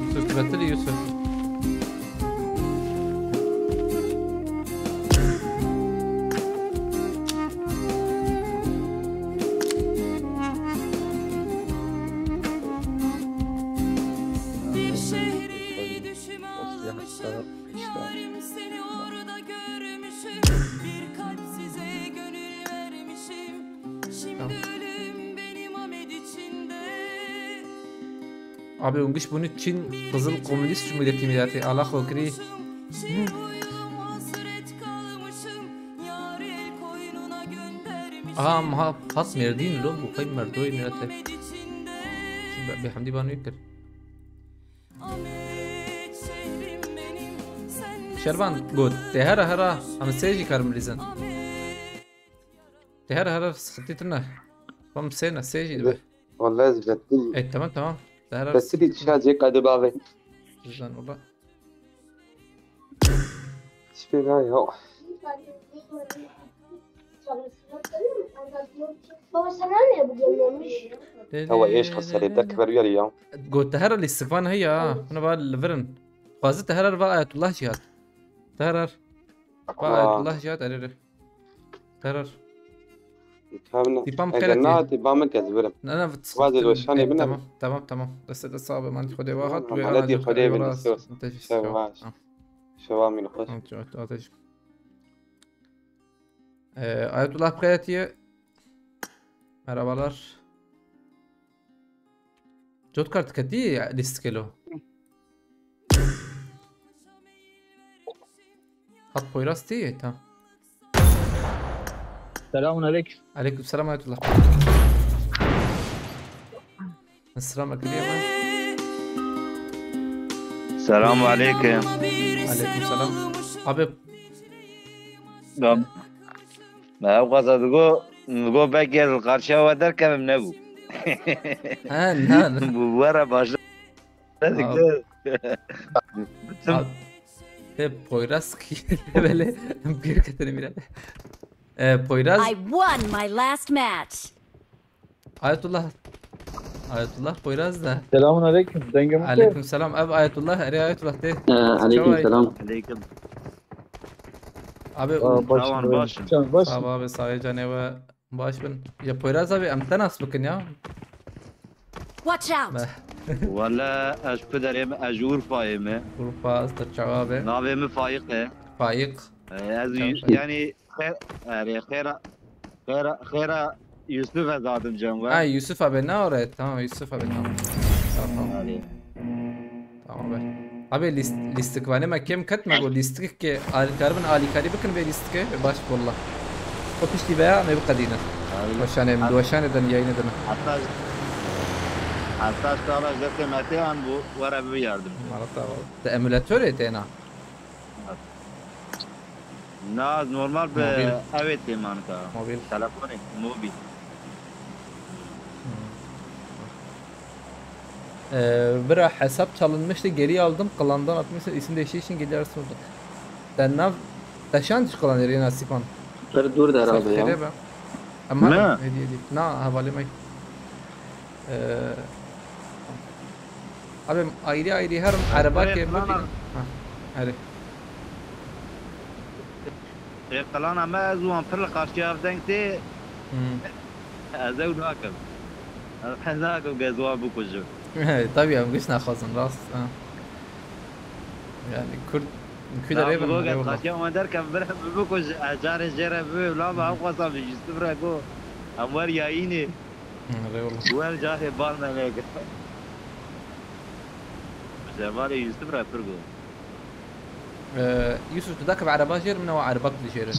Yusuf, dibetilî Yusuf. Bir şehri düşüme almışım, yarim seni orada görmüşüm. Abi, hûn giş bûne Çîn, Qizil Komünîst Cumhuriyeti Milletî, ala xwe kirî. Aha, meha hat Mêrdîn lo, bu qey merdoyê milletê. Be-, bêhemdî ban wî kir. Şervan got, tê hera hera, em sê jî karin bilîzin. Tê hera hera, sıkıntı tine. Tam sê ne, sê jî dibe. Vallahi ez vetkil. E, tamam, tamam. Tê hera hera. Vetkil çiha cê kade bavê. Bizden ola. Hiçbir ya. Baba, sana ne bu gelmemiş? Ewa, êş xwe serê, derkever wî alî ya. Got, te hera lîstikvan heye ha. Hûn va li vir in. Xwazî te hera va Ayetullah jî hat. Te hera. Va Ayetullah jî hat, erê re. Te hera. Tamam. Tîpan bi xêr hatî. Eger nehatî, ba min kes birim. Ne, ne, vit-, Xwazê vit-, weşanê e, bine. Tamam, tamam, tamam. Deste de sağ be, man Xwedê wa hat. Tamam, ve ameliyatı Xwedê bin, deste olsun. Şeva. Şeva min xweş. Tamam, tamam, tamam. Ee, Ayetullah bi xêr hatiye. Merhabalar. Cotkar, diketî lîstikê lo? Hat Poyraz tê, ta. Selamun aleyküm. Aleyküm selam Ayetullah. Selam, ekliye mi? Selamun aleyküm. Aleyküm selam. Abi. Tamam. Me ew qasa digo, digo belkî ez li qarşiya we derkevim, nebû. He, na, na. Bu were başla. Abi. Abi. He, Poyraz ki, böyle bir katını bile. E, Poyraz. I won my last match. Ayetullah. Ayetullah Poyraz da. Selamun aleyküm. Dengê min tê? Aleyküm selam. Ev Ayetullah, erê Ayetullah tê. Ee, aleyküm selam. Aleyküm. Abi, aa, baş, baş. Can, baş. Sağ ol abi, sağ ol canê we. Baş bin. Ya Poyraz abi, em te nas bikin ya. Watch out. Wala ez ku derê me, ez ji Urfayê me. Urfa, ez te çawa be? Navê min Fayiq e. Fayiq. Ee, ez Tamam. yani Xê-, erê, xêra, xêra, xêra Yusuf ez adim cem we. Ha, Yusuf abi, ne oraya? Tamam, Yusuf abi, tamam. Tamam, tamam. Erê. Tamam be. Abi, lîst-, lîstikvanê me kêm ket, me got lîstikê alîkarî bin, alîkarî bikin vê lîstikê, baş walla. O piştî veya me biqedînin. Abi, Weşanê, em abi. Weşanê din, yayını din. Hatta, hatta şu ara jete mete an bu, were bir yardım. Marata, te emülatörê têna. Na, normal bi Mobil. Ew ê têman ka. Mobil. Telefonê, mobil. Hmm. Ee, bira, hesap çalınmıştı, geri aldım. Klandan atmışsın, isim değiştiği için geri alsın oldu. Sen nav, te şan çıkılan yeri nasip an. Pir dûr de herhalde ya. Xêrê be. Em herin, hediye edeyim. Na, hevalê me. Ee, abi, ayrı ayrı her araba ki. Ha, hadi. Ê, qilana me ez wan pir li qarşiya ev deng tê. Hmm. Ez ew nakim. Ez hez nakim ku ez wan bikujim. Tabii, em giş naxwazin, rast, ha. Yani Kurd, Kurd Tamam, rê bin, bu rê wala. Qarşiya wan derkem bire bikuj, ez carê jê re bibê, la me ew xwesta min ji sifre ku em wer yayînê. Hı, rê wala. Wer carê bal me neke. Cemalê Yusuf re pir got. Ee, Yusuf, tu dakeve ereba jêr, min ew ereba tu dijêre.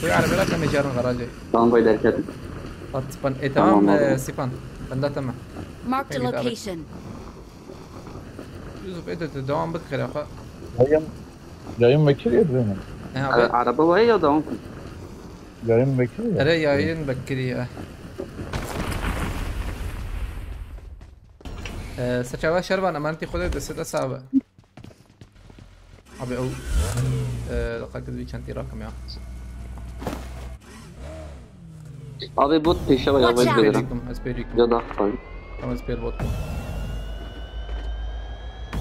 Tu erebe rak, em ê carin garajê. Tamam, vay derket. Hat, span-, e, tamam, Tamam, e, abi. Sipan. Benda tamam. Marked a Peki, abi. Location. Yusuf, e, tu, tu devam bik xêra xwe. Yayın, yayın bekliyor değil mi? He, abi. Ee, araba var ya, devam. Yayın bekliyor ya. Ere, yayın bekliyor. Ee, seçava Şervan, emanetî Xwedê, destê te sax be. Abi, ew, e, daqet ez vî çentî rakim ya. Abi, bot pêşe ve Watch yavaş out. Pêr gelirim. Dikim, ez pêr dikim. Ya da fay. Tamam, ez pêr bot dikim.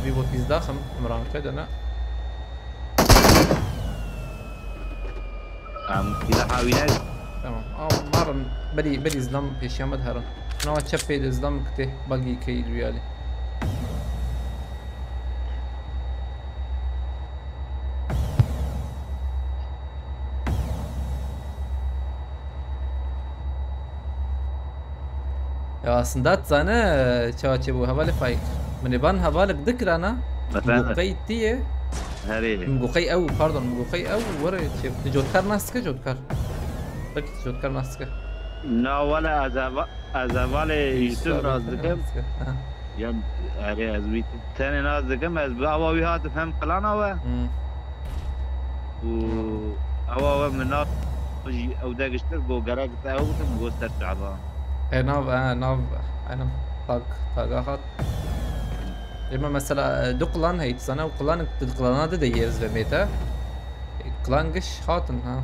Vî bot îz daxim, em ranke de ne. Em silaha wî ne? Tamam. Am, marin, berî, berî zlam pêşiya me diherin. Nawa çepê de zlam kitê, bagî keyî li wî alî. Ya aslında tu zane çawa çêbû, hevalê Faik. Min ê ban hevalek dikirana. Efendim? Muqey tiye. Herê. Muqey ew, pardon, muqey ew were çê. Cotkar nas dike, cotkar. Belkî cotkar nas dike. Na wele ez eva- ez hevalê Yusuf nas dikim. Ha. Ya herê ez wî tenê nas dikim, ez bi ava wî hatim hem klana we. Hmm. Û ewa we min nas jî ew de giştir go gerek te ew bikim go ser çava. E nav, e nav, enim tag, taga hat. Ema mesela e, du klan heyt sana, o klan, du klana de de yeriz ve meta. E, klan giş hatın ha.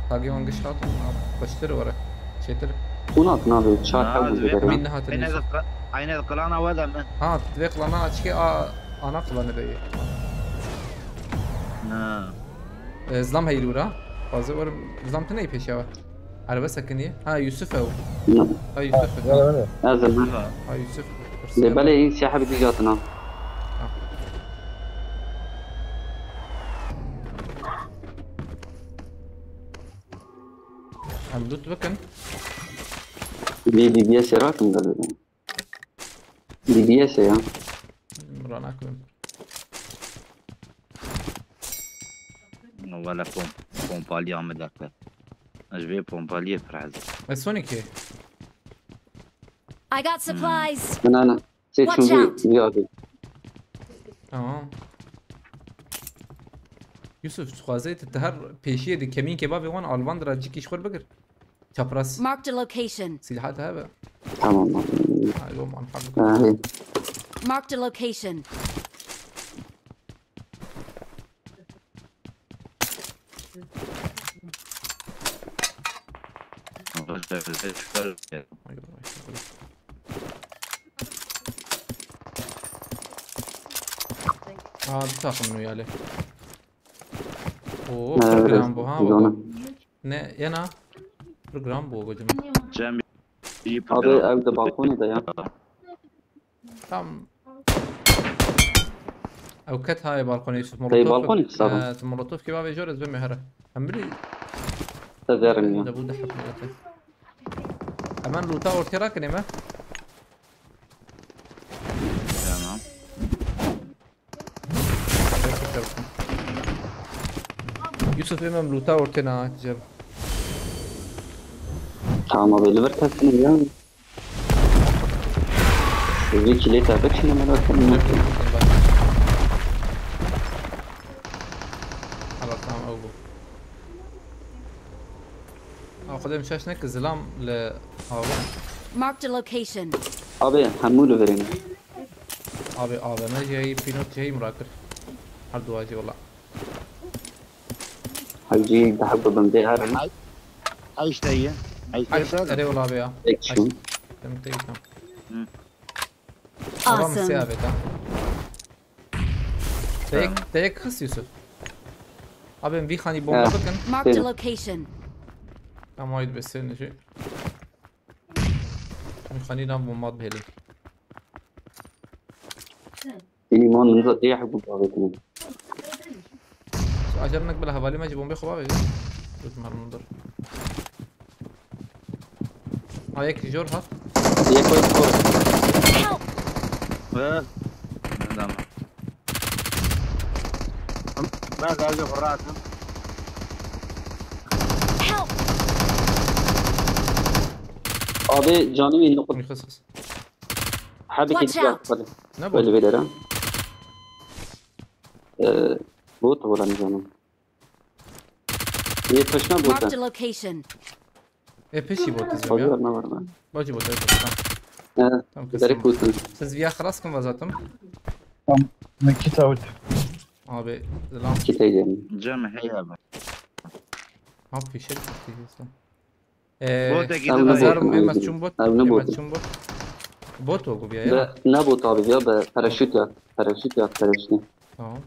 Tagi wan giş hatın ha. Baştır ora. Çetir. Unat nabe çar Na, hev divê- bû. Min ne hatın Aynı neyse. kla- aynı klana we de mi? Ha, dve klana açık a ana klanı be. Ha. E, zlam heyli ura. Fazla umarım zlam tine peşe var. Araba sakın iyi. Ha, Yusuf ev. Ha, Yusuf. Öyle öyle. Ezim. Ha, Yusuf. Lê belê î siyah bi dî hatina. Em loot bikin. Lê D B S rakim da dedim. D B S ya. Rana koyayım. Wele pom pompaliya min deke. Ez vê pompaliyê pir ez. E, Sonic. I got supplies. Min ana. Sê Watch çû out. vî vî abi. Tamam. Yusuf, tu xwazê tu her pêşiyê di kemînkê bavê wan alvan dira cikî ji xwe bigir. Çapraz. Marked a location. Silha te hebe. Tamam abi. Ha, yo man hak. Ha, hey. Marked a location. Aa, bir takım nû yali. Oo, Evet, program bu ha biz baba. onu- Ne yana? Program bu bacım. Cem iyi Abi ev de balkonê de ya. Tam. Ew ket hayê balkonê Yusuf Hey, Molotov. balkonê kisa bû. Ee, tu Molotov kebabê jor ez bimê here. Em bilî. Severim ya. De bu de hep Molotov. Hemen loot'a ortaya rakın hemen. Tamam. Yusuf hemen loot'a ortaya ne Cem. Tamam abi, li vir kesine ya. Vê kilê te bikişîne merak etme. Hala tamam ew bu. Aa, Xwedê min şaş neke zilam li avan. Marked a location. Abi hemû li virê ne. Abi A V M jî heyî, pînot jî heyî min rakir. Her duwa jî wela. Hewcî dehek bibim dê herin. Ay işte iyi. Ay Ay, işte. erê wela abi ya. Action. Dem tek tam. Hı. Tamam, sê Awesome. abi tam. Tek, tek kız Yusuf. Abi bir hani bomba Ha. bakın. Marked a location. Tamam, haydi besin şey. Bir hani lan bomba atmayalım. Îman min zat dê hek bû bavêtin. Acar nek bila hevalî me jî bombê xwe bavêje. Dur, mermim dur. Ha, yek jor hat. Yek koy kor. Help! He. Tamam. Ben sadece rahatım. Help! Abi canî wî nuqul. Nixis. Hebekî Watch dikra. out. Hadi. Ne bu? Böyle bir yere. Ee, bot bu lan canım. Yetişme bota. Marked a location. E, peşî bot izim Hadi ya. var ne var lan. Bacı bot izim. Ee, Tamam, Derek kesin. Kutu. Siz via xelas kin vazatim. Nakit out. Abi, lan. Kiteyim. Cem hey abi. Ha, fişek gitti. Ee, Bot ekî Ev de ne var. Nazar bot? Mehmet Çumbot. Ev ne bot? Mehmet Çumbot. Bot o bu ya. Be, ne bot abi ya, be paraşüt ya. Paraşüt ya, paraşüt. Tamam.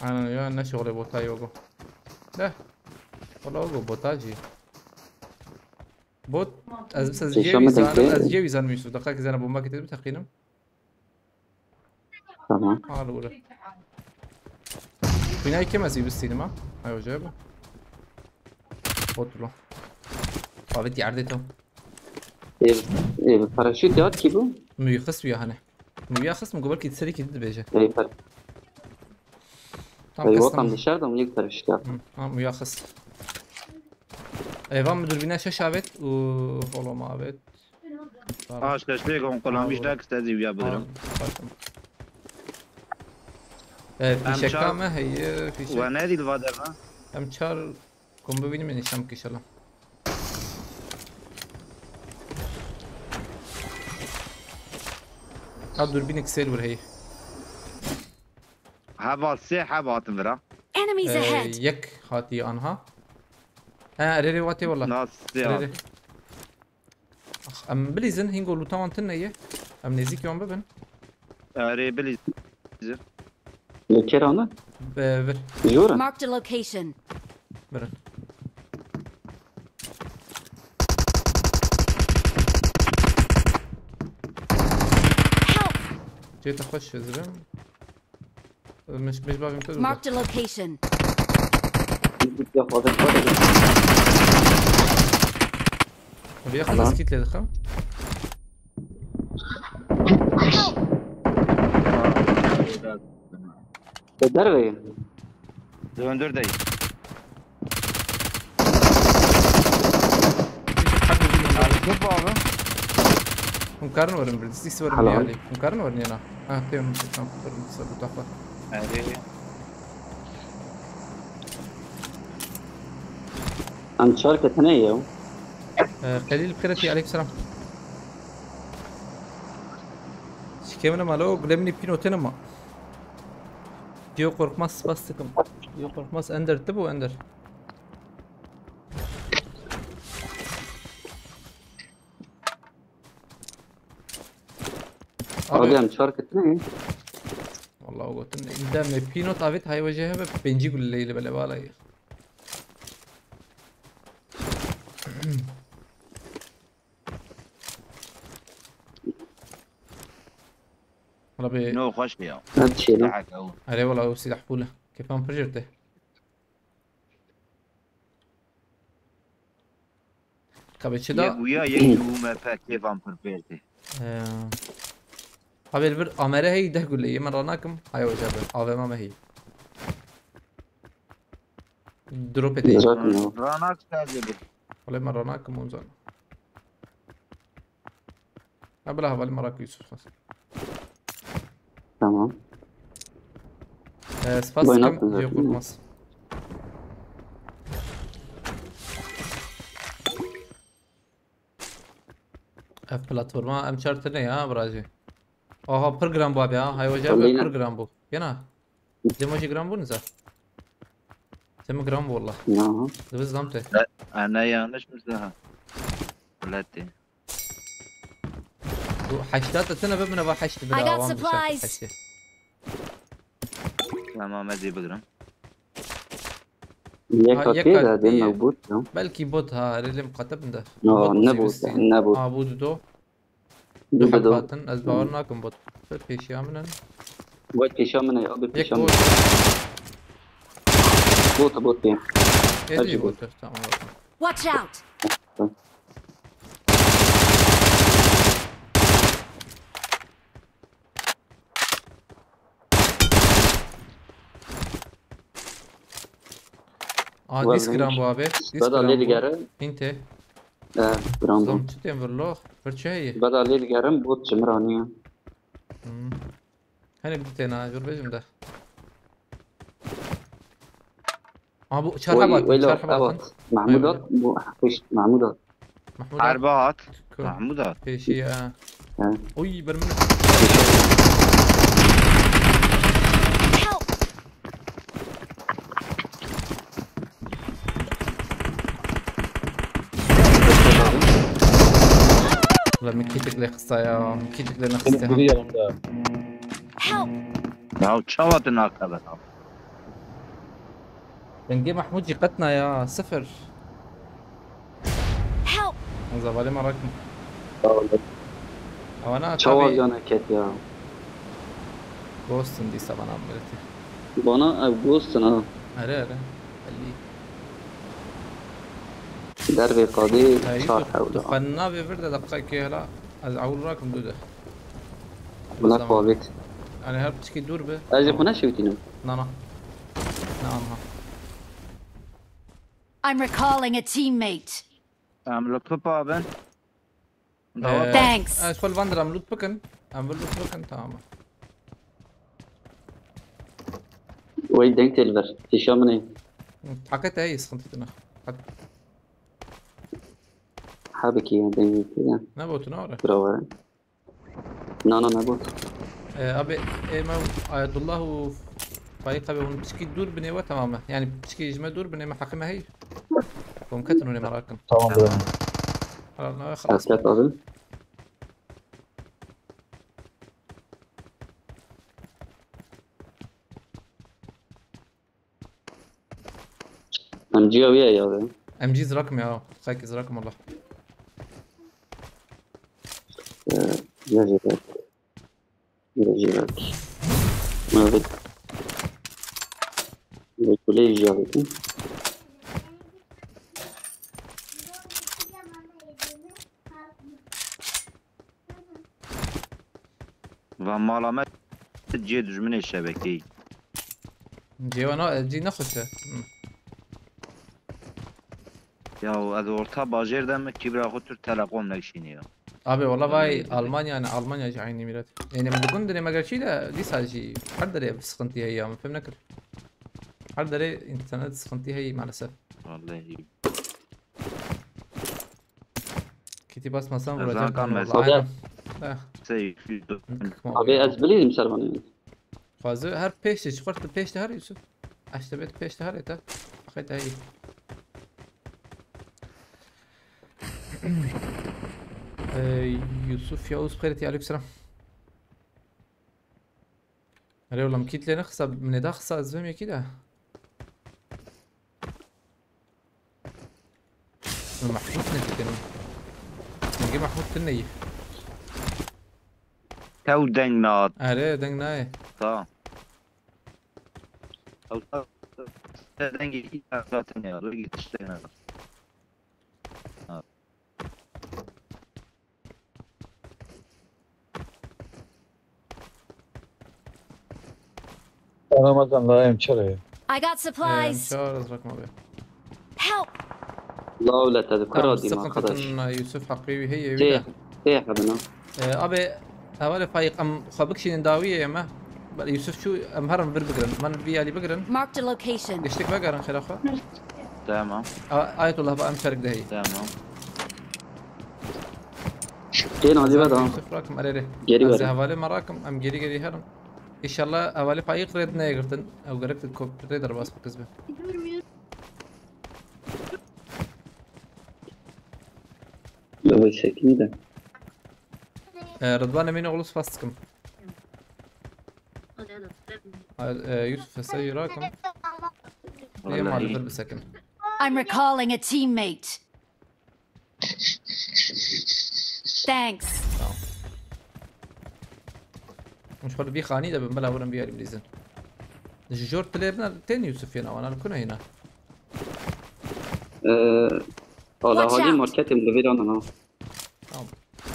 Aynen ya, ne şöyle bota yogo. De. Ola yogo bota jî. Bot, ez siz Yaşam jê mı zanim, denk ez jê zanim Yusuf. Dakika ki zene bomba getirdim, teqinim. Tamam. Al ora. Binayı kim ez yubisteydim ha? Ay hoca bu. Bot lo. Avêt yerdê to. Ê, ê, bi paraşût ya kî bû? Min wî xist wîya hene. Min wîya xist, min got belkî serî kî dibêje. Ê, par- Tam Ê, kestim. Watan dışarıda mı yek paraşût ya? Hı, ha, min wîya xist. Ê, van min durbîna şeş avêt û holoma avêt. Aş keştê kon qulamiş da kiste zî wîya bigirim. Ê, fîşeka me heye, fîşek. Ve ne dî li va derve? Em çar Kom bibînim ê nîşan bike inşallah. Ha, durbînek sêl wir heye. Heva sê heb hatin vira. Enemies Ee, ahead! Yek hatiye anha. Ha, erê rê watê wala. Nasıl ya? Erê rê. Ax, em bilîzin, hîngo lûta wan tune ye. Em nêzîkî wan bibin. Erê bilîzin. Li kêra ne? Bi vir. Jor e? Marked a location. Birin. Help! Cê te xweş ez bim. Min, min ji bavê min te dûr da. Marked a location. Vêya xwe dest kît lê dixim. Te derve ye. Döndür dayı. Hep abi. Hûn karin werin bir, distî werin bir yalê. Hûn karin werin yana. Ha, tê min tam kurtarın, kısa bu tafa. Erê. Em çar ketine ye. Ee, Xelîl, bi xêr hatî, aleykum selam. Şikê min e malo, gulê min î pîno têne ma. Diyo Korkmaz, spas dikim. Diyo Korkmaz, Ender, tu bû, Ender? Abi, em çar ketine ye. Vallahi gotin, demê pînot avêt, hay wece hebe pêncî gulleyi li bele balay. Wala bê. No, xweş ya. Ne bir şey lan. Daha ew. Erê wala, ew silah pûl e. Kêfan pir jê te. Ka bi çi da? Yek û ya, yek û me pe kêfan pir pêr tê. Ee, Abi, li vir amere heyî deh gule ye, min ranakim. Hay hoca be, A V M me heyî. Drop edeyim. Ranak sadece bir. Wala min ranakim, hûn zan. Ha, bila hevalî merak Yusuf. Tamam. Ee, spas dikim, yok olmaz. Ev platforma em çar tine ya, biracî. Aha, pir giran bû abi ha. Hay hoca abi, pir giran bû. Yana. Demo jî giran bû niza. Demo giran bû wallah. Aha. Dibiz dam te. E, e, ne yanlış mı daha? Millet diye. Bu heşta te tine be, bine va heşt bira. I got supplies. Tamam, ez ê bigirim. Yek hatiye de, dê me bot ya. Belkî bot ha, erê lê miqate bin de. No, ne bot, ne bot. Ha, bû dido. Du heb hatin, ez bawer nakim bot. Pêşiya min in. Bot pêşiya min e, abi pêşiya min. Bot, bot ya. Êdî bot, tamam. Watch out! Aa, disk giran bû abi. Disk giran bû. Hinte. Giran bû. Zam çi tên vir lox? Vir çi heye? Beda lê digerim, bot çi min ra niye? Hmm. Hani bir tane jur bejim de. Aa, bu çar heb hatin, çar heb hatin. Mahmud at, bu pişt Mahmud at. Mahmud at. Erba at. Mahmud at. Pêşî ya. He. Oy, bir min. Help! Ulan min kîtik lê xista ya, min kîtik lê nexiste ha. Biri yanımda. Help! Ya çawa tu nakabet abi? Dengê Mahmud jî qet naya, sifir. Help! Zevalê me rakim. Ewana çawa tabii cana ket ya. Ghost'un dîsa bana milletî. Bana ev Ghost'un ha. Erê, erê. Belli. Dervê qadê Hey, çar Yusuf, hewda. Tu xwe navê vir de deqekê hela. Ez ewil rakim dû de. Wala qavêt. Yani her piçkî dûr bi. Ez jî xwe neşewitînim. Na na. Na anha. I'm recalling a teammate. Em li pipa bin. Ee, Dawa Thanks. Ez xwe li van diram loot bikin. Em vir loot bikin, tamam. Wey deng tê li vir. Tişa min ê. Haqet heye, sıkıntı tine. Hadi. Hebikî ya dengê tê ya. Ne botu ne ora? Bira were. Na na ne bot. Ee, abi, ê me Ayetullah û Faik abi hûn piçkî dûr binê we, tamam e. Yani piçkî ji me dûr binê me, heqê me heye. Kom ketin hûn ê me rakin. Tamam bro. Hala ne xelas. Esket abi. Em ciya wî ye ya be. M G zirakim ya. Xayk zirakim Allah. Ee, ne zî bek. Ne zî bek. Evet. Ve kuleyê ciya bek. Van mala me cihê dijminê şebekeyî. Cêwana, cî nexweş e. Hı. Ya ez orta bajêr de me kîbra xwe tu telekom nekişînî ya. Abi wala vay Vallahi billahi. Almanya, yani Almanya jî aynî milet. Yani min digundinê me gerçî de dîsa jî her derê ev sıkıntı heye ya, min fêm nekir. Her derê internet sıkıntı heye maalesef. Vallahi. Kiti basmasan Ez vuracak zaten lan mes- valla. Aynen. Eh, Şey, Abi ez bilîzim ser van. Xwazı her pêş de, çiqort pêş de her Yusuf. Eşte bet pêş de her eta. Xet heye. Ee, Yusuf Yavuz Xeyreti, aleyküm selam. Erê oğlum, kitle ne kısa, ne daha kısa, ez vêm yekî de. Mahmut ne dikin? Hangi Mahmut tine yî? Tew deng nat. Erê, deng nayê. Tamam. Ew te dengê î zaten ya, rêgî tiştek ne. Ana Ramazan, la em çere. I got supplies. Çağır, ez rakma be. Help! La wile te dikura Tamam, dîm sıkıntı arkadaş. tın, Yusuf, hakkı heye Tê wî de. Tê hebina. Ee, abi, hevalê Faik, em xwe bikişînin dawiyê me. Belê Yusuf şu, em herin vir bigirin. Em herin vî alî bigirin. Marked a location. Giştik vegerin xêra xwe. Tamam. A- Ayetullah ba em çerik dehî. Tamam. Tên alî ve daha. Yusuf rakim erê. Geri Ez verin. Hevalê me rakim, em geri geri herin. İnşallah hevalê Faik red neyegirtin. Ew gerek de kop rê derbas bikiz be. Lewê sekî de. Ee, Rıdvan Eminoğlu spas dikim. Ee, Yusuf Heseyî rakim. Lê Vallahi. mali bir bisekin. I'm recalling a teammate. Thanks. Tamam. Hûn ji xwe li vî xanî de bin, bela hûn em biyarî bilîzin. Ji jor tilê bin tên Yusuf yena wana li ku ne hîna? Ee, Ala Watch halî out. Marketê min li vîr anana. Tamam.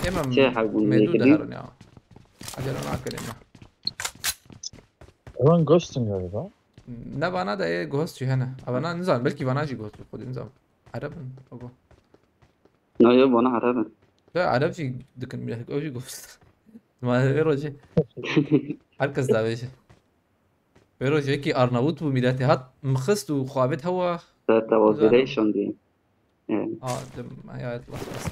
Ême Çê hebûn mêdû de lêkirî. Herin ya. Acele nakin ême. Ewan ghostin galiba. Ne vana de ê ghost jî hene. Ava na nizan, belkî vana jî ghost bi xwedî nizan. Ereb in, ogo. Na yo bana Ereb in. De Ereb jî dikin, millet, o jî ghost. Ma vê rojê. Herkes da vêje. Vê rojê yekî Arnavut bû, milletê hat, mixist û xwabêt hewa. Te te wazêdeyê şandî. Evet. A, dim, ya, bas, bas.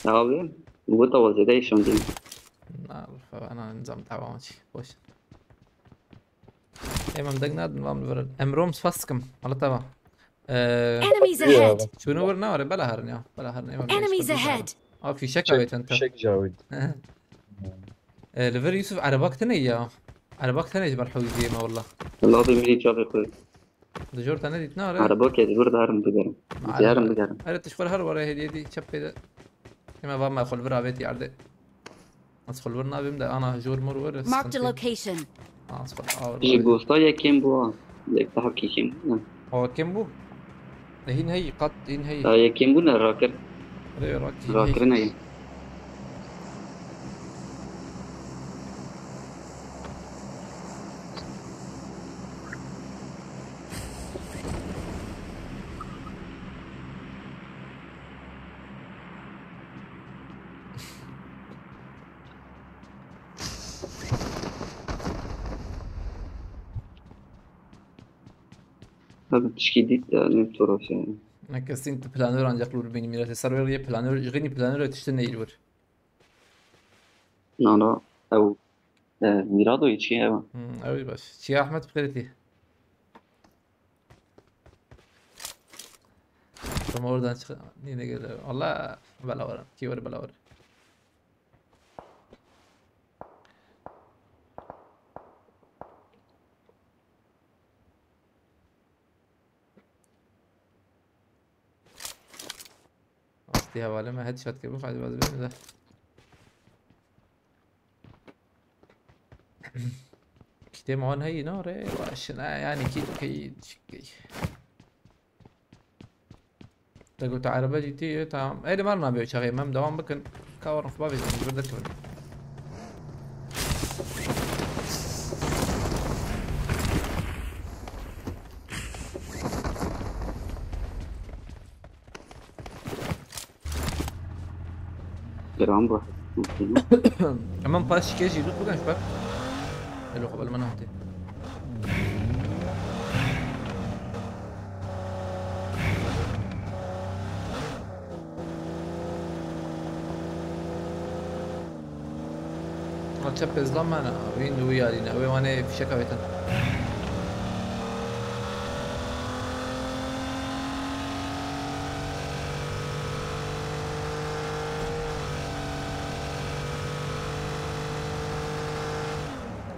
Abi, bu da wazêdeyê şandî. Na, ana nizam, tamam, çi, boş. Ême em deng nadin, vam li vir. Em rom spas dikim. Hala tamam. Ee, Enemies ahead! Şunu vur ne var? Bela herin ya. Bela herin. Ême Enemies ahead! Abi fişek avêtin te. Fişek cawid. Ee, li vir Yusuf, erebak tine ya. Erebak tine ji ber hewî jiyê me, wallah. Labê min çavê xwe. Di jor te nedît ne are? Araba ke ji vir darim bigerim. Diyarim bigerim. Are tu ji xwe her were hêdiyê dî çep pê de. Ême va me xwe li vir avêtî erdê. Ez xwe li vir nabêm de ana jor mor were. Marked a location. Az xwe awir. Ji gosta yekêm bû. Yek daha kî kêm. O kim bû? Hîn heyî, qat hîn heyî. Ya yekîn bûne rakir. Rê rak hîn heyî. Rakirine ye. Tabii tişkî dît de ne torosê. Ne kesîn tu planör ancak lur bînî mîratê ser wê riyê planör, jixînî planör tiştê neyî lur. Nana, ew, e, Mîrado yê çi ew? Hmm, ew baş. Çiya Ahmet bi xêretî. Tam oradan çık. Niye ne geldi? Allah bela var. Ki var bela var. Astî hevalê me headshot kir, bixwazî baz bêne de. Kitê me wan heyî, no, rê, baş, ne, yani, kî, kî, kî. Te got erebe jî tê, tamam. Ê, li me re nabe çaxê, em devam bikin. Ka wan xwe bavêjin, ji vir derkevin. Giran bu. Hemen pas şikê jî dût bikin ji ber. Elo xwe li me nehate. Ha, çep pêzla me ne. Wî nû yarî ne. Wê wanê fişek avêtin.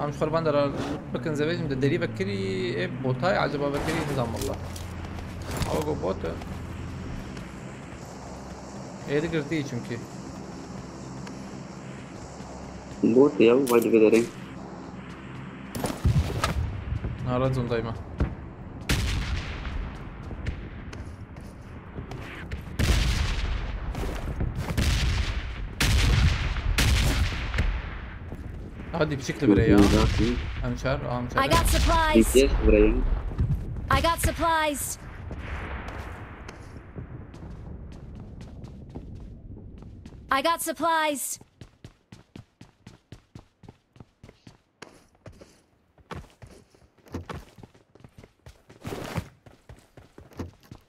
Em ji xwe li van dera bikin zevêjim de derî vekirî, ê botay acaba vekirî nizam walla. Awa go bot e. Ê digirtî çünkü. Bot ya, vay divê derê. Nara zondayma. Hadi bir şekilde bire ya. Em çar, am çar. I got supplies. B T S buraya. I got supplies. I got supplies.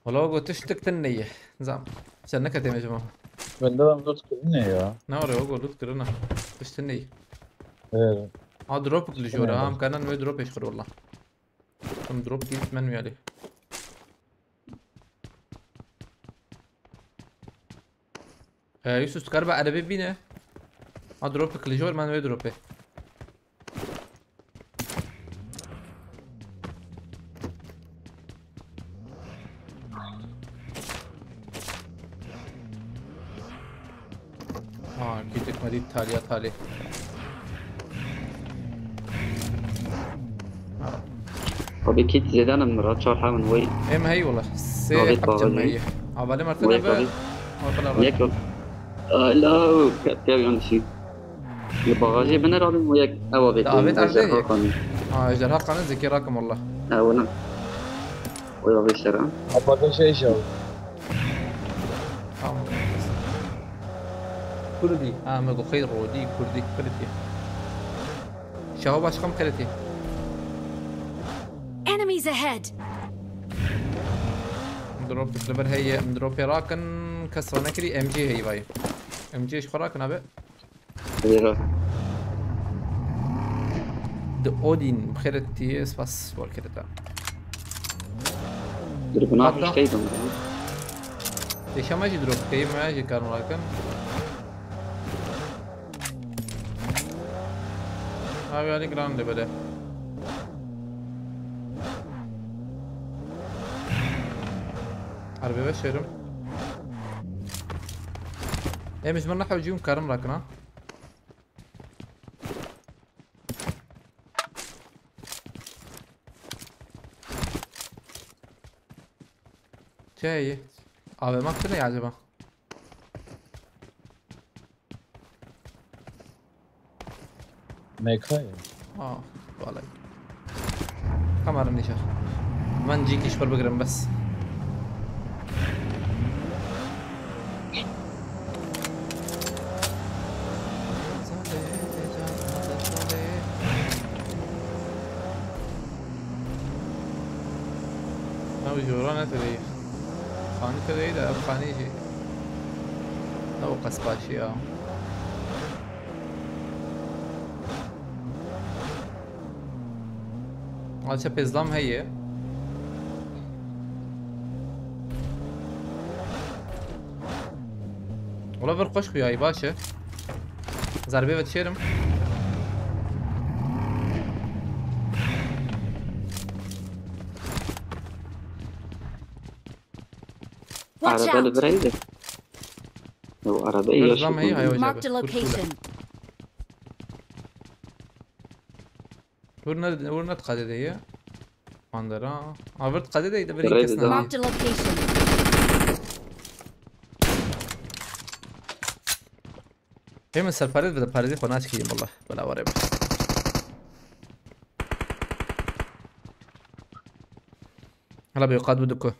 Wala go tiştik tune ye. Zam. Sen ne katê mecmu? Bende de loot kirine ya. Ne var ya, go loot kirine. Tiştin ne? Evet. Ha, drop li jora. Tamam. Am kanan ve drop eşkir wala. Tam drop git men yani. Ee, Yusuf, tu kariba erebê bîne. Ha, drop kilici var, men wê dropê. Ha, küçük madî talya talih. Abi kit zêdan em ra çar hemin wey. Em hey wala. Sê Abi, hep baba cem hey. Avali martı ne be? Abi. Yek ol. Alo, kapya yanlışım. Li bagajê biner abim, o yek ew avêt. Avêt erdê yek. Ha, ejderha qanî zikê rakim wala. Ew ne. O ya vê şera. Apaga şey şew. Tamam. Kurdî. Ha, me got xeyr rodî, Kurdî, Kurdî. Şaho başkan xeletî. Enemies ahead. Drop li vir heye, em dropê rakin, kes wan nekirî, M G heyî vayî. M G ji xwe rakin abi. Lira. Di Odin, bi xêr tî, spas bol kirita. Dur, bu ne yapmış? Hatta keydim ya. Yaşama jî drop, keyim ya jî karın rakin. Abi, yani, giran de böyle. Harbi beşerim. Em ji min nehewcî hûn karin rakin ha. Şey, A V M tine ya acaba? M K ye. Ah, vallahi. Kamerim nişer. Ben cîkî ji xwe bigirim bes. Ew jora ne tedeyî. Xanî tedeyî de ev xanî jî ne o qas baş e ya. Alçe pêzlam heye. Ola vir xweş xuyayî baş e. Zerbê ve dişêrim. Watch Araba li out! birayî de. Ew araba iyi Bir yaşlı zam heye, kullanıyor. hayvan. Marked a Kul, kul. Location. Vur ne, vur ne qadede ye? Mandara. A, vur qadede de bir Birayî kes de ne? Marked a location. Hemen serparet ve de paredi xwe naçkiyim valla. Bela were be. Hala bir qad bu duku.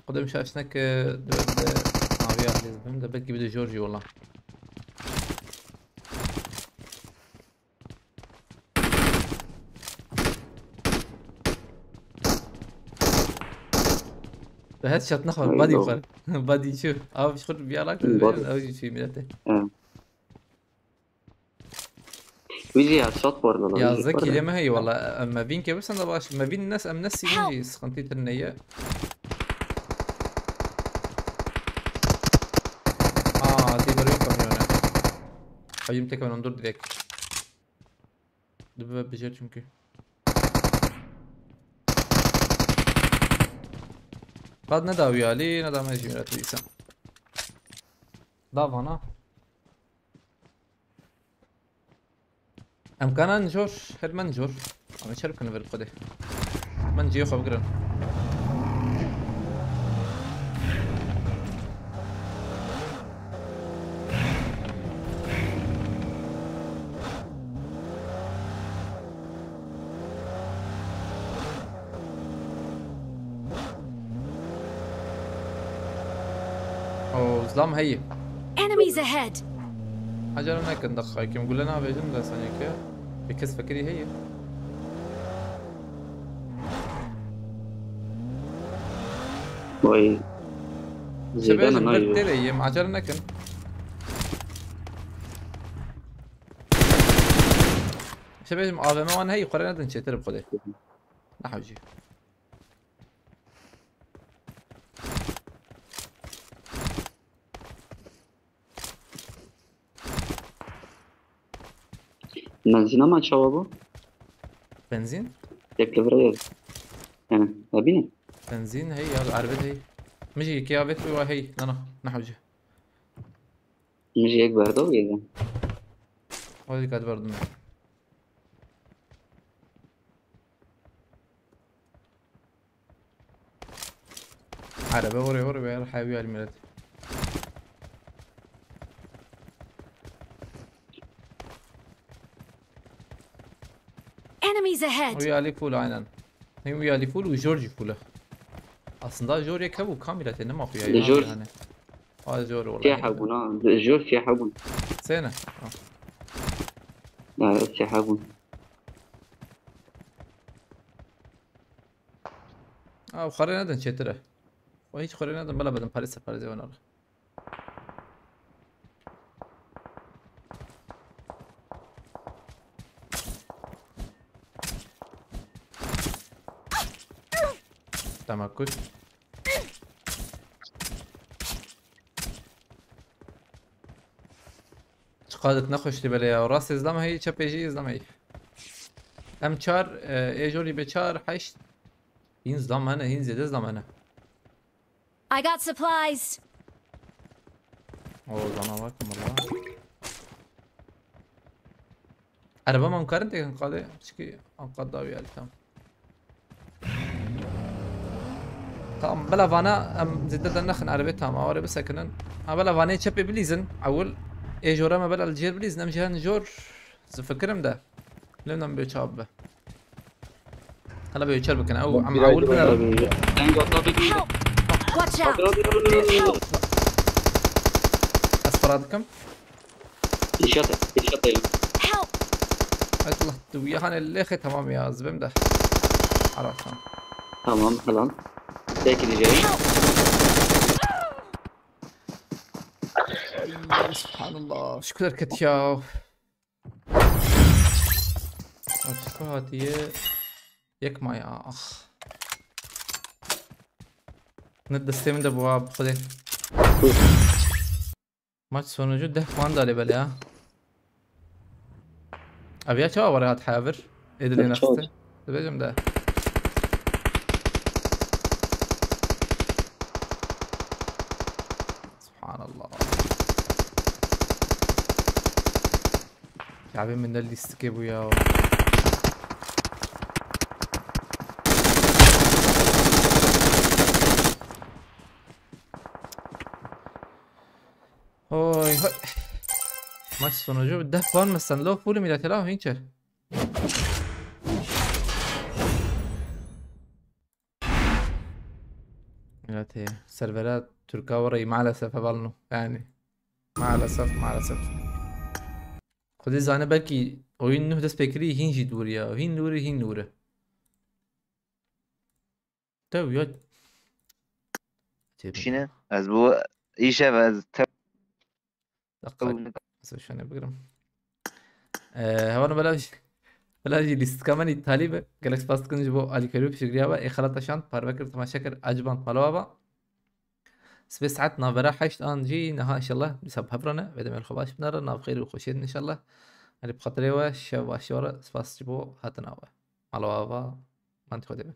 Qudem şaşnek de de aviya lezbim de belki bir de George yolla. Headshot ne xwar, Ay, body no. xwar. Body çu. Av xwar bir alak Body. de, av çu millete. He. Wî jî ya şat parla la. Yazda kile me heye valla. Em mevîn ke bisan da baş. Mevîn nes em nesînin jî sıkıntı tırne ye. Aa, tê ber yok kamyona. Hayım tek kamyon dur direkt. Dibe becer çünkü. Qad ne da wî alî, ne da me jî wî dîsa. Da vana. Em kana jor, her men jor. Em çer bikin vir xwedê. Men cihê xwe bigirin. O zlam heye. Enemies ahead! Acele nekin daqiqayê, em gule navêjin de seneke. Bir kes fikirî heye. Vay. Şebêjim Zêdana bir nayê. têdeyim, acele nekin. Şebêjim A V M wan heye, xwere nedin çêtir bi xwedê. Ne hewcî. Benzîna me çawa bû? Benzîn? Yek li vir ye. Yani, ne bileyim. Benzîn hey ya, erbet hey. Min jî yekê avêt wê wa hey. Nana, ne hewcî. Min jî yek berda û yek. Hadi kad verdim. Araba oraya oraya ver, hayal millet. Enemies ahead! Uyali full aynen. Hem uyali full, u George full. Aslında George kabu kamera te ne makuya De George- yani. Ay George Siyah vallahi. hebûn ha. George siyah hebûn. Sene. Ha, siyah hebûn. Aa, xare nedin çetire. O hiç xare nedin, bela bedin Paris'e, Paris'e oynarlar. Tamam, kut. Çiqadik nexweş tê bele ya. Rast izlama hey, çepê jî izlama hey. Em çar, e, ê jorî be çar, heşt. Hîn zlam hene, hîn zêde zlam hene. I got supplies! O zaman bak mala. Araba mam karin tekin qadê. Çiki am qad dawi ali tam. Tamam, bela vana em zêde dernexin erebê, tamam, aware bisekinin. Ha, bela vanê çepê bilîzin, ewil. Ê jora me bela li cêr bilîzin, em jî hen jor zifikirim de. Lê nem bê çav be. Hala bê çer bikin, ew em ewil bin. Thank God, tabii ki. Watch out! Hadi, hadi, hadi, hadi. Ez para dikim. İnşaat, inşaat eyle. Help! Allah, tu ya hani lêxê, tamam ya, zibim de. Ara, tamam. Tamam, tamam. Peki diyeceğim. Ay, subhanallah. Şu kadar kötü ya. Açık hatiye. Yakma ya. Ah. Ne desteğimi de bu abi, hadi. Maç sonucu deh puan da bele ya. Abi ya çawa var hat havir? Edilin Çawa? Dibêjim de. Subhanallah. Ya ben bende listikê bu ya. Oy, hoy. Maç sonucu deh puan mı sen? Lo, full millet la, hiç. Millet, servera Türka orayı maalesef hevalno. Yani. Maalesef, maalesef. Xwedê zane belkî oyun nuh dest pê kirî, hîn jî dûr ya. Hîn dûr, hîn dûr. Tew ya. Şîne. Ez bu îşev ez te Daqqa. Ez şöyle bigirim. Ee, hevalno bela jî, bela jî lîstika me îtalî be. Gelek spas dikin ji bo alîkarî û piştgiriya we. Ê xelata şand, parve kir, temaşe kir, eciband, mala we ba. Sibê saet navbera heşt an jî niha inşallah dîsa bi hev re ne. Vê demê li xwe baş binere, nav xêr û xweşiyê din inşallah. Erê bi xatirê we, şev baş we re, spas ji bo hatina we. Mala we ava, mantî xwe dê bin.